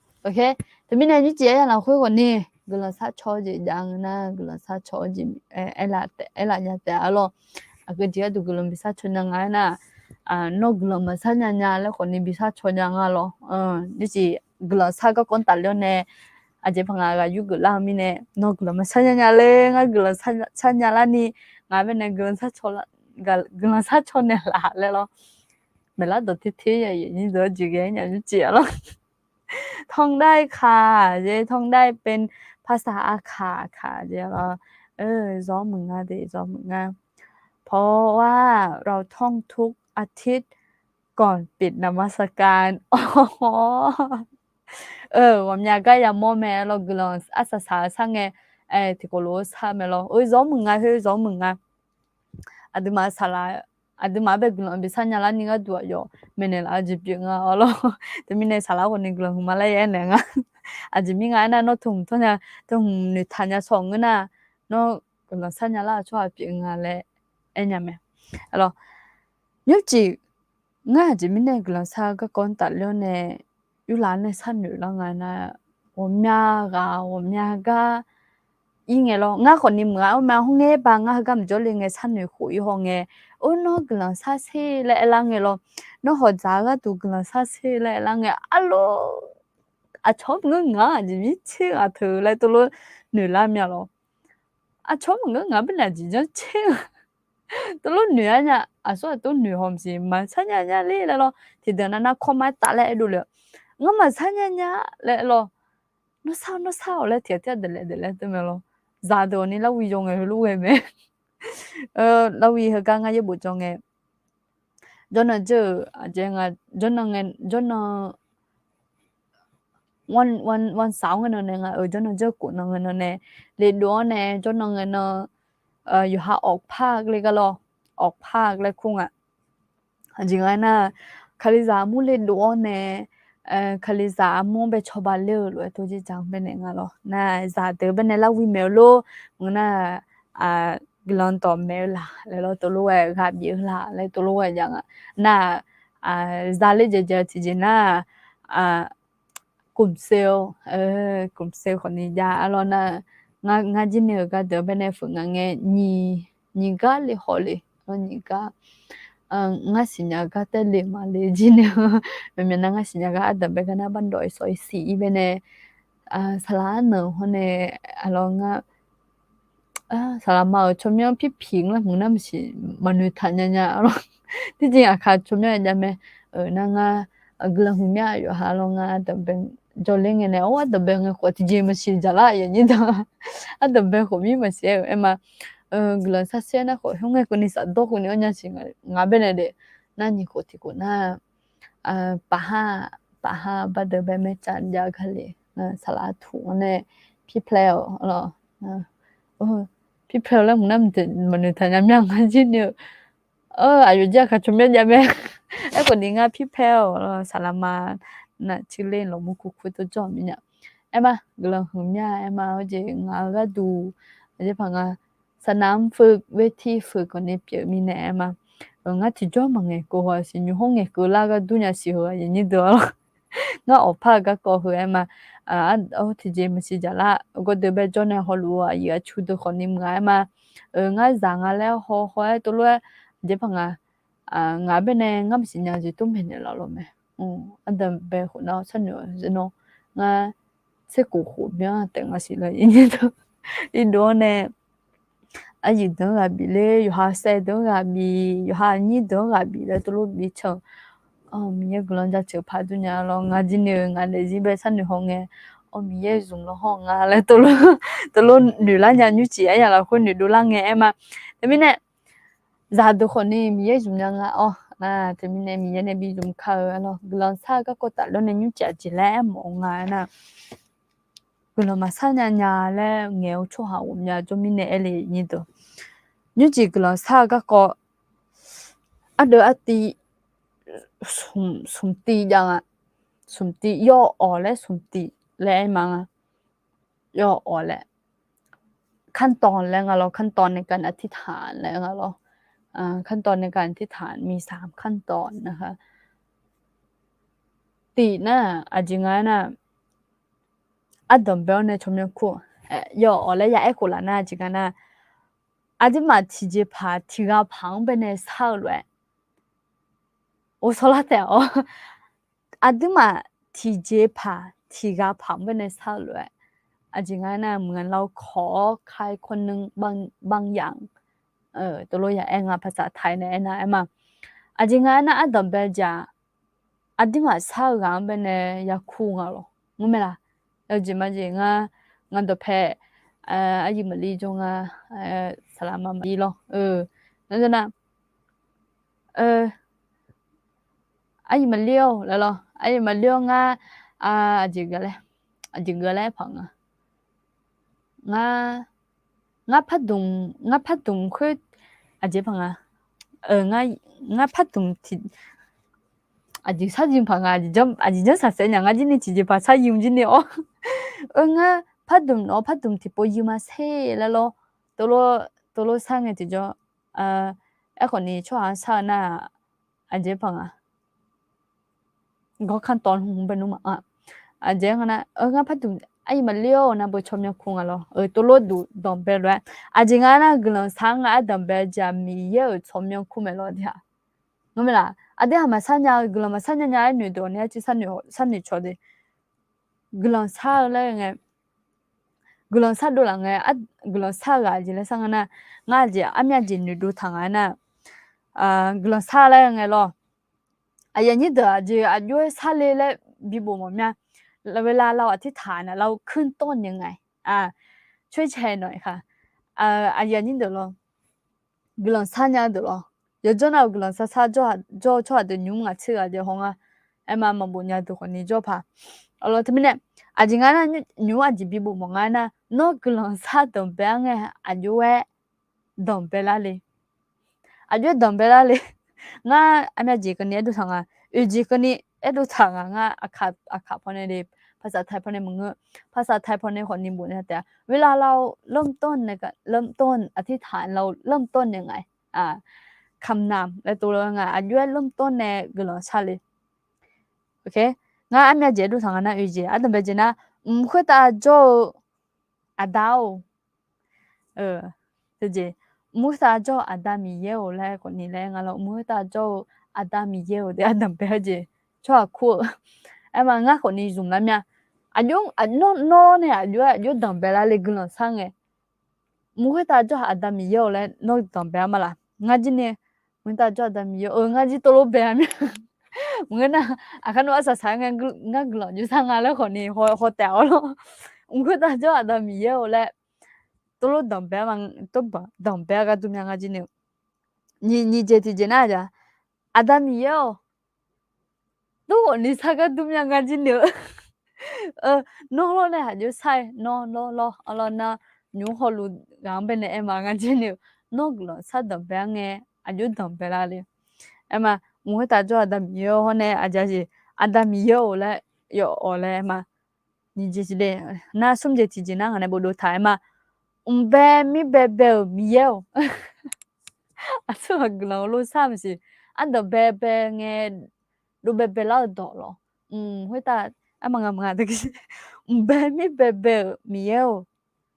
Teumirnae nymrcif aryamq lafkhoer khawfni guiqlanq sar caw-eu jeq jav ngeur nar, guiqlanq sar caw-eu jeq aerlaf nya taef-a lawq. Aqgeu jeq gharduq guiqlanq bi sar caw nya nga aernar, nawr guiqlanq maqsar nya nya laer khawfni bi sar caw nya nga lawq. Nymrcif guiqlanq sar garkawv tafler-awr nae, aqjeq paq ngaq ghaq yurgeuf lar-eu mirnae, nawr guiqlanq maqsar nya nya laer ngar guiqlanq sar nya larni, ngaq baenae guiqlanq sar caw naeqlaf laer lawr. Maeqlar dawq ter ter nya-eu jeq ghae nya nymrcif-a lawr. ท่องได้ค่ะ jeq ท่องได้เป็นภาษาอาข่า ค่ะ jeq-a lawq. Zawr muiq nga de, zawr muiq nga. เพราะว่าเราท่องทุกอาทิตย์ก่อนปิดนมัสการ Ghawqmya gar yamawr mae lawr, guiqlanq arsaq saq-eu sar ngae, tiqkawv lof-aer sar mae lawr. Zawr muiq nga, khoer zawr muiq nga. Aqduimaf saqlaq, aqduimaf-anr bae guiqlanq bi sar nya larni gharduq aqyawf maeqnaeq laf-eu jeq pyeuf nga-a lawr. Teumirnae saqlaq khawfni guiqlanq huiqma laer ya aernaeq nga. Aqjeq mir nga aernar, nawr teuhmq tawr nya, teuhmq noeqtaq nya shawr-eu ngeur nar, nawr guiqlanq sar nya lar-eu tsawrhaq pyeuf nga laer aernya mae. Nymrcif ngar aqjeq mirnae guiqlanq sar garkawv-anr tafler-awr nae, yurlaf-anr nae sharnoeq lar nga nar, ghawqmya ghaq ghawqmya gar ir ngae lawr. Ngar khawfni meuq-a, arma hawr ngae ba ngar heugar maqjawr le ngae sharnoeq khof ir haw ngae, or nawr guiqlanq sar sher laer aerlar ngae lawr. Nawr hawqdzaq-eu gharduq guiqlanq sar sher laer aerlar ngae, arlor, aqcawq-anr maqngeur ngaq-anr aqjeq mirtser ghaq teu laer teulof noeqlar mya lawr. Aqcawq-anr maqngeur ngaq-anr baenae aqjeq janrtser-a teulof noeq-ar nya. Aqsur aqtur noeq haw maqsiq, maqsar nya nya ler laer lawr. Tiqdeuq nav nar kawrmar taf laer aerdov le-a, ngar maqsar nya nya laer lawr. Nawr sar-awr nawr sar-awq laer tiqghaq tiqghaq daeqlaef daeqlaef teu mae lawr. Zaqdeuq-awq ni larwi yaw ngae heulof ghae mae. Larwi heugar ngar yaerbof jawr ngae, jawrnan jawr-euq aqjeq nga, jawrnan ngae, jawrnan wan, wan, wan saq-awr ngae nan nae nga-euq jawrnan jawr-eu khof nan ngae nan nae, le dov-awr nae jawrnan ngae nan, yawqha awqpar le gar lawr, awqpar laer kur nga. Aqjeq nga aernar, kalizaq armur le dov-awr nae, kalizaq armur-anr bae cawba ler-eu lof-aer tov jir ja-anr baenae nga lawr. Nar zaqdeuq baenae larwi maeq-eu lor, mq nar, guiqlanq dawq maeq-eu laq laer lawr, tov lof-aer ghaq bif-eu laq laer tov lof-aer jav nga. Nar, zale jaeq jaeq-eu tiqjeq nar, kumseu, kumseu khawfni jav-a lawr nar, ngar jir nae-euq gardeuq baenae feuq nga ngae, nyiq, nyiq gar le haw le, nyiq gar, ngar siqnya gar taer le maqle jir nae, maqmyaq nar ngar siqnya gar ardanq bae gar nar bardawq-iq sawq-iq siq-ir baenae, saqlaq arnanq hawr nae, aqlawr ngar saqlaq ma-euq tsawrmyanr pirpiq ngar hmq nar maqsiq maqnoeq taq nya nya-a lawr. Tiqjeq aqkaq tsawrmyanr jav mae, nar ngar guiqlanq hmq mya yawqha lawr ngar ardanq bae jawrler ngae nae, or ardanq bae ngae khawf tiqjeq maqsiq dzaqlar aqyuif aqnyir deuq, ardanq bae khawf mir maqsiq-aer-euq aer ma. Guiqlanq sar sher nar khawf hawr ngae keuvni safdawr keuvni-anr nya siq nga baenae daef. Nar nyiq khof tiq khof nar, paf ha, paf ha bardeuq bae maertsav jav gar le, saqlaq tuq-anr nae Pirpaer-awq lawr. Pirpaer-awq laer mq nar maqnoeq taq nya mya ngar jir ni-eu. Aqyawf jir aqkaq tsawrmyanr jav mae. Aerkhawf ni ngar pirpaer-awq lawr, saqlaqma navciqler lawqmur kurkur tawrjawr mirnya. Aerma guiqlanq huiq mya aerma-eu jeq ngaq-eu gharduq aqjeqpaq nga, saqnamq feu wertiq feu kawqni pyeuf mirnae aerma. Ngar tiqjawr maqngaeq keuv haw siq, nymq hawr ngaeq keuv lar ghardur nya siq heu aqyuif aqnyir deuq-awr lawr. Ngar awqpar-eu garkawv heu aerma. Tiqjeq maqsiq jaqlar gawrdeuq bae jawr nae hawluf-eu aqyuif aqtsu deuq khawfni maqnga aerma. Ngar zaq nga laer haw haw-aer tov lof-aer aqjeqpaq nga. Ngaq baenae ngar maqsiq nya jeq tov maeqnaeq laf lawq mae. Ardanq bae khof nar sharnoeq-awq zeqnawr. Ngar tserkhof khof byan taef nga siq laer irdov-anr nae aqyuif deuq-anr ghaq bif ler, yawqha saev deuq-anr ghaq bif, yawqha aqnyir deuq-anr ghaq bif laer tov lof bi can-eu. Miqyaer guiqlanq jaceuq paq dur nya lawr, ngar jir ni-eu ngaq daefzir bae sharnoeq haw ngae, awr Miqyaer zmq lanr hawr nga laer tov lof noeq lar nya nymrcif aryaq lafkhoer noeqdov lar ngae aerma. Teumirnae zaqdeuq khawfni Miqyaer zmq nya nga-awr, teumirnae Miqyaer nae bi zmq ka-eu lawr, guiqlanq shar-eu garkawv tafler nae nymrcif aqjeq laer aermawf-eu nga aernar, guiqlanq maqshar nya nya laer ngaeq-eu tsawrhaq ghawqmya jawr mirnae aer le nyir deuq. Nymrcif guiqlanq shar-eu garkawv ardeuv artiv smq tiv jav nga. Smq tiv yawawq laer smq tiv laer aer ma nga. Yawawq laer ขั้นตอน laer nga lawr, ขั้นตอนในการอธิษฐาน laer nga lawr. ขั้นตอนในการอธิษฐาน มีสามขั้นตอนนะคะ. Tif nar aqjeq nga aernar, ardanq bae-awr nae tsawrmyanr kur, yawawq laer ya aer khof laf nar aqjeq nga nar, aqduimaf tiqjeq paq tiqghaq paq-anr bae nae shar-eu lof-aer, ghovshaw lar taef-awr, aqduimaf tiqjeq paq tiqghaq paq-anr bae nae shar-eu lof-aer, aqjeq nga aernar, เหมือนเราขอใครคนหนึ่งบางอย่าง tov lof ya aer nga, ภาษาไทย nae aernar aerma. Aqjeq nga aernar, ardanq bae-eu jeq-aq, aqduimaf shar-eu ghaq-anr bae nae yakur nga lawr, ngar mae laq? Yawjeq majeq ngar, ngar dawqpae, aqyuif maqlir jawr nga, saqlaqma maqlir lawr. Nar jawr nar, aqyuif maqlir-awr laer lawr, aqyuif maqlir-awr ngar, aqjeq geuf laer, aqjeq geuf laer paq nga. Ngar, ngar pardmq, ngar pardmq khoer, aqjeq paq nga. Ngar pardmq tiq, aqjeq shar yir paq nga, aqjeq janr saqsaev nya ngar jir ni tiqjeq paq shar yir jir ni-awr. Ngar pardmq nawq-awr pardmq tiqpov yir ma sher laer lawr. Tov lof shar ngae tiqjawr, aerkhawf ni tsawrhaq-anr shar-eu nar, aqjeq paq nga. Gawr ขั้นตอน hmq bae nmr ma-a. Aqjeq nga nar, ngar pardmq aqyuif maqlir-awr nar beu tsawrmyanr kur nga lawr. Tov lof duq danqbae lof-aer, aqjeq nga nar guiqlanq shar nga ardanqbae jeq-aq Miqyaer-euq tsawrmyanr kur mae lawr. Ngar mae laq? Aqdui haq maqshar nya-eu guiqlanq maqshar nya nya-aer noeqdawq ni arciv sharnoeq cawq de. Guiqlanq shar-eu laer ngae, guiqlanq shar dovlaf ngae, guiqlanq shar-eu ghaq jeq laer shar nga nar, ngar jeq armyav jeq noeqdov taq nga aernar, guiqlanq shar laer ngae lawr. Aqyuif aqnyir deuq aqjeq aqjox-aer shar le laer bibof mawf mya. เวลาเราอธิษฐานน่ะ เราขึ้นต้นยังไง ช่วยแชร์หน่อยค่ะ aqyuif aqnyir deuq lawr, guiqlanq shar nya-eu deuq lawr, yawjawr nar-euq guiqlanq shar shar jawr-eu tsawrhaq deuq nymr ngaq tser ghaq jeq haw nga. Aerma maqbof nya deuq khawfni jawr paq. Arlawr teumirnae, aqjeq nga nar, nymr aqjeq bibof mawf nga nar, nawr guiqlanq shar danqbae-aer ngae, aqjox-aer danqbae lar le. Aqjox-aer danqbae lar le. Ngar aqmyav jeq keuvni aerdov taq nga. Oeq jeq keuvni aerdov taq nga. Ngar aqkaq pawnae le, ภาษาไทย pawnae maqngeur. ภาษาไทย pawnae khawfni bof nya taef-a. เวลาเราเริ่มต้นในการ เริ่มต้นอธิษฐาน เราเริ่มต้นยังไง คำนาม laer tov lof nga, aqjox-aer เริ่มต้น nae guiqlanq shar le. Ngar armyav jeq aerdov taq nga nar, oeq jeq ardanqbae jeq nar, mq khoertav jawr-eu Aqda-or, teujeq, mq khoertav jawr-eu Aqda Miqyaer-or laer khawfni laer nga lawr, mq khoertav jawr-eu Aqda Miqyaer-or de ardanqbae-eu jeq tsawrhaq kur-eu. Aerma ngar khawfni zmq lar mya. Aqjox, nawr nae aqjox-aer aqjox danqbae lar le guiqlanq shar ngae. Mq khoertav jawr-eu Aqda Miqyaer-or laer nawr danqbae-a ma laq? Ngar jir ni, mq khoertav jawr-eu Aqda Miqyaer-or, ngar jir tov lof bae-a mya. Mq khoernar, aqkar nawr arsaq saq-aer ngae, ngar guiqlanq jov shar nga laer khawfni haw taef-awr lawr. Mq khoertav jawr-eu Aqda Miqyaer-or laer tov lof danqbae-a ma, tov danqbae-a gharduq mya ngar jir ni. Nyiq jeq tiqjeq nar-aq, Aqda Miqyaer-or, tov ghawfni shar gharduq mya ngar jir ni-eu. Eu, nawr lawr nae aqjox sar-aer nawr lawr lawr arlawr nar, nymq-mr hawluf ghaq-anr baenae aer ma ngar jir ni-eu, nawr guiqlanq sar danqbae-ar ngae, aqjox danqbae lar le. Aer ma, mq khoertav jawr-eu Aqda Miqyaer-awr hawr nae aqjeq jeq, Aqda Miqyaer-or laer yawf-awq laer aer ma. Nyiq jeq tiqle, nar smr jeq tiqjeq nar ngaq nae bofdov taq aer ma. Mqbae mirbae bae-euq Miqyaer-or. Aqsurghaq guiqlanq heulof sar maqsiq, ardanq baebae ngae, dov baebae lar-eu dawq lawq. Mq khoertav, aer ma nga ma nga, mqbae mirbae bae-euq Miqyaer-or,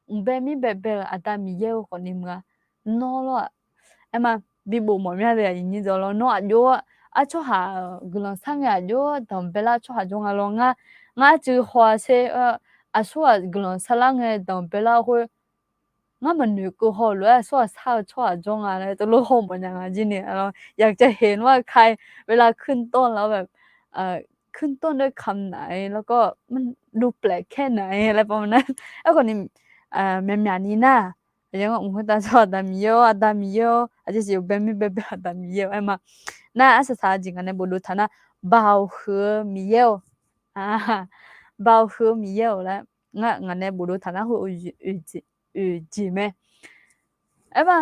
mqbae mirbae bae-euq Aqda Miqyaer-or khawfni meuq-a. Nawr lawr-aq, aer ma, bibof mawf mya le aqyuif nyir deuq lawr, nawr aqjox-aer, ar tsawrhaq guiqlanq sar ngae aqjox danqbae lar tsawrhaq jawr nga lawr. Ngar, ngar arcuiv haw-a sher, aqsurghaq guiqlanq sar lar ngae danqbae lar-eu khoer, ngar maqnoeq keuv haw-eu lof-aer aqsurghaq sar-eu tsawrhaq jawr nga laer teulof haw mawf nya nga jir ni. Yaqcae heq nmr-a ka-ir เวลาขึ้นต้นแล้วแบบ ขึ้นต้นด้วยคำไหน แล้วก็มันดูแปลกแค่ไหน อะไรประมาณนั้น aerkhawfni, myaqmyaq ni nar, aqyawf mq khoertav jawr-eu Aqda Miqyaer-or, Aqda Miqyaer-or, aqjeq jeq-eu bae mirbae bae-eu Aqda Miqyaer-or aer ma. Nar arsaq saq-eu jeq ngaq nae bofdov taq nar, Baoq huiq-eu Miqyaer-or, Baoq huiq-eu Miqyaer-or laer, ngar ngaq nae bofdov taq nar heu oeq jeq mae. Aer ma,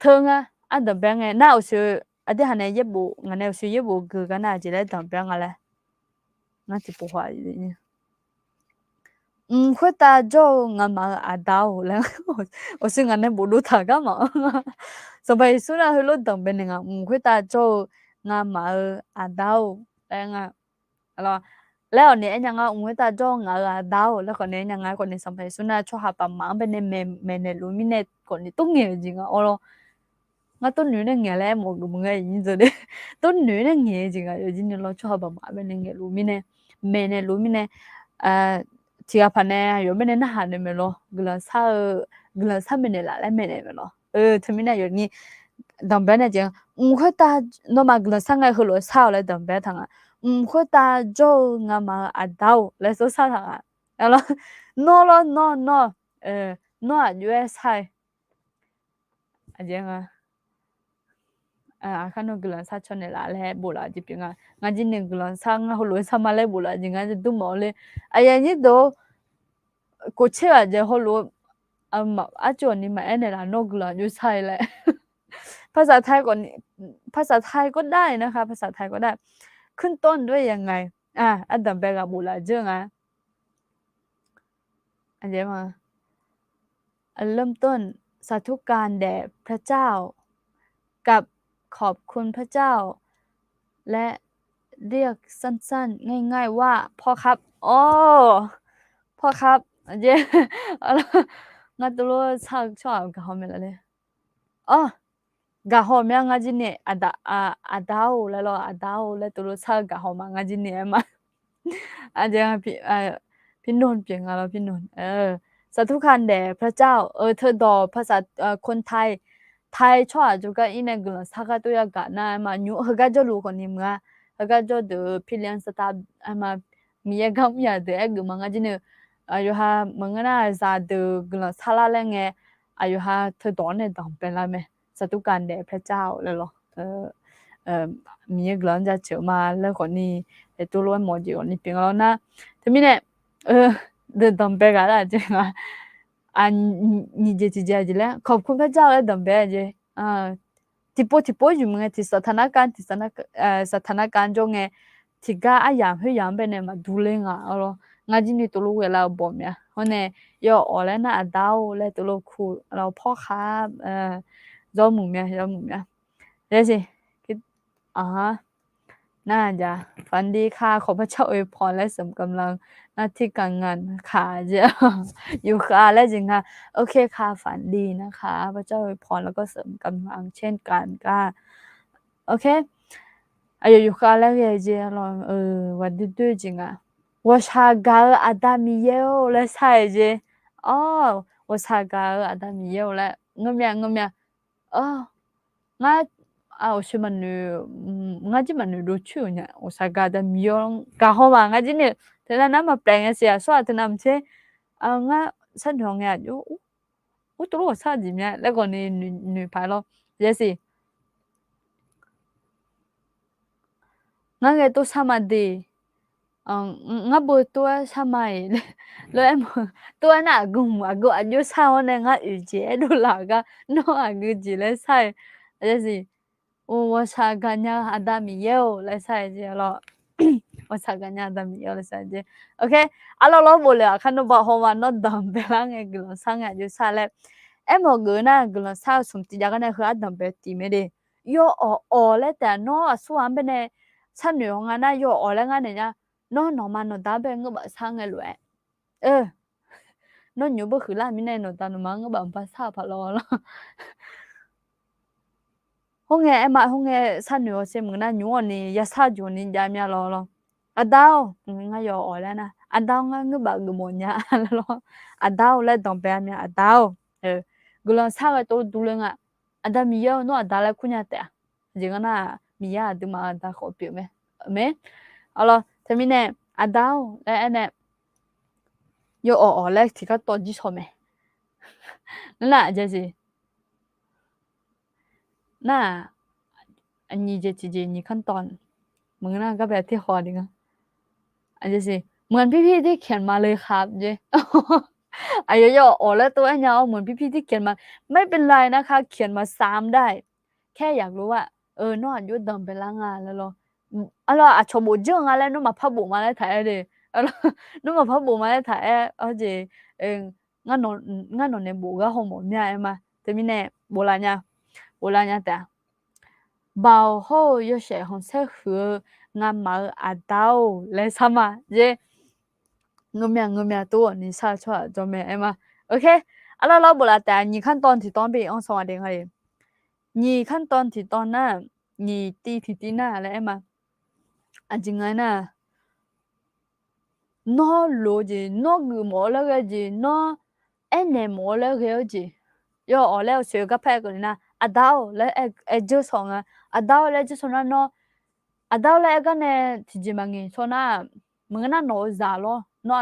teu ngar ardanq bae ngae nar, uqshoe aqdui haq nae yaerbof, ngaq nae uqshoe yaerbof geuq gar nar aqjeq laer danqbae nga laer, ngar tiqpov haw-a. Mq khoertav jawr-eu ngamaf-euq Aqda-or laer, uqshoe ngaq nae bofdov taq gar maqanr nga. Sanqpaq Yeqsur nar heulof danqbae naeq nga, mq khoertav jawr-eu ngamaf-euq Aqda-or laer nga. Laer khawfni aernya nga, mq khoertav jawr-eu ngaq-euq Aqda-or laer khawfni aernya nga. Khawfni Sanqpaq Yeqsur nar tsawrhaq baqmaf-anr baenae maeqnaeq luf mirnae khawfni tov ngaeq-eu jeq nga awr lawr. Ngar tov noeq nae ngaeq laer aermawf geuf maqngeur, aqyuif nyir deuq le. Tov noeq nae ngaeq-eu jeq nga yawjir ni lawr, tsawrhaq baqmaf-anr baenae ngaeq luf mirnae, maeqnaeq luf mirnae, tiqghaq paq nae aqyawf baenae narhaq naeq maeq lawr, guiqlanq sar-eu, guiqlanq sar maeqnaeq laf laer maeqnaeq maeq lawr. Teumirnae aqyawf ni danqbae nae jeq, mq khoertav, nawmaf guiqlanq sar ngae heulof-aer sar-awq laer danqbae taq nga. Mq khoertav jawr-eu ngamaf-euq Aqda-or laer sar taq nga. Nawr lawr, nawr, nawr, nawr aqjox-aer sar-aer, aqjeq nga, aqkar nawr guiqlanq sar caw naeqlaf laer bof laf jeq pyeuf nga. Ngar jir ni guiqlanq sar ngar heulof-aer sar ma laer bof laf jeq ngar dur mawf-eu le. Aqyuif nyir deuq, kof tser ghaq jeq heulof-aer, arcuv ni maqaer naeqlaf nawr guiqlanq aqjox sar-aer laer. ภาษาไทย khawfni, ภาษาไทยก็ได้นะคะ ภาษาไทยก็ได้ ขึ้นต้นด้วยยังไง ardanqbae ghaq bof laf dzeur nga. เริ่มต้น สาธุการแด่พระเจ้า กับขอบคุณพระเจ้า และเรียกสั้นๆ ง่ายๆ ว่า พ่อครับ awr, พ่อครับ jeq. Ngar teulof sar-eu tsawrhaq gaqhaw mae laf le. Awr, gaqhaw mya ngar jir ni, Aqda-or laer lawr, Aqda-or laer teulof sar-eu gaqhaw ma ngar jir ni aer ma. Aqjeq nga, พี่นนท์ pyeuf nga lawr, พี่นนท์. สาธุการแด่พระเจ้า teudawq ภาษา คนไทย ไทย tsawrhaq jawrgar ir nae guiqlanq sar gar tov yagaq nar aer ma, nymq heugar jawrluf khawfni meuq-a. Heugar jawr deuq-eu พี่เลี้ยงสตาฟ aer ma, Miqyaer gar mr yaq deuq aer geuf ma ngar jir ni-eu. Aqyawf ha maqngeur nar zaqdeuq guiqlanq sar lar laer ngae, aqyawf ha teudawq-anr nae danqbae lar mae. สาธุการแด่พระเจ้า laer lawr. Miqyaer guiqlanq-anr jaceuq ma laer khawfni, teulof-aer mawf jeq khawfni pyeuf nga lawr nar. Teumirnae, deuq danqbae ghaq lar jeq nga. Nyiq jeq tiqjeq jeq laer ขอบคุณพระเจ้า laer danqbae jeq. Tiqpov tiqpov-aer yuf meuq ngae, tiq saqtaq narkar, tiq saqtaq narkar jawr ngae, tiqgar aryamq khoeryamq-anr baenae maqdur ler nga lawr. Ngar jir ni teulof ghae lar-eu bawq mya. Hawr nae, yawf awq laer nar Aqda-or laer teulof kur lawr, พ่อครับ zawr muiq mya, zawr muiq mya. Yaer siq, nar aqja, ฝันดีค่ะ ขอพระเจ้าอวยพรและเสริมกำลังหน้าที่การงานค่ะ jeq. Yufkhav laer jeq nga. โอเคค่ะ ฝันดีนะคะ พระเจ้าอวยพรแล้วก็เสริมกำลังเช่นกันค่ะ. Aqyawf yufkhav laer ghae jeq lawr, ghaqdoer doer jeq nga. Ghawqshaq gaq-eu Aqda Miqyaer-or laer shar-eu jeq. Awr, ghawqshaq gaq-eu Aqda Miqyaer-or laer ngeur mya, ngeur mya. Ngar, uqshoe maqnoeq, ngar jir maqnoeq dov coer-euq nya. Ghawqshaq gaq-eu Aqda Miqyaer-or gaq haw ma ngar jir ni-eu. Teunav nar maqpaef ngae siq, aqsur-aq teunav maqtser. Ngar sharnoeq ngae aqjox, ur, teulof ghawqshaq jeq mya laer khawfni noeq paq lawr. Yaer siq, ngar ghae tov shar ma de. Ngar beu tov-aer shar ma-iq laer aermawf-eu, tov-aer nar aqgeu hmq aqgeu aqjox shar-awr nae ngar oeq jeq aerdov laf-eu gar nawr aqgeu jeq laer shar-eu. Aqjeq, ghawqshaq gaqnya Aqda Miqyaer-or laer shar-eu jeq lawr. Ghawqshaq gaqnya Aqda Miqyaer-or laer shar-eu jeq. Arlawr lawr bofle-aq kar nawr ba hawma nawr danqbae lar ngae guiqlanq shar ngae aqjox shar laer. Aermawf geuf nar guiqlanq shar-eu smq tiq jav gar nae heu ardanqbae tiq mae de. Yawawq awq laer taef-aq nawr aqsur ghaq-anr baenae sharnoeq-awr nga nar yawawq awq laer ngar naeq nya. Nawr nawqma nawqda-anr bae ngeur baf shar ngae lof-aer, nawr nymq-mr beu huiqlar mirnae nawqda nawqma-anr ngeur baf mqpar shar-eu paq lawr lawr. Khoerngae aerma khoerngae sharnoeq-awr sher meuq nar nymq-mr awq ni yashar jawq ni jav mya lawr lawr. Aqda-or, ngar yawawq laer nar Aqda-or ngar ngeur baf geufmawf nya laer lawr. Aqda-or laer danqbae-a mya Aqda-or. Guiqlanq shar ghae tov durler nga. Aqda Miqyaer-or nawr Aqda laer kur nya taef-a. Aqjeq nga nar-aq Miqyaer aqduimaf-euq Aqda khawf pyeuf mae. Arlawr teumirnae Aqda-or laer aernae yawawq awq laer tiqkar tawv jir shaw mae. Nar-aq aqjeq siq nar-aq, aqnyiq jeq tiqjeq nyiq kanr tawv meuq nar gar bae ter haw de nga. Aqjeq siq เหมือนพี่ๆที่เขียนมาเลยครับ jeq. Aqyawf yawawq awq laer tov-aer nya-awr เหมือนพี่ๆที่เขียนมา ไม่เป็นไรนะคะ เขียนมาซ้ำได้ แค่อยากรู้ว่า nawr aqjox danqbae lar nga laer lawr. Arlawr aqcawq bof jir-eu nga laer nawr maqpar bof ma laer taq-aer de. Nawr maqpar bof ma laer taq-aer-awr jeq. Ngar nawq nae bof gar haw mawf mya-aer ma. Teumirnae bof laf nya, bof laf nya taef-a. Baoq hawr-eu yawshaef khanqsaer huiq-eu ngamaf-euq Aqda-or laer shar ma jeq. Ngeurmya ngeurmya tov-awq ni shar-eu tsawrhaq jawr mae-aer ma. Arlawr lawr bof laf taef-a. Nyiq kanr tawv tiq tawv-anr bi anr saw nga de nga-e. Nyiq kanr tawv tiq tawv nar, nyiq tiv tiq tiv nar laer aer ma. Aqjeq nga nar nawr loq-eu jeq, nawr geufmawf-eu laer ghae-eu jeq, nawr aernaeq mawf-eu laer ghae-eu jeq. Yawawq laer-eu soeq-eu garpaer aer keuvle nar Aqda-or laer aerjeur shaw nga. Aqda-or laer aerjeur shaw nar nawr Aqda-or laer aer gar nae tiqjeq maqngaeq shaw nar, maqngeur nar nawq-eu zaq lawr nawr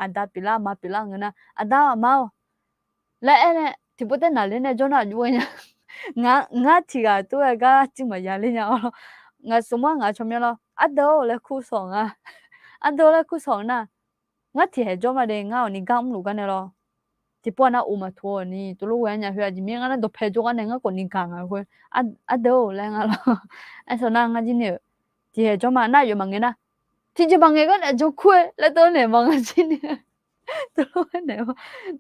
aqda pyeuflar aqma pyeuflar ngeur nar Aqda-or aqma-or laer aer nae tiqpov taer naqler nae jawr nar aqjox-aer nya. Ngar tiqghaq tov-aer gar arcuiv maqya ler nya-awr lawr. Ngaq smq-anr ngaq tsawrmyanr lawr Ardeuv-or laer kur shaw nga. Ardeuv-or laer kur shaw-eu nar, ngar tiqhaeq jawr ma de ngar awqni gar mrluf gar nae lawr. Tiqpov nar of maqtoq-awq ni tov lof ghae-aer nya khoer aqjeq mirnae ngar nar dawqpae jawrgar nae ngar khawf ni gaq nga khoer. Ardeuv-or laer nga lawr. Aer shaw nar ngar jir ni-euq tiqhaeq jawr ma nar aqyawf maqngae nar tiqjeq maqngaeq gar nae jan kur-eu laer tov naeq ma ngar jir ni. Tov lof ghae naeq ma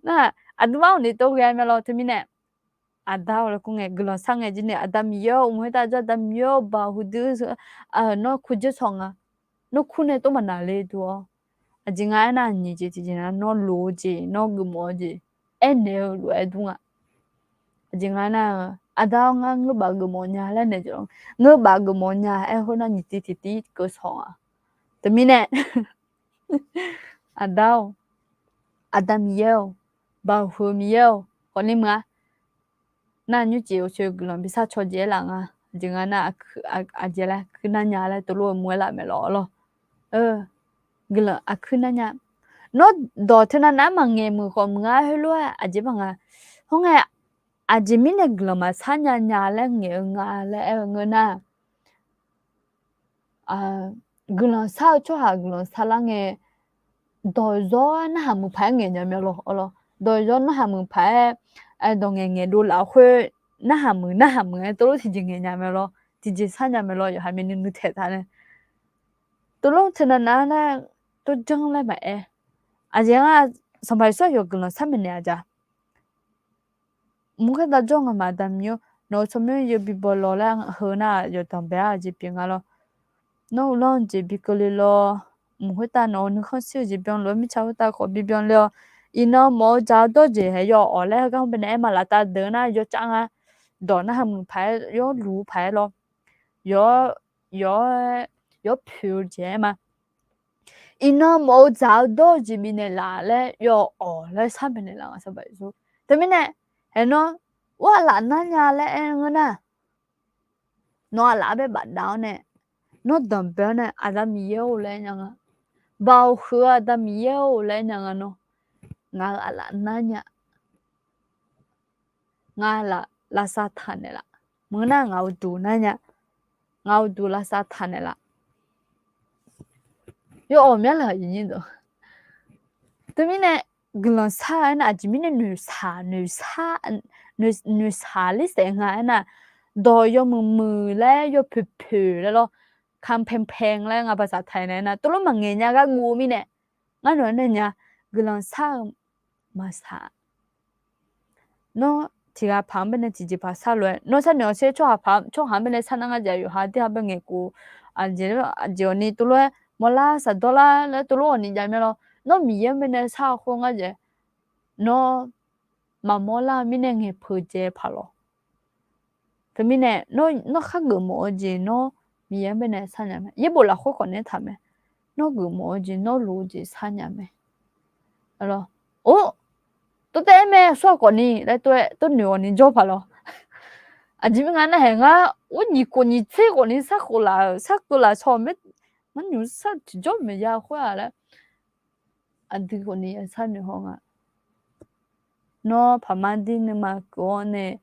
nar aqduimaf-awq ni tov ghae mya lawr teumirnae Aqda-or laer kur ngae guiqlanq shar ngae jir ni Aqda Miqyaer-or mq khoertav jawr Aqda Miqyaer-or baoq huiqdui-eu, nawr kur jir shaw nga. Nawr kur nae tov maqnaqle dur-awr. Aqjeq nga aernar nyiq jeq tiqjeq nar nawr loq-eu jeq nawr geufmawf-eu jeq aernaeq-eu lof-aer dur nga. Aqjeq nga aernar-eu Aqda-or ngar ngeur baf geufmawf nya laer naeq jeq-awr ngeur baf geufmawf nya aer khoernar nyiq tiv tiqtiv keuv shaw nga. Teumirnae Aqda-or, Aqda Miqyaer-or, baoq huiq-eu Miqyaer-or khawfni meuq-a. Nar nymrcif oqsoe guiqlanq bishar caw jeq aer laf nga. Aqjeq nga nar aqjeq laer kuir nar nya laer tov lof-eu mr-aer laf mae lawr lawr. Guiqlanq aqkuir nar nya. Nawr dawq teunav nav-anr maqngaeq meuq khawf meuq-a heulof-aer aqjeq baq nga. Khoerngae aqjeq mirnae guiqlanq maqshar nya nya laer ngaeq-eu nga laer aer-eu ngeur nar, guiqlanq shar-eu tsawrhaq guiqlanq sharlar ngae, dawqzawr narhaq muiq paq-aer ngaeq nya mya lawr. Dawqzawr narhaq muiq paq-aer dawq ngaeq ngaeq dovlaf khoer, narhaq muiq narhaq muiq-aer tov lof tiqjeq ngaeq nya mya lawr, tiqjeq shar nya mya lawr, yawqha myavnuiv nuiv taeq taq nae. Tov lof teunav nav laer, tov janr laer maqaer. Aqjeq nga, Sanqpaq Yeqsur aqyawf guiqlanq sharmaeq naeq-a ja. Mq khoertav jawr ngamaf Aqda Miqyaer-or, nawq-eu tsawrmyanr yawbi baw lawq laer heu nar yawqdanq bae-a jeq pyeuf nga lawr. Nawr uvlanr-eu jeq bi keuvle lawr. Mq khoertav nawq-eu nuikhanr shir-eu jeq byan lof-aer mirtsaq khoertav khawf bi byan le-awr, iqnan mawf-eu dzaq-eu dawr jeq haeq yawawq laer heugar hmr baenae aer ma laftav deuq nar yawcav nga. Dawq narhaq muiq paq-aer yawluq paq-aer lawr. Yawr, yawr, yawpoeq-eu jeq aer ma. Iqnan mawf-eu dzaq-eu dawr-eu jeq bifnaeq laf laer yawawq laer sharmaeq naeq laf nga Sanqpaq Yeqsur. Teumirnae, haeq nawr, ur aqlaf nar nya laer aer ngeur nar, nawq aqlaf-anr bae bafdav-awr nae, nawr danqbae-awr nae Aqda Miqyaer-or laer aer nya nga. Baoq huiq-eu Aqda Miqyaer-or laer aer nya nga nawr. Ngaq-euq aqlaf nar nya. Ngaq lavsav taq naeqlaf. Maqngeur nar ngaq uqduq nar nya. Ngaq uqduq lavsav taq naeqlaf. Yawawq myanr laq-euq aqyuif nyir deuq. Teumirnae guiqlanq shar-eu aernar, aqjeq mirnae noeqshaq noeqshaq, noeqshaq ler saef nga aernar, dawq yawmuiq muiq laer yawpoeq poeq laer lawr, คำแพงๆ laer nga baqsaq taq-aer nae aernar, tov lof maqngaeq nya gar guv-eu mirnae, ngar noeq-aer nae nya, guiqlanq shar-eu maqshaq. Nawr tiqghaq paq-anr baenae tiqjeq paq shar lof-aer, nawr sharnoeq-awr sher, tsawrhaq paq-anr, tsawrhaq-anr baenae shar nar ngar jeq yawqha tirhaq bae ngaeq kov, aqjeq, aqjeq awqni tov lof-aer mawrlar shaqdawr lar laer tov lof awqni jav mya lawr. Nawr Miqyaer-anr baenae shar-eu khoer ngar jeq, nawr maqmawr lar-eu mirnae ngaeqpeuq jaev paq lawq. Teumirnae nawr khar geufmawf-eu jeq nawr Miqyaer-anr baenae shar nya mae. Yaerbof lafkhoer khawf nae taq mae. Nawr geufmawf-eu jeq, nawr loq-eu jeq shar nya mae. Or, tov taef-aer mae, aqsur ghaq khawf ni laer tov-aer tov noeq-awq ni jawr paq lawq. Aqjeq mirnae nga nar haeq ngar, or, nyiq khof nyiq tser khawf ni sharkhof laf-euq, sharkeuv laf shaw-eu mae, ngar nymq shar tiqjawr maeqya khoer-aq laer, aqdui khawf ni ya sharnoeq haw nga. Nawr paqma dir nuima keuv-awr nae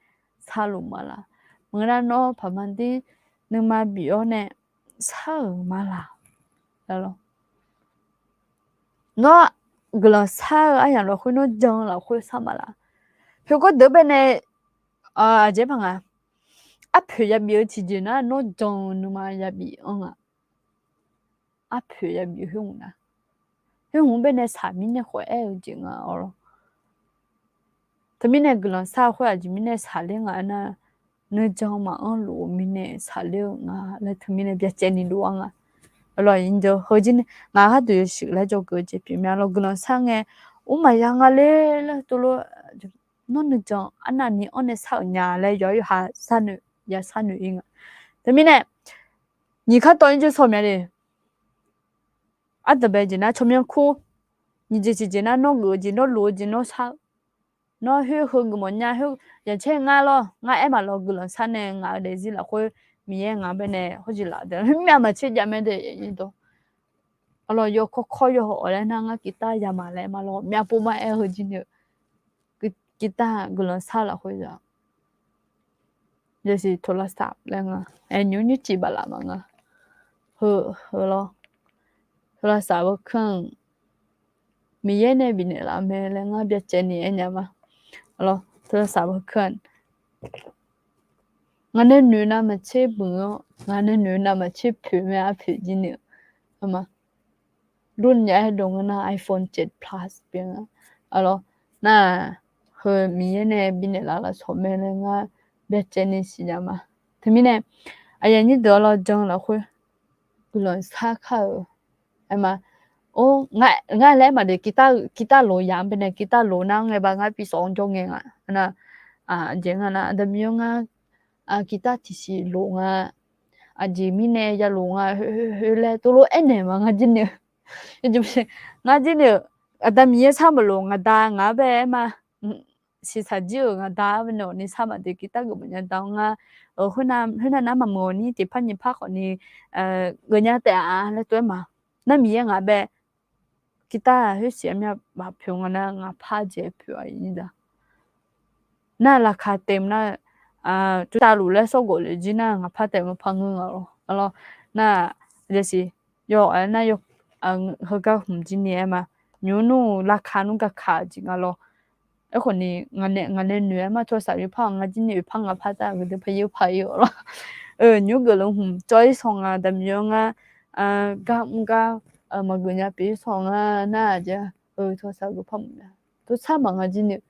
sharluf ma laq? Maqngeur nar nawr paqma dir nuima bif-awr nae shar-euq ma laq? Nawr guiqlanq shar-eu aryamq lafkhoer, nawr jan-eu lafkhoer shar ma laq? Poeqkawv deuq baenae, aqjeq paq nga, arpoeq yabif-eu tiqjeq nar nawr jan-eu nuima yabif-anr nga. Arpoeq yabif-eu khoer hmq nar, khoer hmq baenae shaq mirnae khawf aer-eu jeq nga awr lawr. Teumirnae guiqlanq shar-eu khoer aqjeq mirnae shaqler nga aernar, nuijan maqanr luf-eu mirnae shaqler-eu nga laer teumirnae byacaevni luf-anr nga. Awr lawr, heu jir ni ngaq gharduq yawshuif laer dzawgeuf-eu jeq pyeuf mya lawr. Guiqlanq shar ngae, or, maqya nga ler laer tov lof, nawr nuijan arnavni anr nae shar-euq nya laer yawqha yawqha sharnoeq, ya sharnoeq-ir nga. Teumirnae nyiq kar tawv-ir jir saw mya le. Ardanqbae jeq nar tsawrmyanr kur, nyiq jeq tiqjeq nar nawr geuf-eu jeq, nawr loq-eu jeq nawr shar-eu. Nawr khoer heu geufmawf nya, khoer yaqcaer ngar lawr, ngar aer maqlawr, guiqlanq shar nae ngaq-eu daefzir lafkhoer Miqyaer ngaq-anr baenae hawrjeq laf-eu de, myav maqtser jav mae de. Awr lawr, yawkawr kawr yawhawq laer nar ngar กีตาร์ yamaf laer ma lawr, myav pov ma aer-eu heu jir ni-eu กีตาร์ guiqlanq shar-eu lafkhoer za. Yasiq โทรศัพท์ laer nga, aer nymr nymrcif baflaf ma nga. Heu, heu lawr, โทรศัพท์ beukuir-anr Miqyaer nae bifnaeq laf mae laer ngar byacaevni aernya ma. Awr lawr, โทรศัพท์ beukuir-anr ngaq nae noeq navmaqtser muiq-awr, ngaq nae noeq navmaqtser poeq mae, arpoeq jir ni-eu ma. รุ่น ya aer dov ngeur nar iPhone เจ็ด Plus pyeuf nga. Awr lawr, nar heu Miqyaer nae bifnaeq laf lafsawq mae laer ngar byacaevni siqnya ma. Teumirnae aqyuif aqnyir deuq-awr lawr, jan lafkhoer guiqlanq shar kar-euq aer ma. Or, ngar laer aer maqde, กีตาร์ loq yamq-anr baenae กีตาร์ loq nar ngae ba ngar pi sawf-anr jawr ngae nga. Nar, aqjeq nga nar Aqda Miqyaer-anr ngar กีตาร์ tiqsiq loq nga, aqjeq mirnae ya loq nga, heu laer tov lof aernaeq ma ngar jir ni-eu. Ngar jir ni-eu, Aqda Miqyaer shar maqloq ngaq da ngaq-anr bae aer ma. Siqsaq jir-euq ngaq da-anr baenae awqni shar maqde, กีตาร์ geufmawf nya da-anr ngar, khoernav nar maqmuiq-awq ni tiqpar nyiqpar khawfni geuf nya taef-a laer tov-aer ma. Nar Miqyaer ngaq bae กีตาร์ khoersiq armyav baf poeq nga nar ngaq par jeq poeq-a. Nar ราคาเต็ม nar, tavluf laer sawrgawf le jir nar ngaq par taef maqpar ngeur nga lawr. Nar, yasiq, yawf-aer nar, heugar hmq jir ni aer ma. Nymq nmr ราคา nmr gaka-eu jeq nga lawr. Aerkhawfni ngaq nae noeq-aer ma, โทรศัพท์ yawpar-awq, ngar jir ni oeqpar ngaq par tar, guiqdui par ir par ir-awq lawr. Nymr geufluf hmq cawv-ir saw nga, Aqda Miqyaer-anr ngar gar mr gar maqgeuf nya pyeuf-ir saw nga nar, aqjeq-a, โทรศัพท์ geuf par mq nya, tov sar maq nga jir ni-eu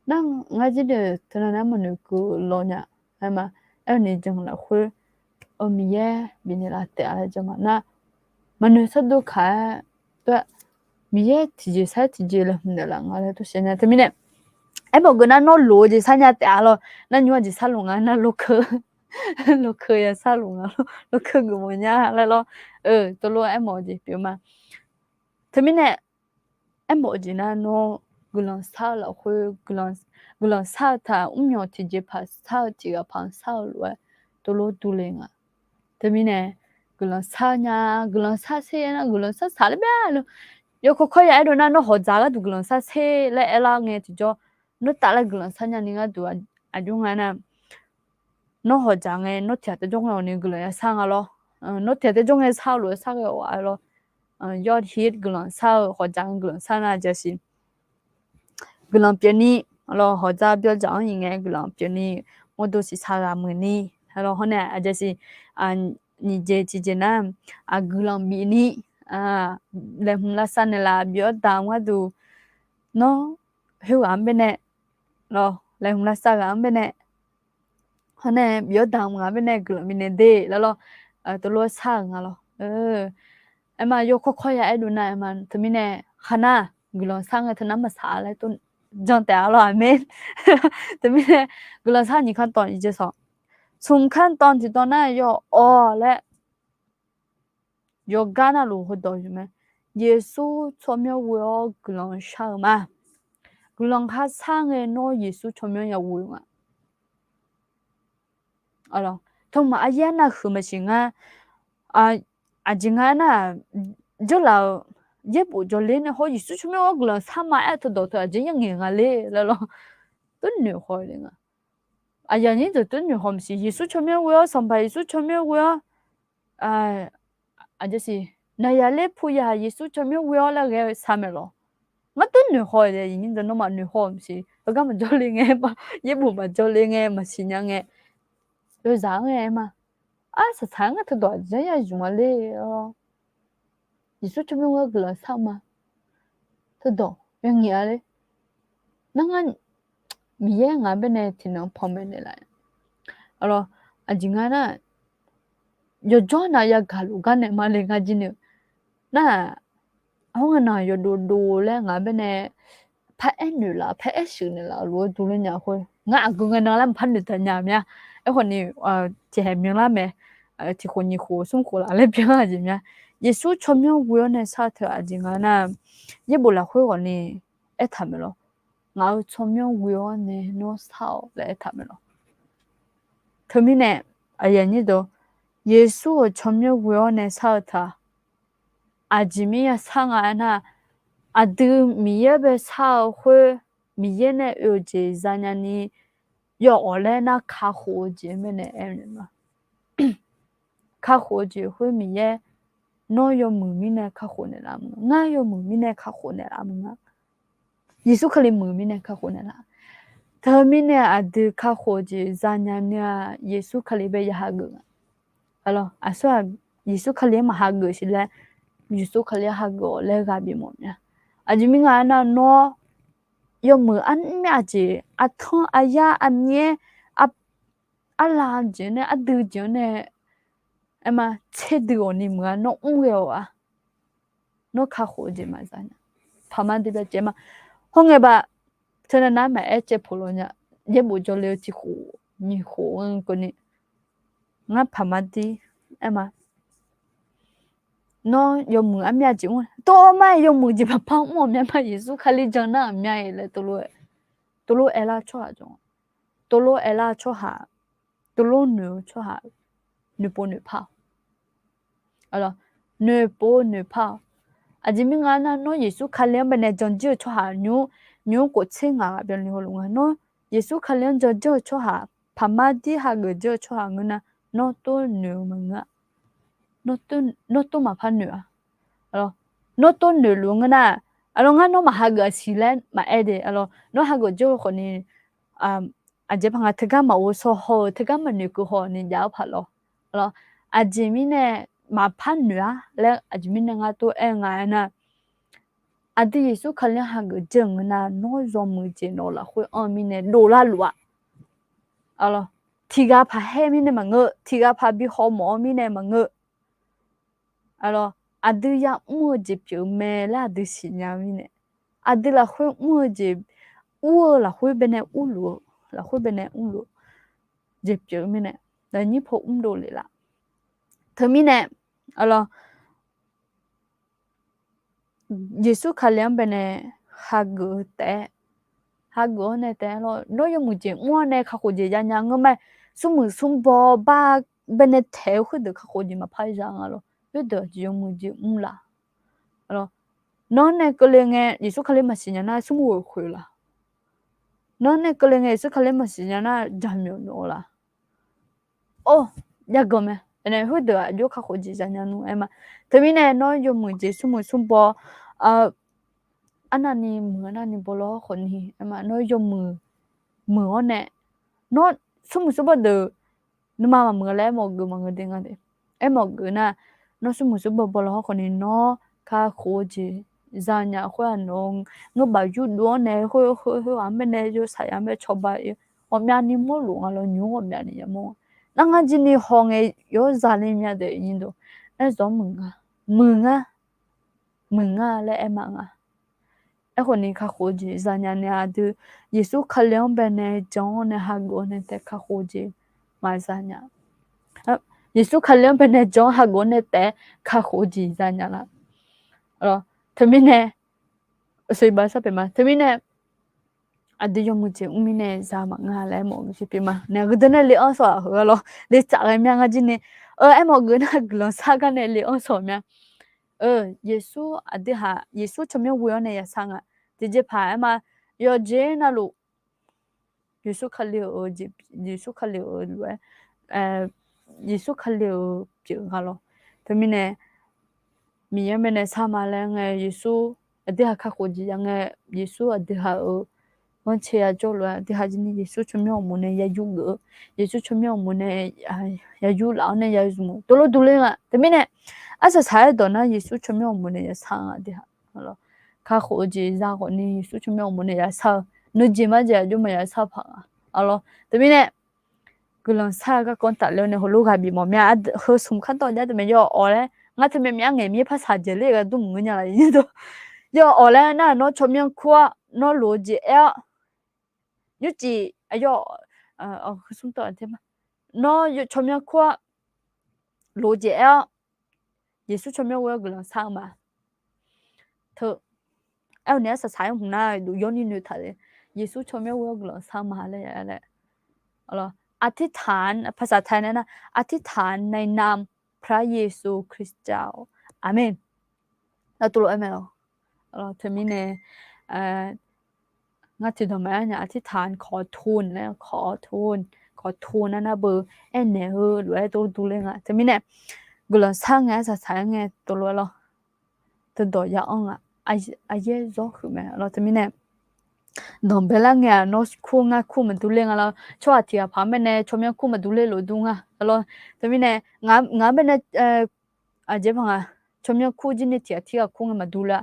Nar ngar jir deuq teunav nar maqnoeq keuv lawq nya. Aer ma, aer-eu ni jan lafkhoer, Miqyaer bifnaeq laf taef-a laer jan ma nar, maqnoeq sar dov kaq-aer, Miqyaer tiqjeq sar-aer tiqjeq laeqhmq naeqlaf nga laer tov shaeq nya. Teumirnae aermawf geuf nar nawr loq-eu jeq sar nya taef-a lawr. Nar nymr-a jeq sar luf nga nar, lokeu, lokeu ya sar luf nga lawr, lokeu geufmawf nya laer lawr. Tov lof aermawf-eu jeq pyeuf ma. Teumirnae aermawf-eu jeq nar nawr guiqlanq shar-eu lafkhoer, guiqlanq shar-eu taq mrmyawq tiqjeq paq shar-eu tiqghaq paq-anr shar-eu lof-aer tov lof durle nga. Teumirnae guiqlanq shar nya, guiqlanq shar sher nar guiqlanq shar saq laer bya lo. Yawkawr kawr ya aerdov nar nawr hawqdzaq gharduq guiqlanq shar sher laer aerlar ngae tiqjawr, nawr taf laer guiqlanq shar nya ni gharduq aqjox nga nar, nawr hawqdzaq ngae nawr tiqghaq taef jawr ngae awq ni guiqlanq ya shar nga lawr. Nawr tiq ghaq tae jawr ngae shar-eu lof-aer shar ghae-awq-a lawr. Yawr hir guiqlanq shar-eu hawqdzaq-anr guiqlanq shar nar jaqsiq guiqlanq pyeufni lawr, hawqdzaq byawdzaq-anr iq ngae guiqlanq pyeufni, mawrdo siqsaq ghaq muiqni, lawr hawr nae aqjaqsiq nyiq jeq tiqjeq nar, aqguiqlanq bifni, laeqhmq lavsav naeqlaf bif-awr damq gharduq, nawr khoerghaq-anr baenae, lawr laeqhmq lavsav ghaq-anr baenae, hawr nae bif-awr damq ghaq-anr baenae guiqlanq bifnaeq de lawr lawr, teulof-aer shar-euq nga lawr. Aerma yawkawr kawr ya aerdov nar aerma teumirnae khar nar guiqlanq shar ngae teunar maqsaq laer jan taef-a lawr, aqmeq. Teumirnae guiqlanq shar nyiq kanr tawv nyiq jeq sawq, smq kanr tawv tiqtawv nar yawawq laer yawgar navluf heudawq yawq mae. Yeqsur tsawrmyanr ghoe-awr guiqlanq shar-eu ma. Guiqlanq khar shar ngae nawr Yeqsur tsawrmyanr ya ghoe-eu nga. Tawmaf aryaer nav huiq maqsiq ngar, aqjeq nga aernar, dzeurlaf-euq yaerbof jawrler nae hawr Yeqsur tsawrmyanr-anr guiqlanq shar ma aer-eu teudawq teu aqjeq ya ngaeq nga le laer lawr, teunoeq haw le nga. Aqyuif aqnyir deuq teunoeq haw maqsiq, Yeqsur tsawrmyanr ghoe-awr, Sanqpaq Yeqsur tsawrmyanr ghoe-awr, aqjaqsiq naqyaqler puyaq Yeqsur tsawrmyanr ghoe-awr laer ghae-eu shar mae lawr. Ngar teunoeq haw-eu, nawmaf noeq haw-eu maqsiq, heugar maqjawr le ngae, yaerbof maqjawr le ngae maqsiq nya ngae, yawzaq-anr ngae ma. Arsaq saq-aer ngar teudawq aqjeq ya zmq-a le-awr, Yeqsur tsawrmyanr ghoe-awr guiqlanq shar-eu ma. Teudawq ya ngaeq-a le. Nar ngar Miqyaer ngaq-anr baenae tiqnan panmaeq naeqlaf-a lawr. Aqjeq nga nar, yawjawr nav yagaq luf gar naeq ma le ngar jir nae-eu nar-aq, hawr ngae nar yawdov dov laer ngaq-anr baenae paraer noeqlaf paraer shuif naeqlaf-euq lof-aer durler nya khoer, ngar aqgeu ngae nan laer maqpar noeqtaq nya mya. Aerkhawf ni, tiqhaeq myanlar mae, tiqkhof nyiq khof smr khof laf laer byan-a jeq mya. Yeqsur tsawrmyanr ghoe-awr nae shar-eu teu aqjeq nga nar, yaerbof lafkhoer ghawqni aertaq mae lawr. Ngaq-euq tsawrmyanr ghoe-awr nae nawr shar-awq laer aertaq mae lawr. Teumirnae, Yeqsur-euq tsawrmyanr ghoe-awr nae shar-eu teu-aq, aqjeq mir ya shar nga aernar, aqdui Miqyaer bae shar-eu khoer, Miqyaer nae oe-eu jeq zanya ni, yawawq laer nar kakhof-eu jeq mirnae aer-eu ma. Kakhof-eu jeq khoer Miqyaer, nawr yawmuiq mirnae kakhof naeqlaf-eu ma, ngar yawmuiq mirnae kakhof naeqlaf-eu ma. Yeqsur Kali muiq mirnae kakhof naeqlaf. Teumirnae aqdui kakhof-eu jeq zanya ni-a, Yeqsur Kali bae ya hageuf nga. Aqsur-aq, Yeqsur Kali-anr maq hageuf siq laer, Yeqsur Kali-anr hageuf-awq laer ghaq bimawf mya. Aqjeq mirnae nga aernar, nawr yawmuiq armyav jeq, artanr aryar armyaer, arlav jeq-anr nae, ardui jeq-anr nae, aerma tserdui ghawqni muiq-a nawr mr ghae-awq-a. Nawr kakhof-eu jeq maqza nya. Paqma dui byacaev ma. Khoerngae ba, teunav nar maqaer caev poq law nya. Yaerbof jawrle-eu tiqkhof nyiq khof-anr keuvni, ngar paqma dir aerma, nawr yawmuiq armyav jeq mr, tov ma yawmuiq jeq maqpar mr-awq mya ma. Yeqsur Kali jan nar-aq mya-iq laer tov lof-aer lar tsawrhaq jawr, tov lof-aer lar tsawrhaq, tov lof noeq-eu tsawrhaq, noeqpov noeqpar-awq. Noeqpov noeqpar-awq. Aqjeq mirnae nga aernar, nawr Yeqsur Kali-anr baenae jan jir-eu tsawrhaq nymr, nymr khof tser ngaq ghaq byanni hawluf nga. Nawr Yeqsur Kali-anr jan jir-eu tsawrhaq, paqma dir hageuf jir-eu tsawrhaq ngeur nar, nawr tov noeq-eu maqngeur-a. Nawr tov maqpar noeq-a. Nawr tov noeqluf ngeur nar, aqlawr ngar nawr maq hageuf-a siq laer maqaer de. Nawr hageuf jawr-eu khawfni, aqjeq paq nga teugar maqghov shaw haw-eu, teugar maqnoeq keuv haw ni jav-awr paq lawr. Aqjeq mirnae maqpar noeq-ar laer aqjeq mirnae ngar tov aer nga aernar, aqdui Yeqsur Kali-anr hageuf jir-euq ngeur nar, nawr yawmuiq jeq nawq-eu lafkhoer anr-eu mirnae dovlar luf-a. Tiqghaq paq haer mirnae maqngeur, tiqghaq paq bi hawmawf-eu mirnae maqngeur. Aqdui ya'mr-eu jeq pyeuf-eu mae laer aqdui siqnya-eu mirnae, aqdui lafkhoer mr-eu jeq, ur-eu lafkhoer baenae urluf-eu, lafkhoer baenae urluf-eu jeq pyeuf-eu mirnae, lafnyir paw mrdov lef laf. Teumirnae, aqlawr, Yeqsur Kali-anr baenae hageuf-eu taef-aer, hageuf-awr nae taef-aer lawr, nawr yawmuiq jeq mr-awr nae kakhof jeq yanya ngeur ma. Smrmuiq smrbaw bar baenae taeq-eu khoerdeuq kakhof jeq maqpar ya nga lawr. Khoerdeuq aqjeq yawmuiq jeq mr laf. Nawr nae keuvle ngae Yeqsur Kali maqsiq nya nar smrghoeq khoeq laf. Nawr nae keuvle ngae Yeqsur Kali maqsiq nya nar jaqmyawf noeq-eu laf. Or, jav ganq mae. Aernae khoerdeuq-aq aqjox kakhof jeq zanya nmr aer ma. Teumirnae nawr yawmuiq jeq smrmuiq smrbaw, arnavni muiq arnavni baw law khawfni aer ma, nawr yawmuiq muiq-awr nae, nawr smrmuiq smrbaw deuq nuima maqmuiq laer aermawf geuf maqngeur de nga de. Aermawf geuf nar, nawr smrmuiq smrbaw baw law khawfni nawr kakhof-eu jeq zanya khoer-aq, nawq-eu ngeur baf yurdov-anr nae khoer khoer khoer-aq, mirnae yawshaq ya mirnae cawba ghawqmyavni mawrluf nga law, nymq-mr ghawqmyavni yamawr. Nar ngar jirni hawngae yawr zale mya deuq nyiq deuq, aer zawq muiq nga, muiq nga, muiq nga laer aer ma nga. Aerkhawfni kakhof-eu jeq zanya nae aqdui, Yeqsur Kali-anr baenae jan-awr nae hageuf-awr nae taef kakhof-eu jeq maqzanya. Yeqsur Kali-anr baenae jan-awr hageuf-awr nae taef-aer kakhof-eu jeq zanya laf. Teumirnae, sar pyeuf ma. Teumirnae aqdui yawmuiq jeq mr mirnae za maqngeur laer mawf-eu jeq pyeuf ma. Nae heudeuq nae le-anr sawq-aq heu-a lawr, le tsaf ghae mya ngar jirni. Aermawf geuf nar guiqlanq sar gar nae le-anr sawq mya. Yeqsur aqdui haq Yeqsur tsawrmyanr ghoe-awr nae yasar nga. Tiqjeqpaq aer ma, yawqjeq navluf Yeqsur Kali-euq, Yeqsur Kali-euq lof-aer, Yeqsur Kali-euq pyeuf nga lawr. Teumirnae Miqyaer baenae sar ma laer ngae, Yeqsur aqdui haq kakhof jeq ya ngae, Yeqsur aqdui haq-euq ghanrcae yajawr lof-aer aqdui haq jirni Yeqsur tsawrmyanr awqmov nae ya yur geuf-eu, Yeqsur tsawrmyanr awqmov nae ya yur laf-awr nae ya zmq dovlor dovler nga. Teumirnae arsaq saq-aer dawq nar Yeqsur tsawrmyanr awqmov nae yasar nga aqdui haq. Kakhof-eu jeq za khawfni Yeqsur tsawrmyanr awqmov nae yasar-eu, nuijeq marjeq aqjox maqya sar paq nga. Arlawr teumirnae guiqlanq sar-eu garkawv tafler-awr nae heulof ghaq bif mawf mya. Heu smq kardawv jav teumae yawawq laer ngar teumae myav ngaeq mir par saqjeq ler gharduq maqngeur nya laf ir dawq. Yawawq laer nar nawr tsawrmyanr kur-awr nawr loq-eu jeq aer-awr nymrcif, yawawq, nawr tsawrmyanr kur-awr loq-eu jeq aer-awr Yeqsur tsawrmyanr ghoe-awr guiqlanq sar-eu ma. Teu, aer-eu ni arsaq saq-aer hmq nar duf yawr ni noeqtaq le. Yeqsur tsawrmyanr ghoe-awr guiqlanq sar-eu ma laer ya laer. อธิษฐาน ภาษาไทย nae nar, อธิษฐานในนามพระเยซูคริสต์เจ้า อาเมน nar tov lof-aer mae lawr. Teumirnae ngar tiqdawq maqaer nya อธิษฐานขอทูล laer ขอทูล ขอทูล nar nar beu aernaeq-eu lof-aer tov dur ler nga. Teumirnae guiqlanq sar ngae arsaq saq-aer ngae tov lof-aer lawr. Teudawq ya-anr nga, aqyaer zawr huiq mae lawr. Teumirnae danqbae lar ngae-aq nawr kur ngar kur maqdur ler nga lawr. Tsawrhaq tiq ghaq paq-anr baenae tsawrmyanr kur maqdur ler lof dur nga lawr. Teumirnae ngaq-anr baenae aqjeq paq nga, tsawrmyanr kur jir ni tiq ghaq tirghaq kur ngae maqdur ler-a.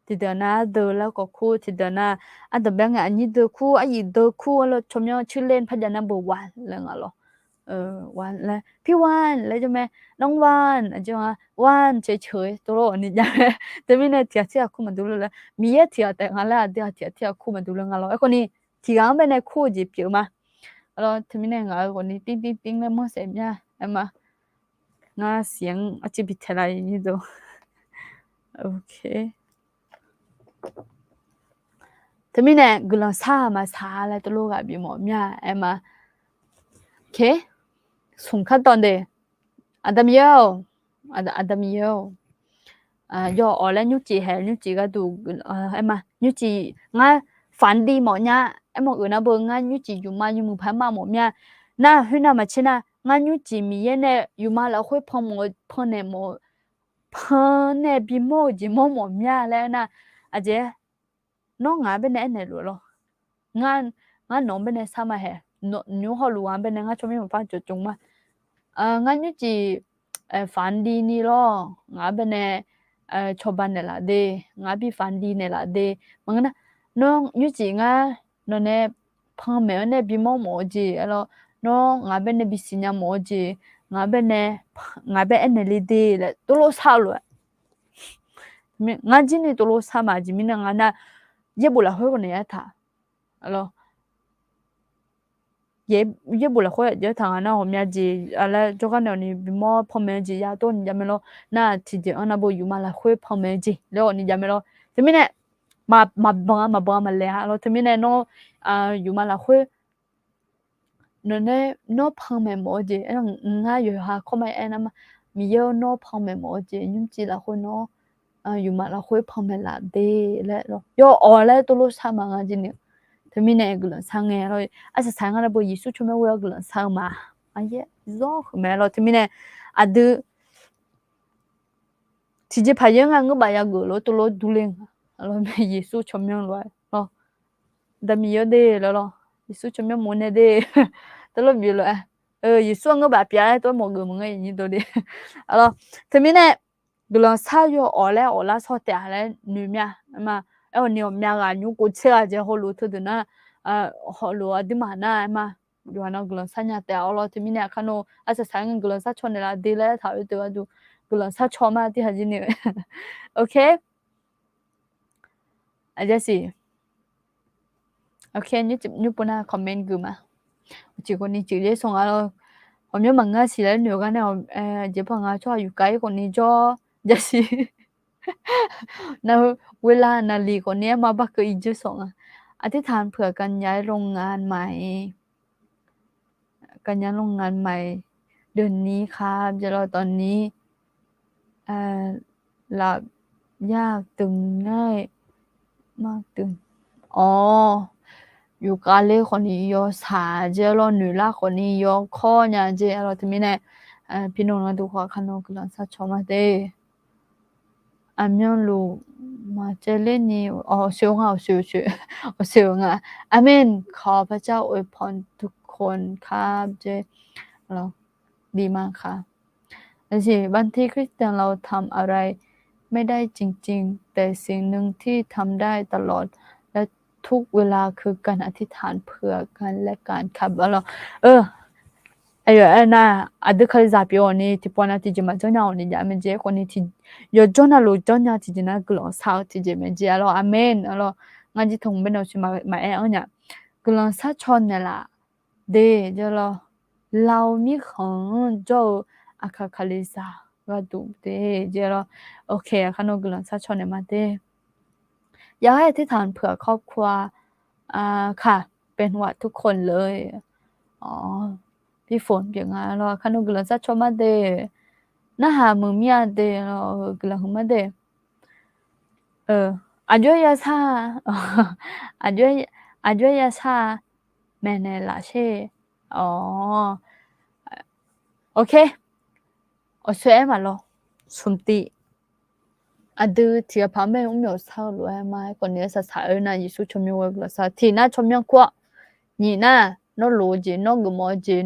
Tiqdeuq nar ardeuv laer khawf kur, tiqdeuq nar ardanqbae ngae aqnyir deuv kur, aryif deuv kur-a lawr, tsawrmyanr cirler par jav nar beu วัน laer nga lawr. วัน laer, พี่วัน laer jawr mae, น้องวัน aqjeq nga, วัน ceuq ceuq-aer tov lof-awr ni jav mae. Teumirnae tiq ghaq tirghaq kur maqdur ler laer, Miqyaer tiq ghaq taef nga laer aqdui haq tiq ghaq tirghaq kur maqdur ler nga lawr. Aerkhawfni tiq ghaq-anr baenae kur-eu jeq pyeuf ma. Teumirnae ngaq-euq khawfni tingtingting laer manr saef mya aer ma. Ngar siq-anr arciv bi taeq la ir dov. Teumirnae guiqlanq sar-aq maqsaq laer tov lof ghaq bif mawf mya aer ma. Smq kardawv de, aqda Miqyaer-or, aqda Miqyaer-or, yawawq laer nymrcif haeq nymrcif gharduq aer ma. Nymrcif ngar ฝันดี mawf nya, aermawf geuf nar beu ngar nymrcif yufma yawmuiq paq-aer ma mawf mya. Nar khoernav maqtser nar ngar nymrcif Miqyaer nae yufma lafkhoer panmawf-eu pannaeq mawf-eu pan nae bimawr-eu jeq mawr mawf mya laer aer nar, aqjeq nawr ngaq-anr baenae aernaeq luf lawr. Ngar nawq-anr baenae sar ma haeq, nymq hawluf-anr baenae ngar tsawrmyanr maqpar cawqcawq ma. Ngar nymrcif ฝันดี ni lawr, ngaq-anr baenae cawba naeqlaf de, ngaq-anr bi ฝันดี naeqlaf de. Maqngeur nar, nawr nymrcif ngar nawq nae panmaeq-awr nae bimawr mawf-eu jeq, aer lawr, nawr ngaq-anr baenae bisiqnya mawf-eu jeq, ngaq-anr baenae, ngaq-anr bae aernaeq le de laer tov lof sar-eu lof-aer ngar jir ni tov lof sar ma. Aqjeq mirnae nga nar, yaerbof lafkhoer khawf naeq-aer taq, yaerbof lafkhoer aqjeq-aer taq nga nar, ghawqmya jeq laer jawrgar nae awqni bimawr panmaeq-eu jeq ya tov ni jav mae lawr. Nar tiqjeq-anr nar beu yufma lafkhoer panmaeq-eu jeq laer awqni jav mae lawr. Teumirnae maqbanq-a maqbanq-a maqlaeq-a lawr. Teumirnae nawr yufma lafkhoer nawq nae nawr panmaeq mawf-eu jeq, ngar yawqha kawrma aer nar ma, Miqyaer-or, nawr panmaeq mawf-eu jeq, nymrcif lafkhoer nawr yufma lafkhoer panmaeq laf de laer lawr, yawawq laer tov lof sar ma ngar jir ni. Teumirnae guiqlanq sar ngae lawr, arsaq saq ngar nar beu Yeqsur tsawrmyanr ghoe-awr guiqlanq sar-eu ma. Zawr huiq mae lawr. Teumirnae aqdui tiqjeq paq yaer nga ngeur baf yageuf lof tov lof durler nga. Yeqsur tsawrmyanr lof-aer lawr, daqmiq yawr de lawr, Yeqsur tsawrmyanr mawf nae de, tov lof bif lof-aer, Yeqsur-anr ngeur baf pyeuf-aer tov-aer mawf geuf maqngeur nyir dov de. Lawr, teumirnae guiqlanq shar yawawq laer awq lar shawr taef-a laer noeq mya ma. Aerkhawf ni ghawqmya ghaq nymr kov tser ghaq jeq heulof teudeuq nar, heulof aqduimaf nar-aer ma, yawqha nan guiqlanq shar nya taef-a lawr. Teumirnae aqkar nawr arsaq saq-aer guiqlanq shar caw naeqlaf de laer taq-eu teu gharduq guiqlanq shar caw ma tirhaq jir ni. Ok. Aqjeq siq. Ok, nymr pov nar comment gui ma. Uqcif khawf ni cif ler sanq nga lawr. Ghawqmyanr maqngeur siq laer noeq gar nae, jeq paq nga tsawrhaq yufkaf-ir khawf ni jawr jasiq. Nar-eu เวลา naqliq khawf ni-aer ma barkeuv irjeur sanq nga. อธิษฐานเผื่อการย้ายโรงงานใหม่ การย้ายโรงงานใหม่ เดือนนี้ครับ jeq lawr ตอนนี้ หลับยาก ตื่นง่ายมาก ตื่น Awr, yufkaf ler khawf ni yawshaq jeq lawr, noeqlar khawf ni yawkawr nya jeq lawr. Teumirnae pirnawq ngar duq khawf aqkar nawr guiqlanq shar caw ma de. Aqmyanluf maqcaevler ni, awq, awqsoeq nga, awqsoeq, awqsoeq, awqsoeq nga. อาเมน ขอพระเจ้าอวยพรทุกคนครับ jeq lawr, ดีมากครับ บางทีคริสเตียนเราทำอะไรไม่ได้จริงๆ แต่สิ่งหนึ่งที่ทำได้ตลอด และทุกเวลาคือการอธิษฐานเผื่อกันและกันครับ Aqyawf aernar, aqdui kalizaq pyeuf-awq ni tiqpov nav tiqjeq maqjanr nya-awq ni jav mae jeq khawf ni, yawqjawr navluf janrnya tiqjeq nar guiqlanq shar-eu tiqjeq mae jeq-a lawr. อาเมน lawr. Ngar jir tanq baenae awqshoe maqaer-anr nya. Guiqlanq shar caw naeqlaf de jeq lawr. เรา mirkhanq-anr jawr-eu aqkaq kalizaq gharduq de jeq lawr. Ok, aqkar nawr guiqlanq shar caw naeq ma de. อยากให้อธิษฐานเผื่อครอบครัว ค่ะ เป็นหวัดทุกคนเลย Awr, pirfoq pyeuf nga lawr, aqkar nawr guiqlanq shar caw ma de. Narhaq muiq mir-a de lawr, guiqlanq huiq ma de. Aqjox yashar-a, aqjox yashar-a, maeqnaeq laf sher. Awr, ok. Awqsoer aer maqlawr, smq tiv. Aqdui tiqghaq paq-aer mae mr myawq shar-eu lof-aer ma. Aerkhawf ni arsaq saq-eu nar, Yeqsur tsawrmyanr ghoe guiqlanq shar tiqnar tsawrmyanr kur-awr. Nyiq nar, nawr loq-eu jeq, nawr geufmawf-eu jeq,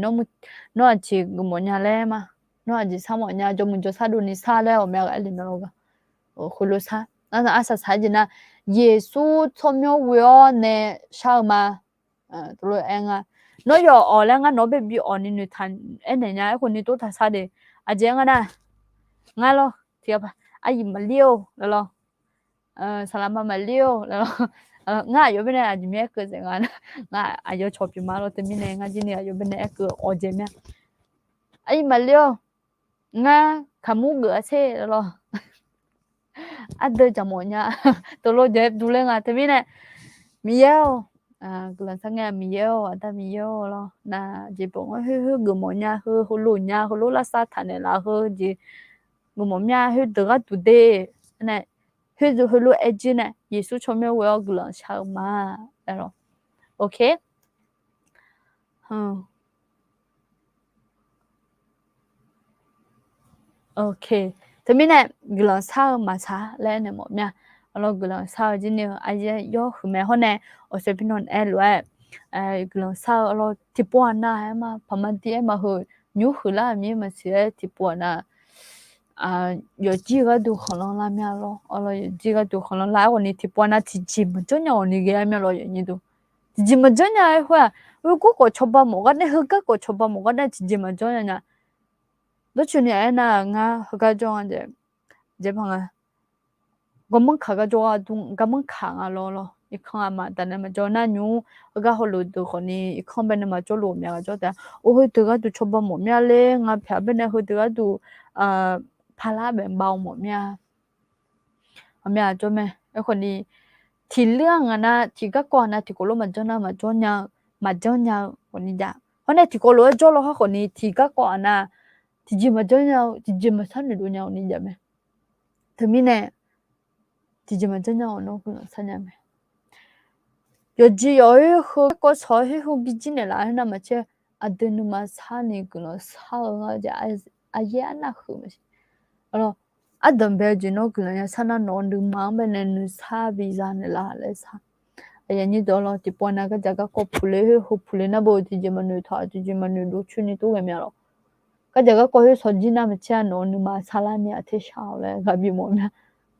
nawr aqjeq geufmawf nya laer ma. Nawr aqjeq sharmawf nya, jawrmuiq jawrshar dovni shar laer ghawqmya ghaq aer le mae lawr ga. Heulof shar. Arsaq saq-aer jeq nar, Yeqsur tsawrmyanr ghoe-awr nae shar-eu ma. Tov lof-aer nga. Nawr yawf awq laer ngar nawq-anr bae bi awq ni noeqtaq aernaeq nya, aerkhawf ni tov taq shar de. Aqjeq nga nar, ngar lawr tiqghaq paq, aqyuif maqlir-or lawr, saqlaqma maqlir-or lawr. Ngar aqyawf baenae aqjeq mir aerkeuv dzaeq nga nar, ngar aqyawf cawq pyeuf ma lawr. Teumirnae ngar jir ni aqyawf baenae aerkeuv awq dzaeq mir-a. Aqyuif maqlir-or, ngar kaqmur geuf-a sher lawr. Ardeuv jaqmawf nya. Tov lof jaq-aer durler nga. Teumirnae Miqyaer-or, guiqlanq shar ngae Miqyaer-or, Aqda Miqyaer-or lawr, nar jeq pawf-anr khoer khoer geufmawf nya, heu heulof nya, heulof lavsav taqnaeq laf heu jeq geufmawf mya, khoerdeuq gharduq de. Nae khoerdeuq heulof-aer jir nae Yeqsur tsawrmyanr ghoe-awr guiqlanq shar-eu ma laer lawr. Ok. Ok. Teumirnae guiqlanq shar-eu maqsaq laer naeq mawf mya. Arlawr guiqlanq shar-eu jir ni-eu aryaer yawr huiq mae hawr nae, awqsaer pirnawv naeq-aer lof-aer guiqlanq shar-eu arlawr tiqpov-aq nav-aer ma, paqma dir-aer ma heu, nymr huiqlar-euq mir maqsiq-aer tiqpov-aq nav yawqjir gharduq khanqlanr lar mya lawr. Arlawr yawqjir gharduq khanqlanr lar-aer ghawqni tiqpov-aq nav tiqjeq maqjanr nya ghawqni ghae-aer mya lawr yawqnyir duq. Tiqjeq maqjanr nya-aer khoer-aq, heugar khawf cawba mawf gar nae, heugar khawf cawba mawf gar nae tiqjeq maqjanr nya nya. Dawrcoeni-aq aernar-aq ngar heugar jawr nga jeq, jeq paq nga. Garmanr kaq gar jawr-a dur, garmanr kaq nga lawr lawr. Irkanr aqma taf nae maqjawr nar nymr, heugar hawluf deuq khawfni irkanr bae nae maqjawr luf ghawqmya ghaq jawr taef-a. Or heudeuq gharduq cawba mawf mya ler, nga pyaq bae nae heudeuq gharduq paqlar baef bav-eu mawf mya. Ghawqmya jawr mae. Aerkhawfni tiqler-a nga nar, tiqgar kawv-aq nav tiqkawv lof maqjanr nar maqjanr nya-eu, maqjanr nya-eu ghawqni jav. Hawr nae tiqkawv lof-aer jawr law khar khawfni tiqgar kawv-aq nav tiqjeq maqjanr nya-eu, tiqjeq maqsar noeqdov nya-eu ni jav mae. Teumirnae tiqjeq maqjanr nya-eu nawr guiqlanq shar nya mae. Yawqjeq yawq-oer heu garkawv shawq-aer khoer heu bijir naeqlaf-aer nar maqcaer. Aqdui nuima sar ni guiqlanq sar-eu nga jeq, aqyaer arnav huiq maqsiq. Arlawr, ardanqbae-eu jeq nawr guiqlanq yashar nar, nawq-eu nuima-anr baenae nuisar biza naeqlaf laer sar. Aqyuif aqnyir deuq-awr lawr, tiqpov nav gardzaq garkawv puqle, heu heu puqle nar bo tiqjeq maqnoeq taq, tiqjeq maqnoeq dovcoeni tov ghae mya lawr. Gardzaq garkawv khoer shawrjir nar maqcaer-a, nawq-eu nuima sarlar ni aqter shar-awq laer ghaq bimawf mya.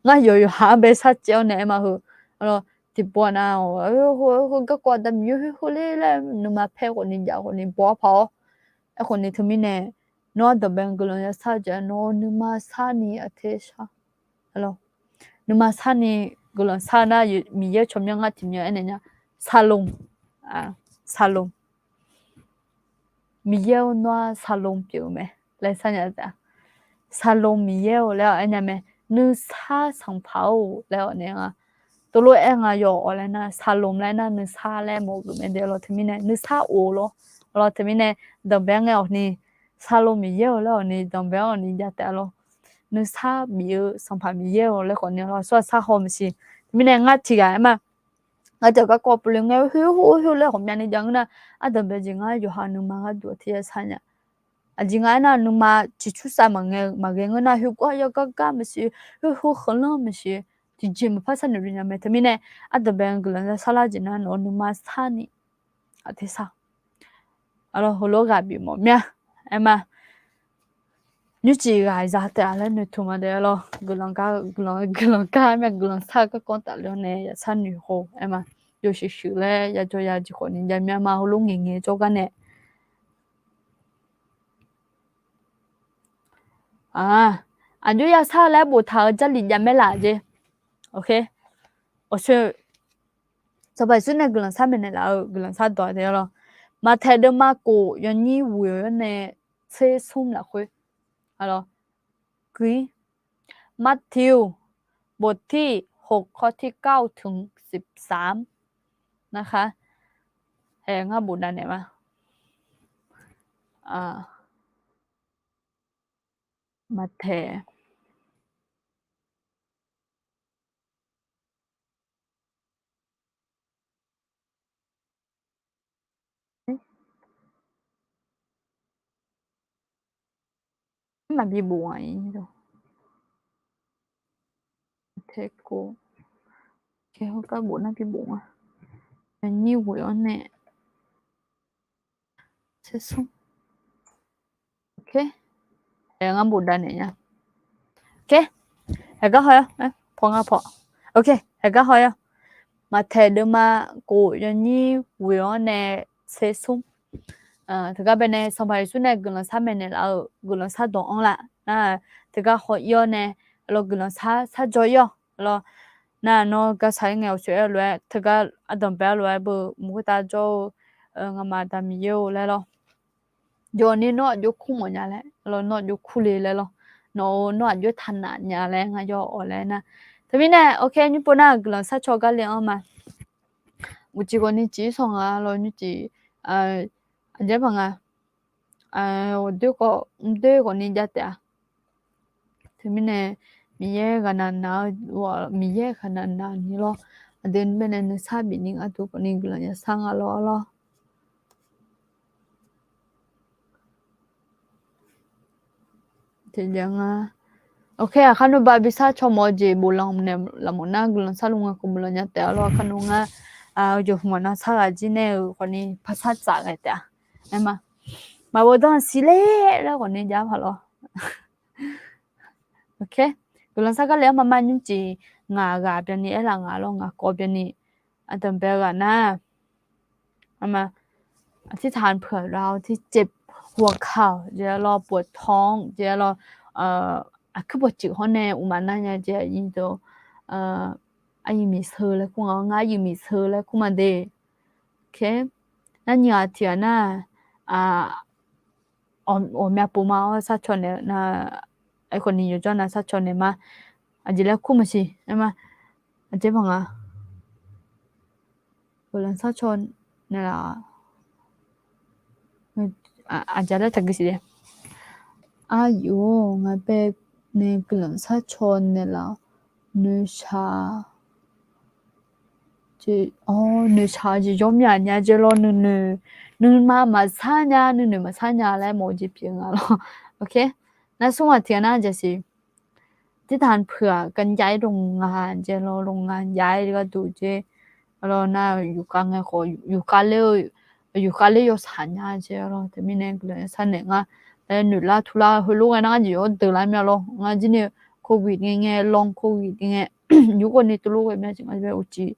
Ngar yawqyawq haq-anr bae sarcaev-awr nae aer ma heu. Arlawr, tiqpov nav-awq, heu garkawv aqda Miqyaer heu heu ler laer nuima paer khawfni jav khawfni baw-awr paq-awr. Aerkhawfni teumirnae, nawr ardanqbae guiqlanq yashar-eu jeq nawq-eu nuima sar ni aqter shar. Nuima sar ni guiqlanq sar nar, Miqyaer tsawrmyanr ngar tiqmyan aernaeq nya. Saqlom, saqlom. Miqyaer-or, nawr-aq saqlom pyeuf-eu mae laer sar nya taef-a. Saqlom Miqyaer-or laer-awq aernya mae. Nuisar Sanqpaq-or laer-awq nae nga. Teulof-aer nga yawf-awq laer nar, saqlom laer nar nuisar laer mawf-eu mae de lawr. Teumirnae nuisar of lawr. Lawr teumirnae danqbae-anr ngae-awq ni, saqlom Miqyaer-or laer-awq ni danqbae-anr awq ni jav taef-a lawr. Nuisar bif-eu Sanqpaq Miqyaer-or laer khawfni lawr, sawr-aq sar haw maqsiq. Teumirnae ngar tiqghaq aer ma. Ngar tiqghaq garkawv puqle ngae, heu heu heu laer ghawqmyani jav ngeur nar, ardanqbae jeq ngar yawqha nuima gharduq aqter yashar nya. Aqjeq nga aernar, nuima ciqcursav maqngae, maqghae ngeur nar, heu gar ya gar gar maqsiq, heu heu khanqlanr maqsiq, tiqjeq maqpar sharnoeq bi nya mae. Teumirnae ardanqbae guiqlanq yashar lar jeq nar, nawq-eu nuima sar ni aqter shar. Arlawr, heulof-aer ghaq bif mawf mya. Aer ma, nymrcif ghaq za taef-a laer noeqtmq ma de lawr. Guiqlanq gar, guiqlanq gar mya, guiqlanq sar-eu garkawv tafler-awr nae yashar noeq haw. Aer ma, yawshuif shuif laer ya jawr ya jeq khawfni jav mya ma, heulof ngaeq ngaeq jawrgar nae. Aqjox yashar-eu laer boftaq-eu Jarlif javmaer laf jeq. Awqshoe, Sanqpaq Yeqsur nae guiqlanq shar maeqnaeq laf-eu guiqlanq shardawq de lawr. Maqtaeq deuvma kof yawnyir ghoeq-awr nae tser smr lafkhoer, arlawr, guir. มาทธิว บทที่ หก ข้อที่ เก้า ถึง สิบสาม นะคะ. Hae, ngar bofdav naeq ma. Maqtaeq Maqbi bof-a, taeq kof, heugar bof nar bi bof-a. Yawnyir ghoeq-awr nae tser smr. Ngar bofdav naeq nya. Haeq gar haw-awr paw ngar paw. Haeq gar haw-awr, Maqtaeq deuvma kof yawnyir ghoeq-awr nae tser smr. Teugar baenae Sanqpaq Yeqsur nae guiqlanq shar maeqnaeq laf-euq guiqlanq shardawq-anr laf nar, teugar haw ir-awr nae, lawr, guiqlanq shar shar jawr ir-awq. Lawr, nar nawr gar shaq-ir ngae awqsoeq-aer lof-aer, teugar ardanqbae-aer lof-aer beu mq khoertav jawr-eu, ngamaf Aqda Miqyaer-or laer lawr. Jawr ni nawr aqjox kur mawf nya laer lawr, nawr aqjox kurle laer lawr. Nawq-or, nawr aqjox taqnaf nya laer ngar jawr-awq laer nar. Teumirnae, ok, nymr pov nar guiqlanq shar caw gar le-anr ma. Uqcif khawfni cif-ir sawq nga lawr, nymrcif, aqjeq paq nga. Aqdoer khawf, mqdoer khawfni jav taef-a. Teumirnae, Miqyaer ghaqnaq naq-eu, Miqyaer ghaqnaq naq ni lawr. Aqdui baenae nuisar bifni gharduq khawfni guiqlanq yashar nga lawr lawr. Teqjav nga. Ok, aqkar nmr ba bi shar caw mawf-eu jeq boflanq naeq laf mawf nar guiqlanq shar luf nga khawf boflanq nya taef-a lawr. Aqkar nmr ngar, yawqhmq maqnav shar ghaq jir nae-euq khawfni par shar tsaf ghae taef-a. Aer ma, maqbawq danqsiq ler laer khawfni jav paq lawr. Ok, guiqlanq shar gar le-anr ma ma nymrcif ngaq ghaq byanni aerlaf ngaq lawr, ngaq kawv byanni. Aqdanqbae ghaq nar, อธิษฐานเผื่อเราที่เจ็บ หัวเข่า jeq lawr, ปวดท้อง jeq lawr, aqkuir pawqtsuif hawr nae uqmaf nar nya jeq, aqyuif miqseu laer kur nga, ngar aqyuif miqseu laer kur ma de. Nar nyiq ghaq tiq ghaq nar, ghawqmya pov ma-awr shar caw naeq nar, aerkhawf ni yawjawr nav shar caw naeq ma. Aqjeq laer kur maqsiq aer ma. Aqjeq paq nga. Guiqlanq shar caw naeqlaf, aqjeq laer taqguv siq le. Aqyuif-or, ngaq bae nae guiqlanq shar caw naeqlaf-awr, noeqshaq Noeqshaq-eu jeq jawr myav nya jeq lawr, nuinoeq, nuima maqsar nya, nuinoeq maqsar nya laer mawf-eu jeq pyeuf nga lawr. Nar smr ghaq tiq ghaq nar jaqsiq ที่ทำงานเพื่อ กันย้ายโรงงาน jeq lawr, โรงงานย้าย gharduq jeq lawr nar, yufkhav ngae khawf yufkhav ler-eu, yufkhav ler yawshaq nya jeq lawr. Teumirnae guiqlanq sar naeq nga laer noeqlar turlar heulof ghae nar, ngar jeq yawr deuq lar myav lawr. Ngar jir ni โควิด ngae ngae, long โควิด ngae, yur khawf ni teulof ghae myav jeq nga, uqcif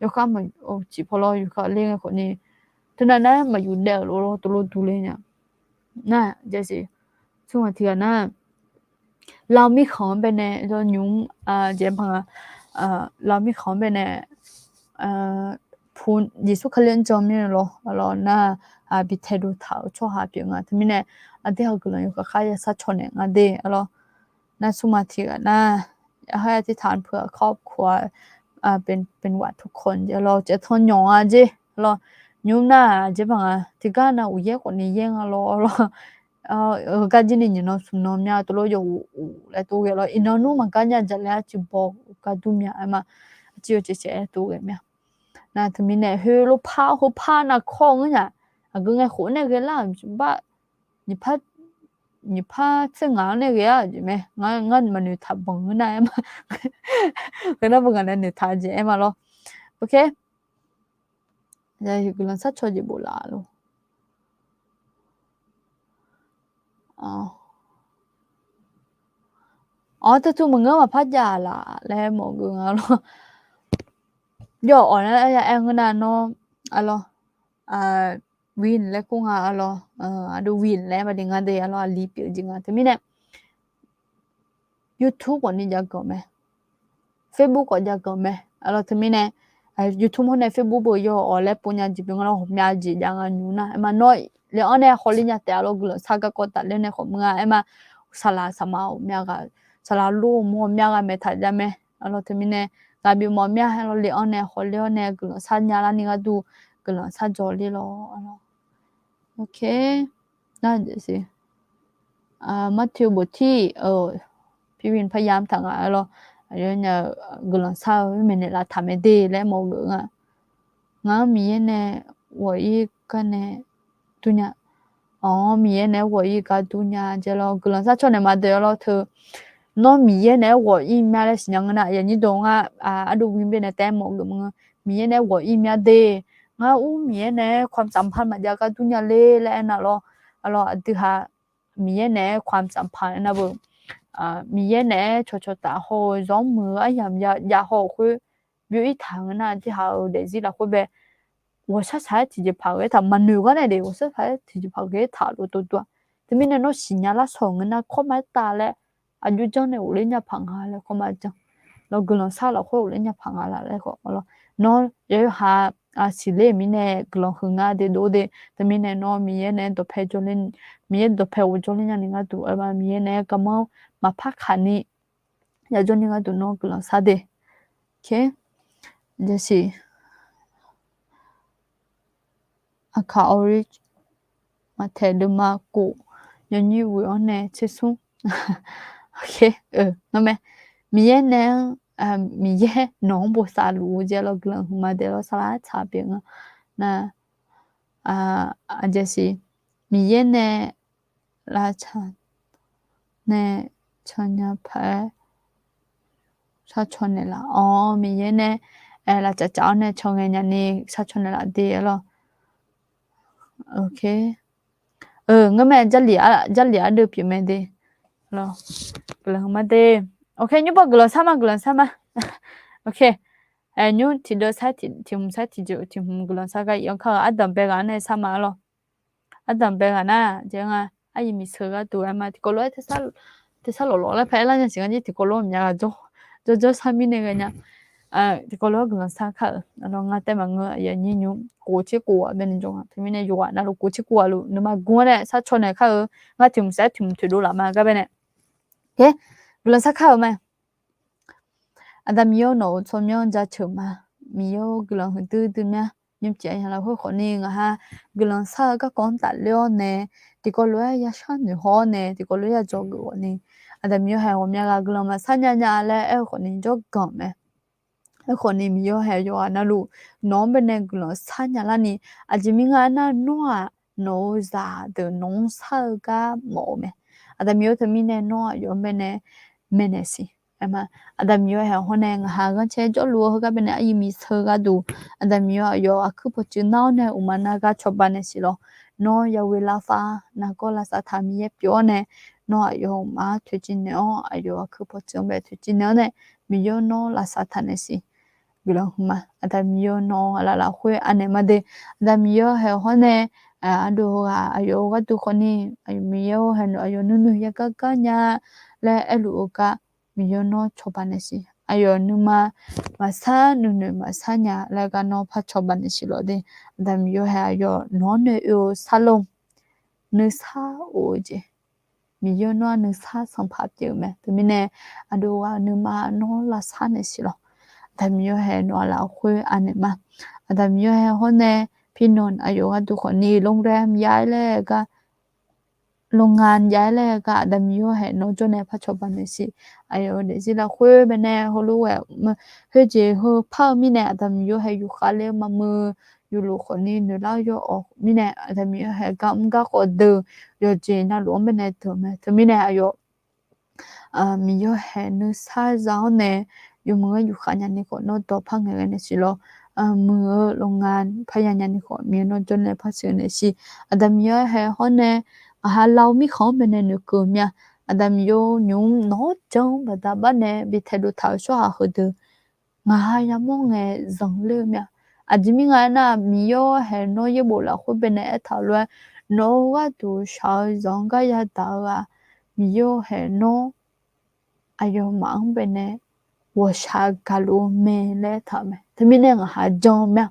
yawkhav ma, uqcif paw lawr yufkhav ler ngae khawf ni, teunav nar maqyuf daef-euq lof lawr, teulof durler nya. Nar jaqsiq smr ghaq tiq ghaq nar, Lav mirkhanq-anr baenae, nymr, jeq-anr paq nga, Lav mirkhanq-anr baenae, pu Yeqsur Kali-anr jan mir-eu lawr, lawr nar, bi taedov taq-euq tsawrhaq pyeuf nga. Teumirnae aqdui-aq guiqlanq yawkhav khar ya sar caw naeq nga de, lawr. Nar smr ghaq tiq ghaq nar, ให้อธิษฐานเผื่อครอบครัว เป็นหวัดทุกคน jeq lawr, caevtan nyawq nga jeq lawr. Nymr nar jeq paq nga, tiqgar nav uqyaer khawf ni yaer nga lawr, lawr. Heugar jir ni nyiq nan smq nan myav teulof yawuq uq laer tov ghae lawr. Iqnan nmr maqgar nya jaqlaer arcuiv baw gar dur myav aer ma, arcuiv yawcaev caev aer tov ghae myav. Nar teumirnae heulof par heupar nav kawr ngeur nya. Aqgeu ngae khof nae ghae lar-euq bar, nyiq par tser ngaq-anr nae ghae-a jeq mae. Ngar maqnoeq taq banq ngeur nar aer ma. Ghae nar beu ngaq nae noeq taq jeq aer ma lawr. Ok. Guiqlanq sar caw jeq bof laf lor. Awr, teutuv maqngeur maqpar jav laf laer mawf geuf nga lor. Yawf awq nar aer ngeur nar nawr, arlawr, win laer kur nga arlawr, aqdui win laer maqde nga de arlawr, aqli pyeuf jeq nga. Teumirnae YouTube khawf ni jav ganq mae, Facebook khawf jav ganq mae arlawr. Teumirnae YouTube hawr nae Facebook beu yawf awq laer pov nya jeq pyeuf nga lor, ghawqmya jeq jav nga nymr nar aer ma. Nawr le-anr nae hawler nya taef arlawr, guiqlanq sar garkawv tafler nae khawf mr nga aer ma. Saqlaq saqma ghawqmya ghaq, saqlaq lor mawr ghawqmya ghaq maeq taq jav mae arlawr. Teumirnae ghaq bif mawf mya arlawr, le-anr nae hawler-awr nae guiqlanq sar nya larni gharduq guiqlanq sar jawrler lawr arlawr. Ok. Nar jaqsiq มัทธิวบทที่ พี่วินพยายาม taq nga arlawr, aqyawfnyaf-euq guiqlanq sar-eu maeqnaeq laf taq mae de laer mawf geuf nga. Ngar Miqyaer nae ghawq-ir gar nae dur nya. Awq, Miqyaer naeq-aer ghawq-ir gar dur nya jeq lawr, guiqlanq sar caw naeq ma de arlawr. Teu nawr Miqyaer naeq-aer ghawq-ir mya laer siqnya ngeur nar, aqyuif aqnyir deuq ngar ardov gui bae nae taef-aer mawf geuf ma. Miqyaer naeq-aer ghawq-ir mya de, ngar ur Miqyaer naeq-aer ความสัมพันธ์ maqjav gar dur nya ler laer aernar lawr. Arlawr aqdui haq Miqyaer naeq-aer ความสัมพันธ์ aernar beu, Miqyaer naeq-aer cawqcawq taf haw-eu zawr muiq-eu aryamq jav haw-euq khoer byov-ir taq ngeur nar, aqdui haq-euq daefzir lafkhoer bae ghawqshar shaq-aer tiqjeqpaq ghae-aer taq maqnoeq gar nae de, ghawqshar shaq-aer tiqjeqpaq ghae-aer taq lof tov tov-aq. Teumirnae nawr siqnya lar shawq ngeur nar, kawr ma-aer tav laer aqjox janr nae ghofler nya paq nga laer kawr ma-aer jan. Nawr guiqlanq sar lafkhoer ghofler nya paq nga laf laer khawf arlawr. Nawr yawqha siqler-euq mirnae guiqlanq huiq nga de dov de. Teumirnae nawr Miqyaer naeq-aer dawqpae jawrler, Miqyaer dawqpae ghofjawr ler nyani gharduq aer ma, Miqyaer naeq-aer garmanr maqpar kaq ni yajawr ni gharduq nawr guiqlanq sar de. Ok. Jaqsiq Aqkaq Orange, Maqtaeq deuvma kof, yawnyir ghoe-awr nae tsersmr. Ok, ngar mae. Miqyaer nae-anr, Miqyaer nawq-anr bosav luf-eu jeq lawr guiqlanq huiqma daef lawr sarlar tsaq pyeuf nga. Nar, aqjeq siq, Miqyaer nae lavtsaq nae cannya paq-aer sharcaw naeqlaf. Awr, Miqyaer nae lavtsaq tsaf-awr nae caw ngae nyani sharcaw naeqlaf de lawr. Ok. Ngar mae, Jarlif ardeuv pyeuf mae de. Guiqlanq huiqma de. Ok, nymr baw guiqlanq sar ma, guiqlanq sar ma. Ok. Nymr tiqdeuv sar tiq, tiq hmq sar tiq jeq tiq hmq guiqlanq sar gar iq-anr kar-eu ardanq bae ghaq-anr nae sar ma lawr. Ardanq bae ghaq nar, jeq nga, aryiq miqseuq gharduq aer ma, tiqkawv lof-aer tersar lawqlawq laer paq-aer lar nya siq ngar jir tiqkawv lof-aer maqnya ghaq jawr, jawrjawr sar mirnae ghae nya. Tiqkawv lof-aer guiqlanq sar kar-euq, ngar taef maqngeur, aqyuif aqnyir nymr kof tser kof-aq baenae jawr nga. Teumirnae yawqghaq navluf kof tser kof-aq luf nuima gur-awr nae sharcaw naeq kar-eu, ngar tiq hmq sar tiq hmq toeqdov laf ma gar baenae. Guiqlanq sar kar-euq ma. Aqda Miqyaer-or, nawq-euq tsawrmyanr jaceuq ma. Miqyaer-or, guiqlanq huiqdui dui mya. Nymrcif aqyawf lafkhoer khawfni ngaq ha guiqlanq sar-eu garkawv-anr tafler-awr nae, tiqkawv lof-aer ya sharnoeq haw-awr nae, tiqkawv lof-aer ya dzawgeuf khawfni, Aqda Miqyaer-or, haeq ghawqmya ghaq guiqlanq maqsar nya nya laer aer-eu khawfni jawrganq mae. Aerkhawf ni Miqyaer hae yawqghaq navluf nawq-anr baenae guiqlanq sharnya larni, aqjeq mirnae aernar nawr-aq nawq-eu zaqdeuq nawq-anr shar-eu gar mawf-eu mae. Aqda Miqyaer teumirnae nawr aqyawf-anr baenae maeqnaeq siq. Aqda Miqyaer hae hawr nae ngaq ha ghanrcae jawrluf-eu heugar baenae aryuif miqseu gharduq, Aqda Miqyaer aqyawf aqkuir pawqtsuif nar-awr nae uqma nar gar cawba naeq siq lawq. Nawr yawe lavfar nargawr lavsav taq Miqyaer pyeuf-awr nae, nawr aqyawf uqma-anr toeqciv naeq-awr aqyawf aqkuir pawqtsuif-anr bae toeqciv naeq-awr nae, Miqyaer nawr lavsav taq naeq siq. Guiqlanq huiqma, Aqda Miqyaer nawq-anr aqlaf lafkhoer anaeq ma de. Aqda Miqyaer hae hawr nae, aqdui ghaq aqyawf-eu gharduq khawfni, Miqyaer-or hae aqyawf nuinoeq yagar gar nya laer aerluf-eu gar, Miqyaer nawr cawba naeq siq. Aqyawf nuima maqsar nuinoeq maqsar nya laer gar nawr par cawba naeq siq lawq de. Aqda Miqyaer hae aqyawf nawq-anr nae oe-eu sarlor nuisar of-eu jeq, Miqyaer nawr-aq nuisar sanqpaq pyeuf-eu mae. Teumirnae aqdui ghaq nuima nawr lavsar naeq siq lawq. Aqda Miqyaer hae nawq-anr lafkhoer anaeq ma. Aqda Miqyaer hae hawr nae, pirnawq aqyawf gharduq khawfni โรงแรม ya-aer laer gar โรงงาน ya-aer laer gar Aqda Miqyaer hae nawr jawr nae par cawba naeq siq. Aqyawf daefzir lafkhoer baenae heulof-aer khoerjeq heu par-eu mirnae Aqda Miqyaer hae yufkhav ler-eu maqmuiq, yufluf khawfni noeqlar-eu yawawq mirnae Aqda Miqyaer hae gar mr gar khawf deuq yawqjeq navluf-anr baenae deuq mae. Teumirnae aqyawf Miqyaer hae nuisar za-awr nae yawmuiq-aer yufkhav nyani khawf nawr dawqpar ngaeqghae naeq siq lawq. Muiq-eu โรงงาน parya nyani khawf Miqyaer nawr jawr nae par sheuq naeq siq. Aqda Miqyaer hae hawr nae ngaq ha lar-eu mirkhanq-anr baenae noeqkeuv mya. Aqda Miqyaer nymq-mr nawq-anr jan-anr baqda bar nae bi taedov taq-euq tsawrhaq heudeuq ngaq ha yamawr ngae zanqler-eu mya. Aqjeq mirnae aernar, Miqyaer hae nawr yaerbof lafkhoer baenae aertaq-eu lof-aer, nawq-eu gharduq shaq-eu zanq-anr gar yadaq-eu-aq, Miqyaer hae nawr aqyawfmaf-anr baenae ghawqshaq gaqluf-eu mae laer aertaq-euq mae. Teumirnae ngaq ha jan-eu mya.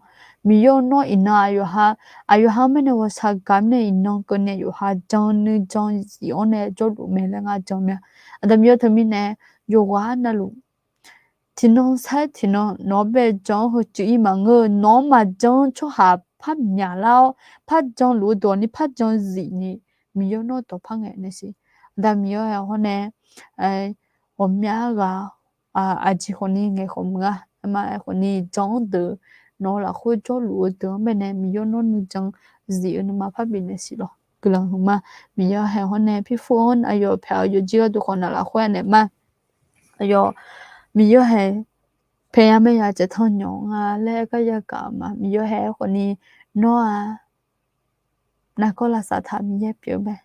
Miqyaer nawr iqnan aqyawf ha, aqyawf ha-anr baenae ghawqshaq gaq mirnae iqnan keuvni yawqha jan nuijan zif-anr nae jawrluf mae laer ngar jan mya. Aqda Miqyaer teumirnae yawqghaq navluf tiqnan sar-aer tiqnan nawq-anr bae jan-anr heucuiv-ir maqngeur-eu, nawq-anr maqjan-anr tsawrhaq par myaqlar-awr par janluf-eu dawq ni par jan zif ni Miqyaer nawr dawqpar ngaeqnaeq siq. Aqda Miqyaer hae hawr nae ghawqmya ghaq aqjeq khawfni ngaeq khawf meuq-a. Aerma aerkhawfni jan-anr deuq nawq-eu lafkhoer jawrluf-eu deuq-anr baenae Miqyaer nawr nuijan zif-eu nuima par bifnaeq siq lawq. Guiqlanq huiqma. Miqyaer hae hawr nae pirfur-anr aqyawf pyaeq-eu yawqjeq gharduq khawf naq lafkhoer anaeq ma. Aqyawf Miqyaer hae paeqya maerya caev tanq nyawq nga laer aer gar yagaq-euq ma. Miqyaer hae aerkhawfni nawr-aq nargawr lavsav taq Miqyaer pyeuf-eu mae.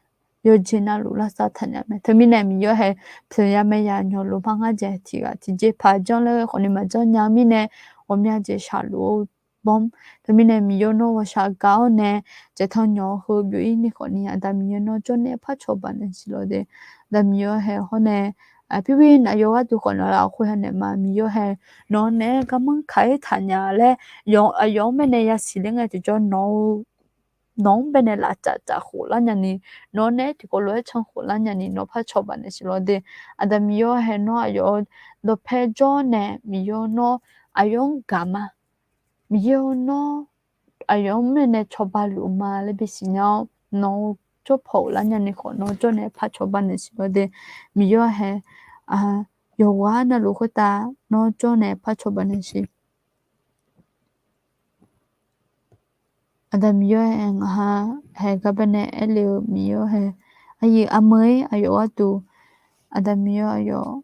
Yawqjeq navluf lavsav taq nya mae. Teumirnae Miqyaer hae paeqya maerya nyawq lof par ngar dzaeq tiq ghaq tiqjeq paq janr laer ghae khawfni maqjanr nya mirnae ghawqmya jeq shaqluf-eu bawr. Teumirnae Miqyaer nawr ghawqshaq gaq-awr nae caev tanq nyawq heu byov-ir ni khawfni Aqda Miqyaer nawr jawr nae par cawba naeq siq lawq de. Aqda Miqyaer hae hawr nae pirpir aqyawf gharduq khawf naq lafkhoer anaeq ma. Miqyaer hae nawq naeq-aer garmanr kaq-ir taq nya laer aqyawf-anr baenae yasiq ler ngae tiqjawr nawq-eu nawq-anr baenae lafcaf caf khof lar nyani, nawq nae tiqkawv lof-aer can khof lar nyani nawr par cawba naeq siq lawq de. Aqda Miqyaer hae nawr aqyawf-eu dawqpae jawr nae Miqyaer nawr aqyawf-anr gaq ma. Miqyaer nawr aqyawf-anr mirnae cawba luf ma laer bisiq nya-awr nawq-eu jawr paw lar nyani khawf nawr jawr nae par cawba naeq siq lawq de. Miqyaer hae yawqghaq navluf khoertav nawr jawr nae par cawba naeq siq. Aqda Miqyaer hae ngaq ha hae gar baenae aerle-eu Miqyaer hae aqyuif aqmeuq-ir aqyawf gharduq Aqda Miqyaer aqyawf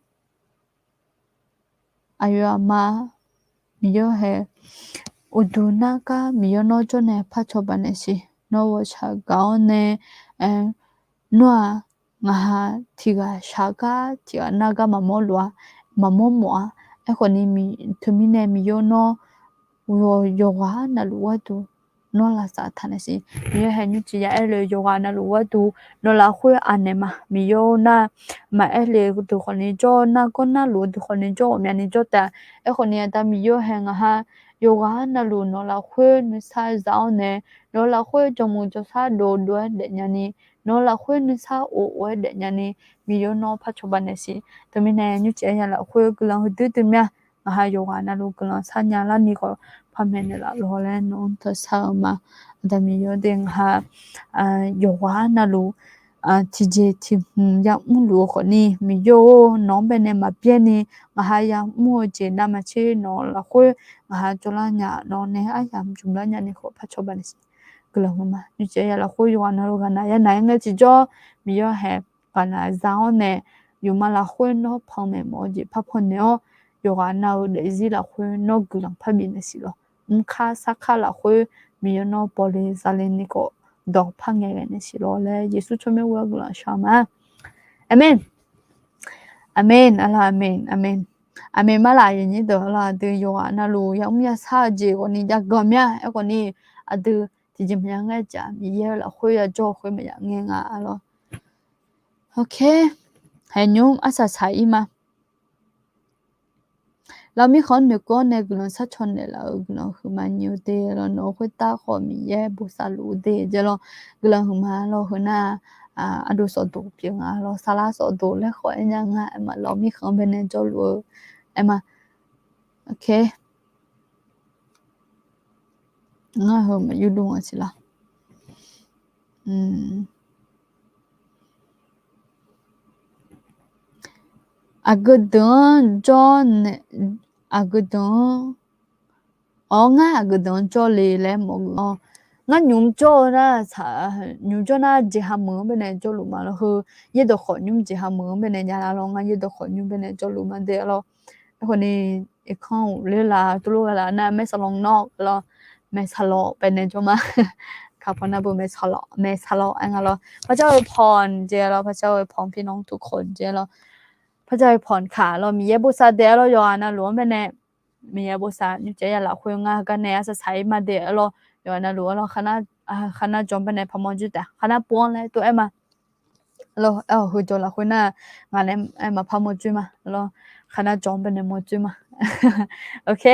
aqyawf aqma Miqyaer hae uqduq nargar Miqyaer nawr jawr nae par cawba naeq siq. Nawr ghawqshaq gaq-awr nae nawr-aq ngaq ha tiq ghaq shaq gar tiq ghaq nar gar maqmawr lof-a, maqmawr mawf-a. Aerkhawfni teumirnae Miqyaer nawr yawqghaq navluf gharduq nawr lavsav taq naeq siq. Miqyaer hae nymrcif ya aer le yawqghaq navluf gharduq nawq lafkhoer anaeq ma. Miqyaer nar maqaer le deuq khawfni jawr, nargawr narluf deuq khawfni jawr, ghawqmyani jawr taef. Aerkhawfni Aqda Miqyaer hae ngaq ha yawqghaq navluf nawq lafkhoer nuisar za-awr nae, nawq lafkhoer jawrmuiq jawrsar dov dov-aer daefnya ni, nawq lafkhoer nuisar of of-aer daefnya ni, Miqyaer nawr par cawba naeq siq. Teumirnae nymrcif ya lafkhoer guiqlanq huiqdui dui mya. Ngaq ha yawqghaq navluf guiqlanq sharnya larni khawf par maeqnaeq laf lawq laer nawq-anr tawqshar-eu ma. Aqda Miqyaer de ngaq ha yawqghaq navluf tiqjeq tiq hmq ya'mr luf-eu khawfni, Miqyaer-or, nawq-anr baenae maqbyaer ni, ngaq ha ya'mr-eu jeq navmaqtser nawq lafkhoer ngaq ha jawrlar nya lawr nae, aryamq jmq lar nya ni khawf par cawba naeq siq. Guiqlanq huiqma. Nyiq jeq ya lafkhoer yawqghaq navluf ghaqnaq yanaeq-aer ngae tiqjawr, Miqyaer haeq ghaqnaq za-awr nae, yawqma lafkhoer nawr panmaeq mawf-eu jeq par pawnaeq-awr, yawqghaq nav-eu daefzir lafkhoer nawr guiqlanq par bifnaeq siq lawr. Mrkar sarkar lafkhoer Miqyaer nawr bawle zale ni khawf dawq par ngaeqghae naeq siq lawr laer Yeqsur tsawrmyanr ghoer-awr guiqlanq shar ma. Aqmeq. Aqmeq, arlawr, aqmeq, aqmeq. Aqmeq ma laf, aqyuif aqnyir deuq, arlawr, aqdui yawqghaq navluf ya'mr yashar-eu jeq ghawqni jav ganq mya. Aerkhawfni, aqdui tiqjeq maqya ngae jaq, Miqyaer-eu lafkhoer yajawr-eu khoer maqya ngae nga, arlawr. Ok. Haeq nymr arsaq saq-ir ma. Lawr, mirkhanq-anr noeqkeuv-awr nae guiqlanq sharcaw naeqlaf-euq guiqlanq huiqma nyiq-eu de lawr, nawq-eu khoertav khawf Miqyaer bosav luf-eu de jeq lawr, guiqlanq huiqma lawr. Heunar, ardov sawfdoq pyeuf nga lawr, sarlar sawfdoq laer khawf aernya nga, aerma lawr, mirkhanq-anr baenae jawrluf-eu, aerma. Ok. Ngar heu maqyurdov nga siq lawr. Aqgeu deuq-anr jawr nae, aqgeu deuq-anr, awr, ngar aqgeu deuq-anr jawrle laer mawf-eu-awr, ngar nymq jawr-eu nar, nymq jawr nar jeqha meuq-anr baenae jawrluf ma lawr. Heu yaerdawq khawf nymr jeqha meuq-anr baenae javlar lawr, ngar yaerdawq khawf nymr baenae jawrluf ma de lawr. Aerkhawfni, irkanr-euq ler laf, tuvlof ghae laf nar, แม่สลองนอก lawr, แม่สลอง baenae jawr ma. Kaqpawnav beu แม่สลอง aer nga lawr. พระเจ้าอวยพร jeq lawr, พระเจ้าอวยพรพี่น้องทุกคน jeq lawr. พระเจ้าอวยพร kaq lawr, Miqyaer bosav daef-a lawr, yawqghaq navluf-anr baenae Miqyaer bosav. Nymr caev ya lafkhoer ngar gar nae arsaq saq-ir ma de-a lawr, yawqghaq navluf-a lawr, kharnar jawr-anr baenae paqmawr dzoer taef, kharnar pov-anr laer tov-aer ma. Lawr, aer-awq, heu jawr lafkhoer nar, ngaq nae aer maqpar mawr dzoer ma lawr, kharnar jawr-anr baenae mawr dzoer ma. Ok,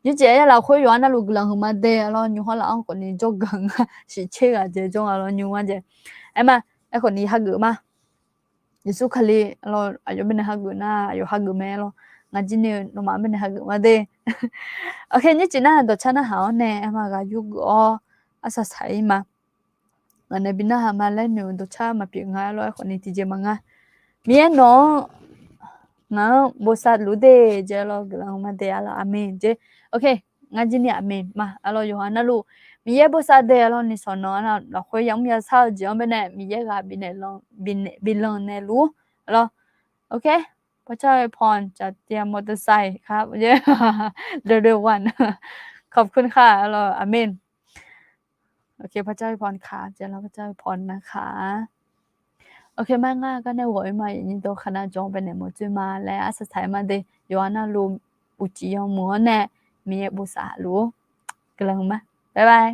nymr caev ya lafkhoer yawqghaq navluf guiqlanq huiqma de-a lawr, nymr hawr laf-anr khawfni jawrganq nga, shiqtser ghaq jeq jawr nga lawr, nymr-anr jeq. Aer ma, aerkhawfni hageuf ma. Yeqsur Kali lawr, aqyawf baenae hageuf nar, aqyawf hageuf mae lawr, ngaq jir ni-eu nawmaf baenae hageuf ma de. Ok, nymr caev nar dawqcar narhaq-awr nae aer ma, ghaq yurgeuf-awr arsaq saq-ir ma. Ngaq nae bi narhaq ma laer noeq-eu dawqcar maqpyeuf nga lawr, aerkhawfni tiqjeq maqnga. Miqyaer nawq-anr ngaq-anr bosav luf de jeq lawr, guiqlanq huiqma de-a lawr, aqmeq jeq. Ok, ngar jir ni aqmeq ma, a lawr, yawqghaq navluf Miqyaer bosav de-a lawr, nisawq nan-a lafkhoer yamr yashar-eu jeq-anr baenae Miqyaer ghaq bifnaeq, biflanq naeq luf-ur lawr. Ok, พระเจ้าอวยพร จาก เตรียมมอเตอร์ไซค์ครับ เดี๋ยวเดี๋ยววัน ขอบคุณค่ะ a lawr, aqmeq. Ok, พระเจ้าอวยพร kaq jeq lawr, พระเจ้าอวยพร na kaq. Ok, mar ngar gar nae ghawq-ir ma, aqnyir dawq kharnar jawr-anr baenae mawr dzoer ma laer arsaq saq-ir ma de. Yawqghaq navluf uqcif yawmuiq-anr nae Miqyaer bosav luf-ur. Guiqlanq ma. Bye bye.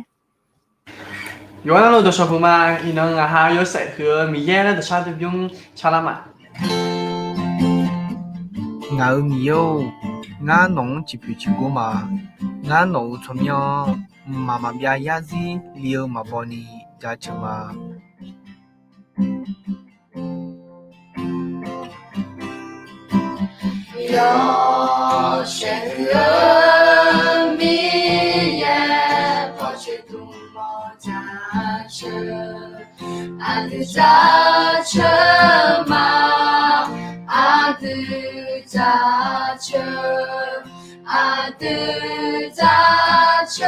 Yawqghaq navluf dawqshawq puq ma. Iqnan ngaq ha yawshaef huiq-eu Miqyaer laer dawqcar dui bymr carlar ma. Ngaq-euq Miqyaer-or, ngar nawq-anr ciqpoeq ciqgor ma. Ngar nawq-euq tsawrmyanr-anr mqmaq maqbyav yarzir li-eu maqbaw ni jaceuq ma. Yawshaef huiq-eu Miqyaer, pawcoeq dmq mawr jaceuq, aqdui jaceuq ma, aqdui jaceuq, aqdui jaceuq.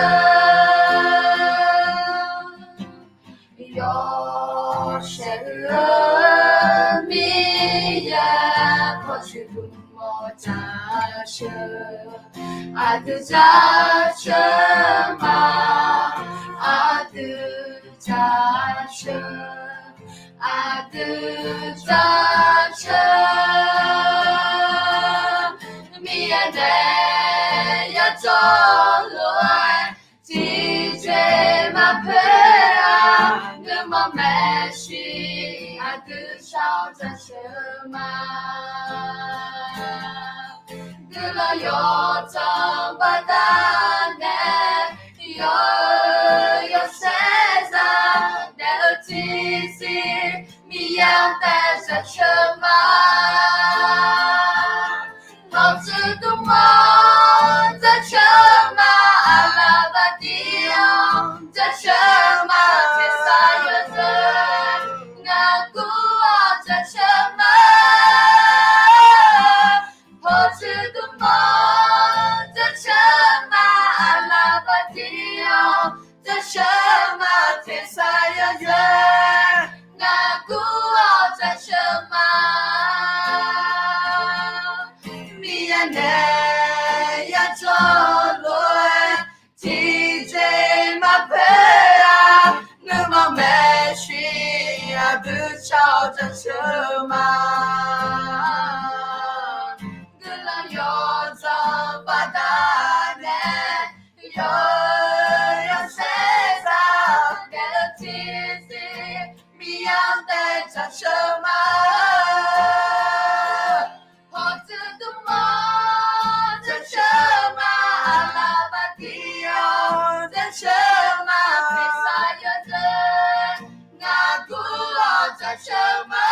Yawshaef huiq-eu Miqyaer, pawcoeq dmq mawr jaceuq, aqdui jaceuq ma, aqdui jaceuq, aqdui jaceuq. Miqyaer nae yajawr lof-aer tiqjeq maqpoeq-a, nuima maeqshi aqdui shar-awr jaceuq ma. Guiqlanq yawdzanq baqdanae yawr-eu yawshaef zaq daef-eu tiqsiq Miqyaer-anr taef jaceuq ma. Nawq tsuif dmq mawr jaceuq ma, aqlaf baqdir-anr jaceuq ma, tersar yawzeu ngar guv-awr jaceuq ma. Hawtsuiq dmq-awr jaceuq ma. Aqlaf baqdir-awr jaceuq ma. Tersar yawzeu ngaq guv-awr jaceuq ma. Miqyaer nae yajawr lof-aer tiqjeq maqpoeq-a. Nuima maeqshi aqdui car-awr jaceuq ma. Guiqlanq yawdzanq baqdanae yawqyawq saerzaq naeq-eu tiqjeq Miqyaer-anr taef jaceuq ma. Hawtsuiq dmq-awr jaceuq ma. Aqlaf baqdir-awr jaceuq ma. Tersar yawzeu ngaq guv-awr jaceuq ma.